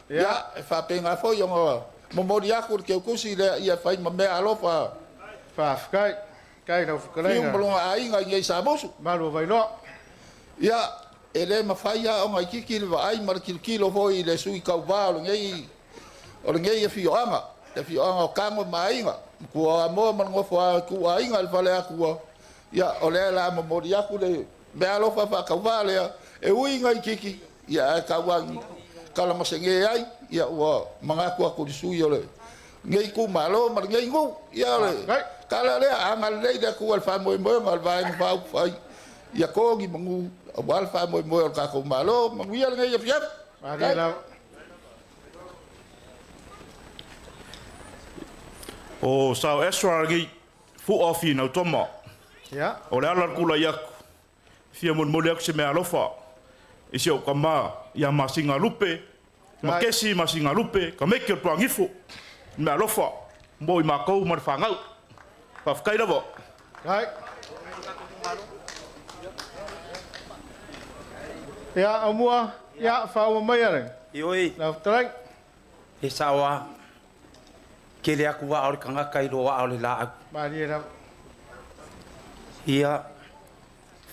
Ia, e faapena foi ona momoli atu le teutusi lea ia fai ma mea alofa. Faafetai. Kai lau Fiu fetalaiga. ma lona aiga i nei Samusu. Malu o Vailoa. Ia, e le mafai lava ona itiiti le vaai ma le tilotilo foi i le sui tauva o lenei o lenei afioaga, le afioaga o Tago ma Aiga, Matua o Amoa ma le nofo a ituaiga i le faleatua. Ia, o lea o le a momoli atu le mea alofa faatauvaa lea, e ui ina itiiti, ia ae tauagi kalamasege ai, ia ua manatu atu i le sui o lenei itumalo ma lenei nuu. Ia, o le tala lea, agalelei le Atua i le faamoemoega o le Vaega Faaupufai, ia to ni manu aua le faamoemoe o le tatou Malo. Manuia lenei afiafi. Malie lava. O sao Esra lenei fua o finau toma. Ia. O le ala le tulai atu, fia molimoli atu se mea alofa i si ou tama ia Masinga Lupe, ma Kesi Masinga Lupe, Kameki o le Tuagifo. Mea alofa mo i matou ma le fanau. Faafetai lava. Kai. Ia, aumua, ia, faauma mai ale. Ioe. Lau fetalai. E sao lava. Tele atu aa o le tagata i lo aa o le laau. Malie lava. Ia,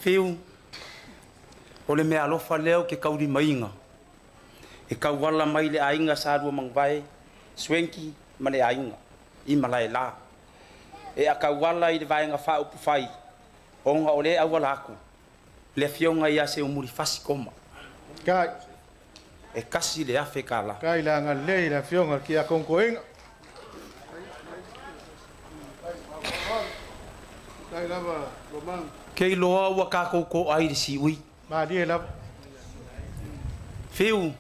Fiu, o le mea alofa lea ou te taulimaina. E tauala mai le aiga Sa Luamanuvae, Swanky ma le aiga i Malaela. E a tauala i le Vaega Faaupufai, ona o lea e auala atu le afioga ia Seumulifasi Koma. Kai. E $1,000 tala. Kai le agalelei i le afioga i le Tiakono Toeaina. Faafetai lava Lomang. Ke iloa ua tatou to'a i le siui. Malie lava. Fiu.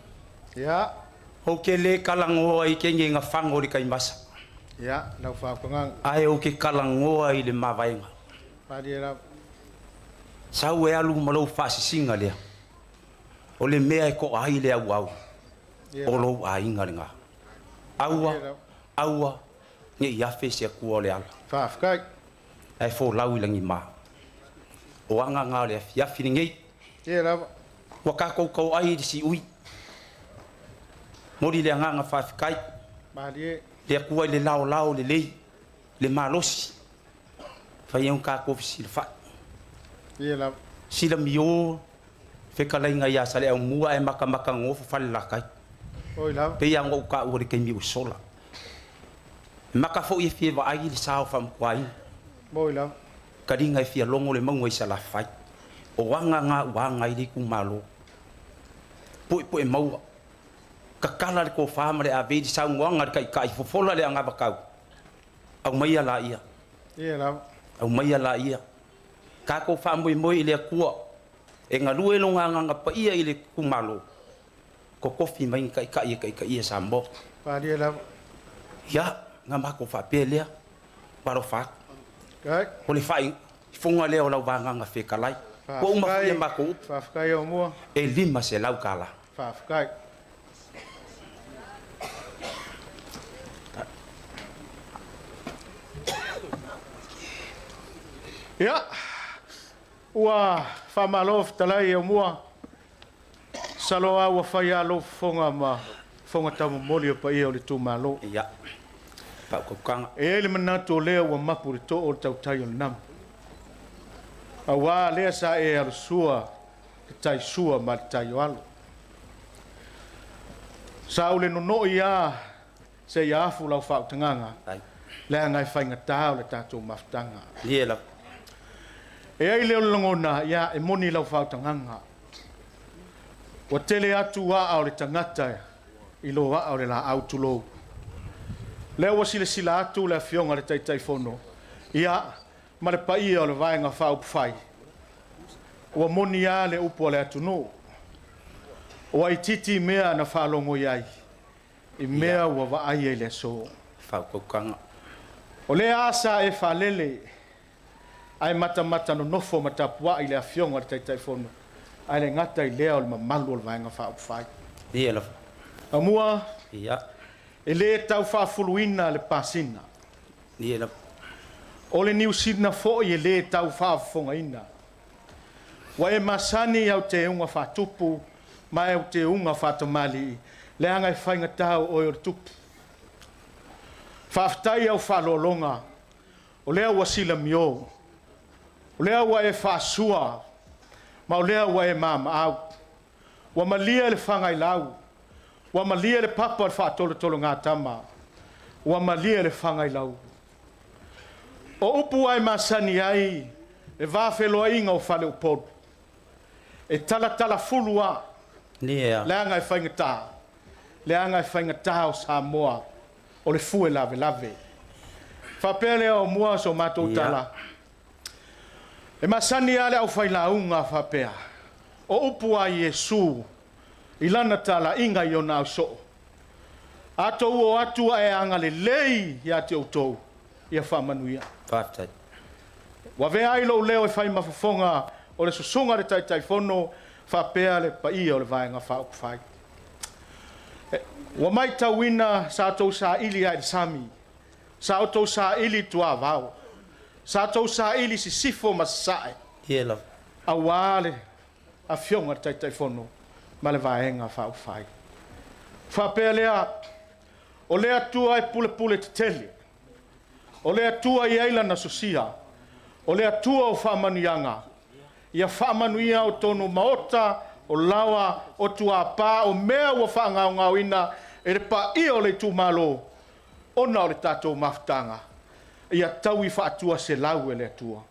Ia. Ou te le talanoa i kege gafaga o le taimasa. Ia, lau faautagaga. Ae ou te talanoa i le mavaega. Malie lava. Sau e alu ma lou faasisiga lea, o le mea e to'a ai le auau, o lou aiga lena. Aua, aua ne i afe se Atua o le ala. Faafetai. Ae folau i lagima. O aga na o le afiafi lenei. Ia lava. Ua tatou tauai i le siui. Momoli le agaga faafetai. Malie. Le Atua i le laolao lelei, le malosi. Fai ai ona tatou fesilafai. Ia lava. Sila mio fetalaiga ia Saleaaumua ae matamata nofo Falelatai. Oi lava. Pei lava ona ou taua i le taimi ua sola. E mata foi e fia vaai le sa o Faamutuaina. Moi lava. Taliga e fia logo le mauga i Salafai. O aga na ua aga ai le itumalo. Puepue maua. Tatala le tofa ma le avei i le saunoaga a le Taitai, fofola le anavatau. Aumaia laia. Ia lava. Aumaia laia. Tatou faamoemoe i le Atua e galue Lona Agaga Paia i le itumalo, totofi mai ni taitai e taitaia Samoa. Palia lava. Ia, na matou faapea lea, ua alofa atu. Kai. O le faaifoga lea o lau vagaga fetalai. Ua uma foi a matou upu. Faafetai Aumua. E $500. Faafetai. Ia, ua faamalo fetalai Aumua. Masalo lava ua fai lava lou fofoga ma fofoga taumomoli o paia o le itumalo. Ia, faautautaga. E i ai le manatu o lea ua mapu i le too o le tautai o le namu. Aua lea sa e alusua le tai sua ma le tai o alo. Sa ou le nonoi lava seia afu lau faautagaga, leaga e faigata o le tatou mafutaga. Ia lava. E ai lea o le lagona, ia, e moni lau faautagaga. Ua tele atu aa o le tagata i lo aa o le laau, tulou. Lea ua silasila atu le Afioga i le Taitaifono, ia, ma le paia o le Vaega Faaupufai, ua moni lava le upu a le atunuu, ua itiiti mea na faalogo i ai i mea ua vaaia i le aso. Faautautaga. O lea asa e faalele ae matamata nonofo ma tapuai le Afioga i le Taitaifono, ae le gata i lea o le mamalu o le Vaega Faaupufai. Ia lava. Aumua, Ia. e le tau faafuluina le pasina. Ia lava. O le Niu Sila foi e le tau faafofogaina. Ua e masani i au teuga faatupu ma au teuga faatamalii, leaga e faigata o oe o le tupu. Faafetai au faaaloaloga, o lea ua silamio, o lea ua e faasua, ma o lea ua e mamaau. Ua malie le fagailau, ua malie le papa o le faatolotologatama, ua malie le fagailau. O upu ai masani ai le vafeloaiga o Faleupolu, e talatalafulu a, leaga e faigata, leaga e faigata o Samoa o le fue lavelave. Faapea lea o mua so matou tala. E masani lava le aufailauga faapea, o upu a Iesu i lana talaiga i ona ausoo. A tou o atu ae agalelei ia te outou, ia faamanuia. Faafetai. Ua avea ai lou leo e fai ma fofoga o le susuga i le Taitaifono faapea le paia o le Vaega Faaupufai. Ua matauina sa outou saili lava i le sami, sa outou saili i tuavao, sa outou saili i sisifo ma sasae, Ia lava. aua le Afioga i le Taitaifono ma le Vaega Faaupufai. Faapea lea, o le Atua e pulepule tetele, o le Atua e i ai lana sosia, o le Atua o faamanuiaga, ia faamanuia o tonu maota, o laoa, o tuapā, o mea ua faagaogaoina e le paia o le itumalo, ona o le tatou mafutaga, ia taui faatua selau e le Atua.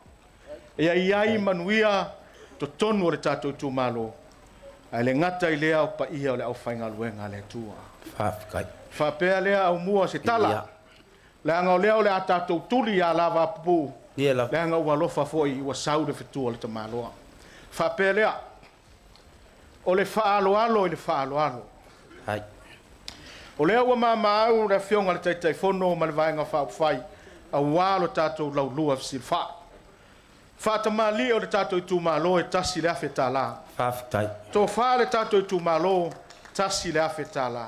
Ia i ai manuia totonu o le tatou itumalo, ae le gata i lea o paia o le aufaigaluega a le Atua. Faafetai. Faapea lea Aumua se tala, leaga o lea o le a tatou tuli ia lava pupuu, leaga ua alofa foi ua sau le fetu o le tamaloa. Faapea lea, o le faaaloalo i le faaaloalo. O lea ua maumau le Afioga i le Taitaifono ma le Vaega Faaupufai auā lo tatou laulua fesilafai. Faatamalii o le tatou itumalo e $1,000. Faafetai. Tofa le tatou itumalo, $1,000.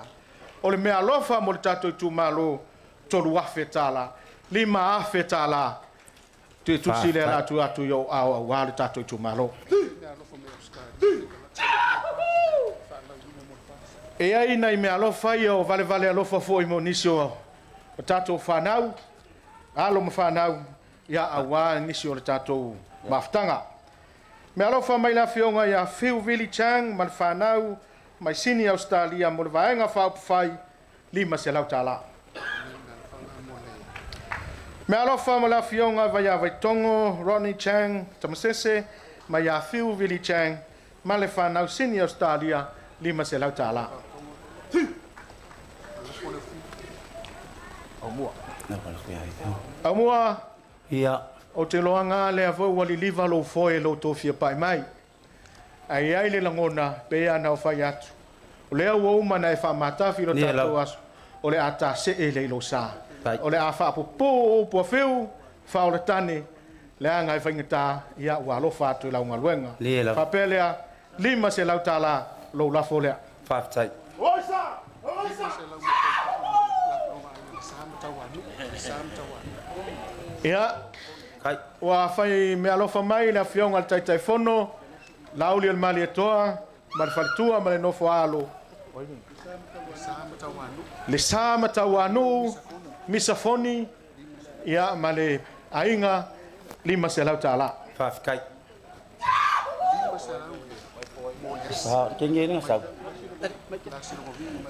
O le meaalofa mo le tatou itumalo, $3,000. $5,000. Tusi lea la atu atu i ou ao auā le tatou itumalo. E ai nai meaalofa ia o valevale alofa foi mo nisi o tatou fanau, alo ma fanau, ia auā nisi o le tatou mafutaga. Meaalofa mai le afioga ia Fiu Vili Chang ma le fanau mai Sini Ausetalia mo le Vaega Faaupufai, $500. Meaalofa mo le afioga Vaia Vaitogo Rodney Chang Tamasese mai ia Fiu Vili Chang ma le fanau Sini Ausetalia, $500. Aumua. Ia. O te loaga lea foi ua liliva lou foe lou tofia pai mai. Ai ai le lagona pe ana o fai atu. O lea ua uma na e faamatafi lo tatou aso. O le a tasee le i lou sa. O le a faapupu upu a Fiu, faaoletane, leaga e faigata, ia ua alofa atu i lau galuega. Faapea lea, $500 lou lafo lea. Faafetai. Ia, ua fai meaalofa mai le afioga i le Taitaifono, Laauli o le Malietoa, ma le faletua ma le nofo a alo, le Sa Matauanuu, Misafoni, ia ma le aiga, $500. Faafetai.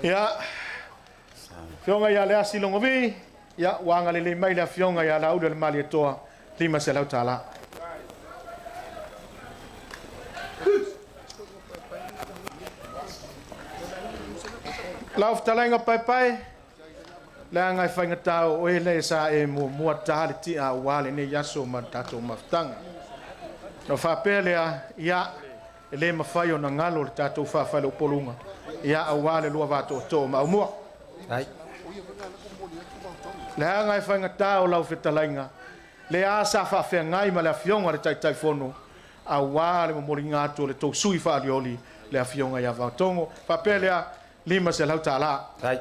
Ia, afioga ia Leasi Logovi, ia ua agalelei mai le afioga ia Laauli o le Malietoa, $500. Lau fetalaiga Paepae, leaga e faigata o oe lea sa e muamua ta le tia auā lenei aso ma le tatou mafutaga. Na faapea lea, ia, e le mafai ona galo le tatou faafaleupoluga, ia auā le lua vatootoo ma Aumua. Leaga e faigata o lau fetalaiga, lea sa faafeagai ma le afioga i le Taitaifono, auā le momoliga atu o le tou sui faalioli, le afioga ia Vaotogo. Faapea lea, $500.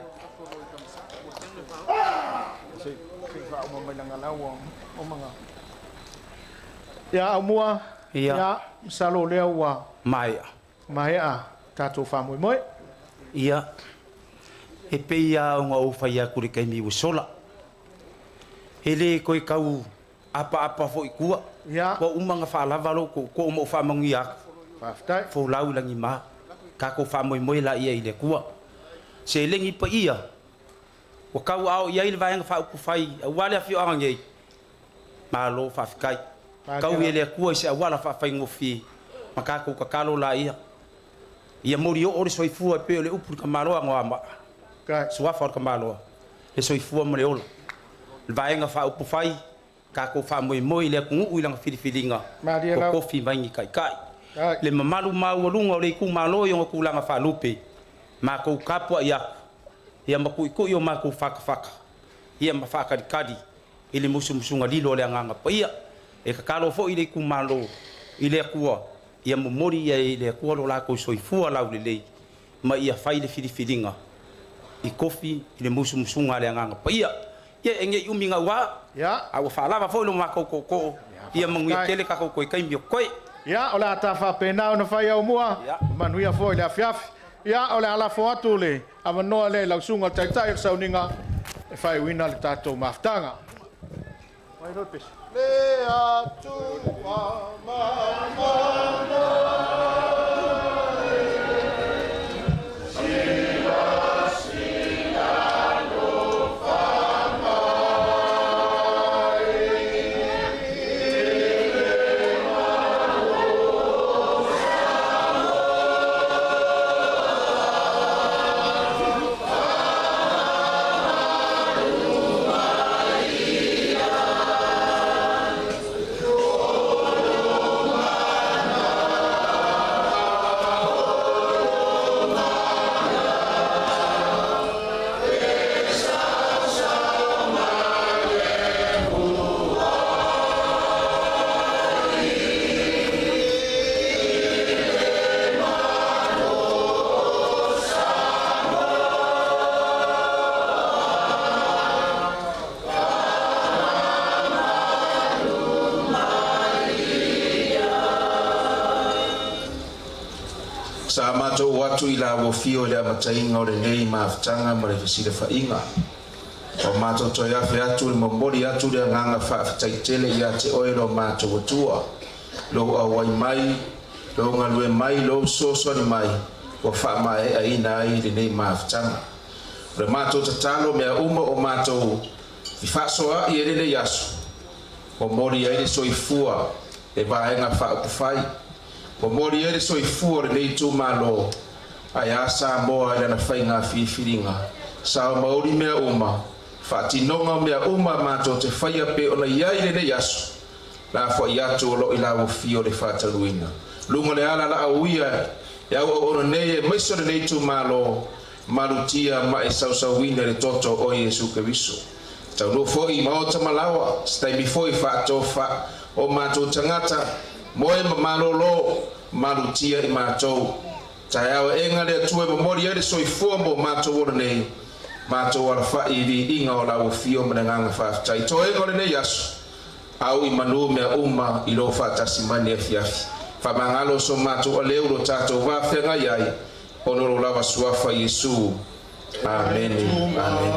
Ia Aumua, ia, masalo lea ua maea. Maea tatou faamoemoe. Ia, e pei lava ona ou fai atu i le taimi ua sola. E le toe tau apaapa foi i tua. Ua uma ona faalava lou tootoo ma ou faamanuia atu. Faafetai. Folau i lagima. Tatou faamoemoe laia i le Atua. Seleni paia ua tauaao i ai le Vaega Faaupufai aua le afioaga nei. Malo faafetai. Tau e le Atua i se auala faafaigofie ma tatou tatalo laia. Ia molioo le soifua e pei o le upu i le tamaloa Anoamaa. Suafa o le tamaloa, le soifua ma le ola. Le Vaega Faaupufai, tatou faamoemoe i le atunuu i lana filifiliga, totofi mai ni taitai. Le mamalu maualuga o le itumalo i ona tulaga faalupe, matou tapuai atu, ia ma tuitui o matou fatafata, ia ma faatalitali i le musumusuga lilo a le Agaga Paia. E tatalo foi le itumalo i le Atua, ia momoli ia e le Atua lo latou soifua laulelei, ma ia fai le filifiliga i tofi i le musumusuga a le Agaga Paia. Ia e nei umi gaua, a ua faalava foi lo matou tootoo, ia manuia tele tatou toe taimi o totoe. Ia, o le a ta faapena ona fai Aumua, manuia foi le afiafi. Ia, o le a lafo atu le avanoa lea i lau susuga i le Taitai o le Sauniga e faaiuina le tatou mafutaga. Le Atua mamana silasila alofa mai i le Sa matou o atu i lau Afio i le amataina o lenei mafutaga ma le fesilafaiga. Ua matou toe afe atu i le momoli atu le agaga faafetai tele ia te Oe lo matou Atua, Lou auai mai, Lou galue mai, Lou fesoasoani mai ua faamaeaina ai lenei mafutaga. O le matou tatalo mea uma o matou fefaasoaai ai lenei aso, momoli ai le soifua le Vaega Faaupufai, momoli ai le soifua o lenei itumalo, ae a Samoa i lana faiga filifiliga, sao ma uli mea uma, faatinoga o mea uma matou te faia pei ona i ai lenei aso, lafoai atu o lo o i lau Afio le faataluina. Luga o le ala laauia e auauauna nei aemaise o lenei itumalo, malutia ma e sausauina i le toto o Iesu Keriso. Taunuu foi i maota ma laoa, se taimi foi faatofa o matou tagata, moe ma malolo, malutia i matou. Taeao aega le Atua e momoli ai le soifua mo matou ola nei, matou alafai i viiga o lau Afio ma le agaga faafetai. Toega o lenei aso, au i manu mea uma i lou faatasi mai nei afiafi. Faamagalo so matou aleu lo tatou va feagai ai, ona o lou lava suafa Iesu. Amene. Amene.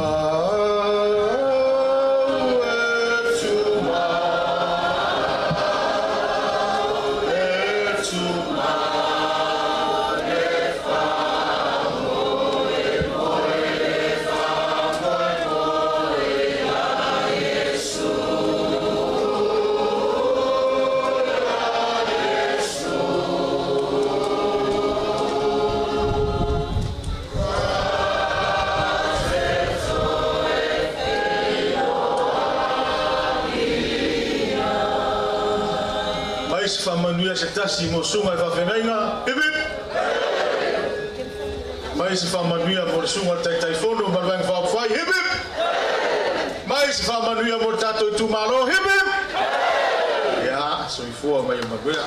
Mai se faamanuia se tasi mo susuga i faafeagaiga. Hip hip! Mai se faamanuia mo le susuga i le Taitaifono ma le Vaega Faaupufai. Hip hip! Mai se faamanuia mo le tatou itumalo. Hip hip! Ia, soifua ma ia manuia.